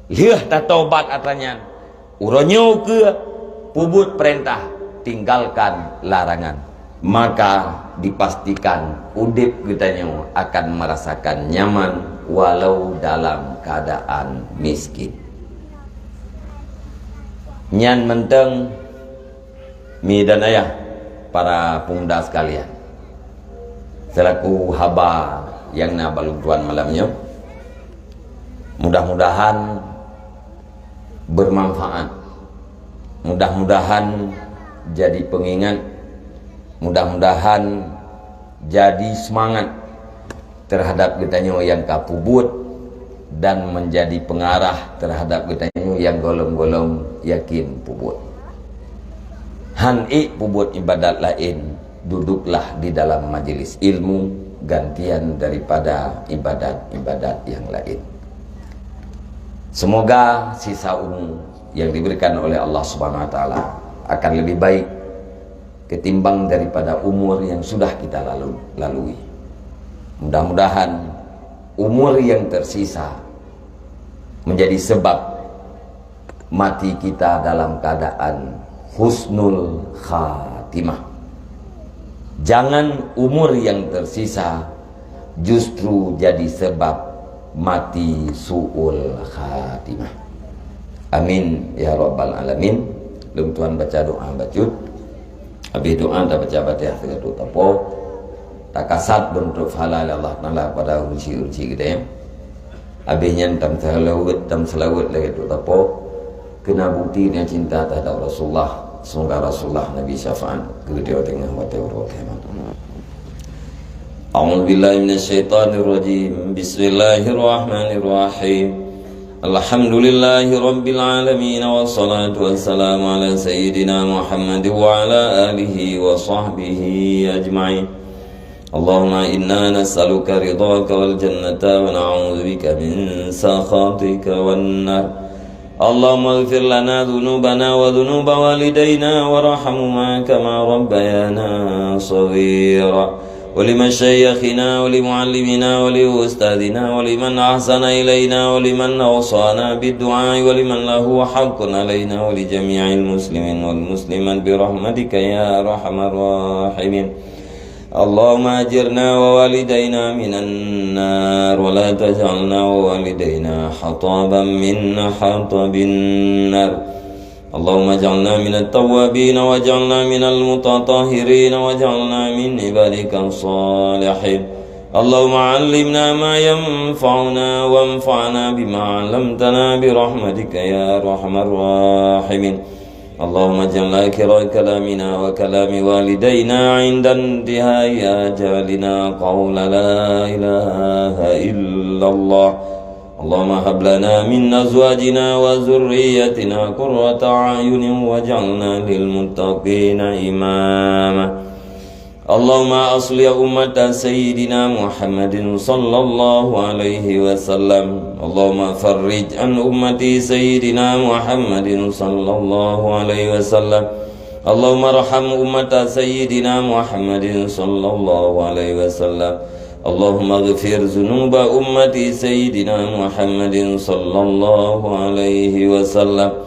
Lheueh tataubat atra nyan, uroe nyoe kheueh peubuet peurintah, tinggalkan larangan. Maka dipastikan udeb geutanyoe akan merasakan nyaman walau dalam keadaan miskin. Nyan mantong, mi dan ayah, para pemuda sekalian, selaku haba nyang na bak lôn tuan malam nyoe, mudah-mudahan bermanfaat. Mudah-mudahan jadi pengingat, mudah-mudahan jadi semangat terhadap geutanyoe nyang ka peubuet dan menjadi pengarah terhadap geutanyoe nyang gohlom-gohlom yakin peubuet. Han ék peubuet ibadat laén, duduklah di dalam majelis ilmu gantian daripada ibadat-ibadat nyang laén. Semoga sisa umu yang diberikan oleh Allah Subhanahu Wa Taala akan lebih baik ketimbang daripada umur yang sudah kita lalu, lalui. Mudah-mudahan umur yang tersisa menjadi sebab mati kita dalam keadaan husnul khatimah. Jangan umur yang tersisa justru jadi sebab mati su'ul khatimah. Amin ya rabbal alamin. Lôn tuan baca doa bacut. Habis doa tabaca Fatihah sigoe teuk tapo. Takasat beuntuk pahala lé Allah Taala pada ureuëng-ureuëng geutanyoe. Habis nyan tameuseulaweuet, tameuseulaweuet lagée teuk tapo. Keureuna bukti dan cinta terhadap Rasulullah. Semoga Rasulullah Nabi syafaat keu geutanyoe teungoh watée uroe kiamat. A'udzubillahi minasyaitonirrajim. Bismillahirrahmanirrahim. Alhamdulillahirabbil alamin, wassalatu wassalamu ala sayyidina Muhammad wa ala alihi wa sahbihi ajma'in. Allahumma inna nas'aluka ridhaka wal jannata wa na'udzubika min sakhatika wan nar. Allahumma ighfir lana dzunubana wa dzunuba walidaina warhamhuma kama rabbayana shaghira. Wa li masyaikhina wa li muallimina wa li ustadzina wa liman ahsana ilaina wa liman awsana bid du'a wa liman lahu haqqun alaina wa li jami'il muslimin wal muslimat bi rahmatika ya arhamar rahimin. Allahumma ajirna wa walidaina minan nar wa la taj'alna wa walidaina hataban min hatabin nar. Allahumma ij'alna minat tawwabin waj'alna minal mutatahhirin waj'alna min ibadika shalihin. Allahumma 'allimna ma yanfa'una wanfa'na bima 'allamtana bi rahmatika ya arhamar rahimin. Allahumma ij'al akhira kalamina wa kalami walidaina 'inda intihai ajalina qawla la ilaha illallah. Allahumma hab lana min azwajina wa dzurriyyatina qurrata a'yunin waj'alna lil muttaqina imama. Allahumma aslih ummata sayyidina Muhammadin sallallahu alaihi wasallam. Allahumma farrij an ummati sayyidina Muhammadin sallallahu alaihi wasallam. Allahumma arham ummata sayyidina Muhammadin sallallahu alaihi wasallam. Allahumma ighfir dzunuba ummati sayyidina Muhammadin sallallahu alaihi wasallam.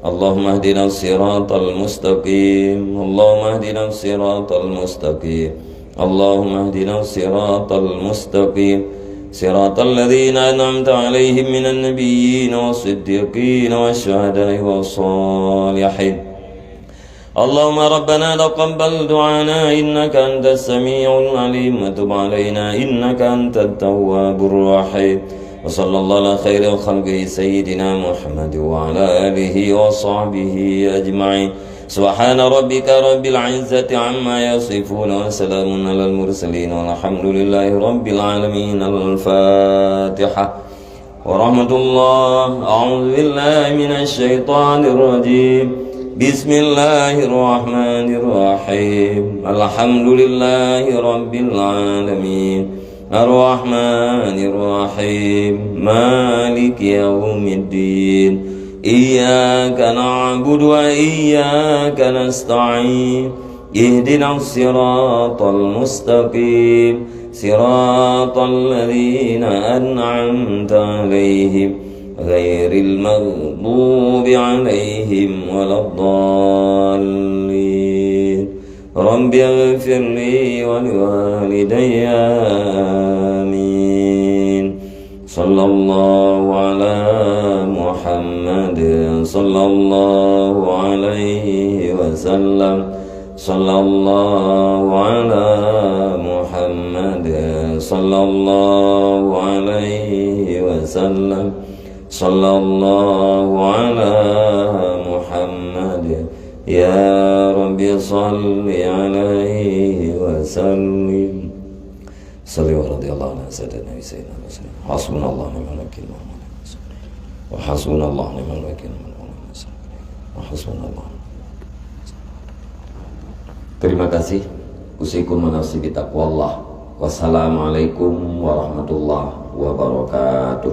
Allahumma ihdina siratal mustaqim. Allahumma ihdina siratal mustaqim. Allahumma ihdina siratal mustaqim. Siratal ladzina an'amta 'alaihim minan nabiyyin was siddiqin was syuhada'i was shalihin. Allahumma rabbana taqabbal du'ana innaka antas sami'ul alim wa tub 'alaina innaka antat tawwabur rahim. Wa sallallahu ala khairi khalqihi sayyidina Muhammad wa ala alihi wa sahbihi ajma'in. Subhana rabbika rabbil izzati amma yasifun wa salamun alal mursalin walhamdulillahi rabbil alamin. Al-Fatihah. Warahmatullah. A'udzu billahi minasy syaithanir rajim. Bismillahirrahmanirrahim. Alhamdulillahi rabbil alamin. Arrahmanirrahim. Maliki yaumiddin. Iyyaka na'budu wa iyyaka nasta'in. Ihdinas siratal mustaqim. Siratal ladzina an'amta 'alaihim ghairil maghdubi 'alaihim waladdallin. Rabbighfirli wa liwalidayya. Amin. Sallallahu ala Muhammad, sallallahu alaihi wasallam. Sallallahu ala Muhammad, sallallahu alaihi wasallam. Sallallahu ala Muhammad. Ya Rabbi, salli alaihi wa sallim. Salli wa radiyallahu anhu sayyidina Nabi sayyidina Rasulullah. Hasbunallah wa ni'mal wakil. Wa hasbunallah wa ni'mal wakil. Wa hasbunallah. Terima kasih. Usikum wa nafsi bitaqwallah. Wassalamualaikum warahmatullahi wabarakatuh.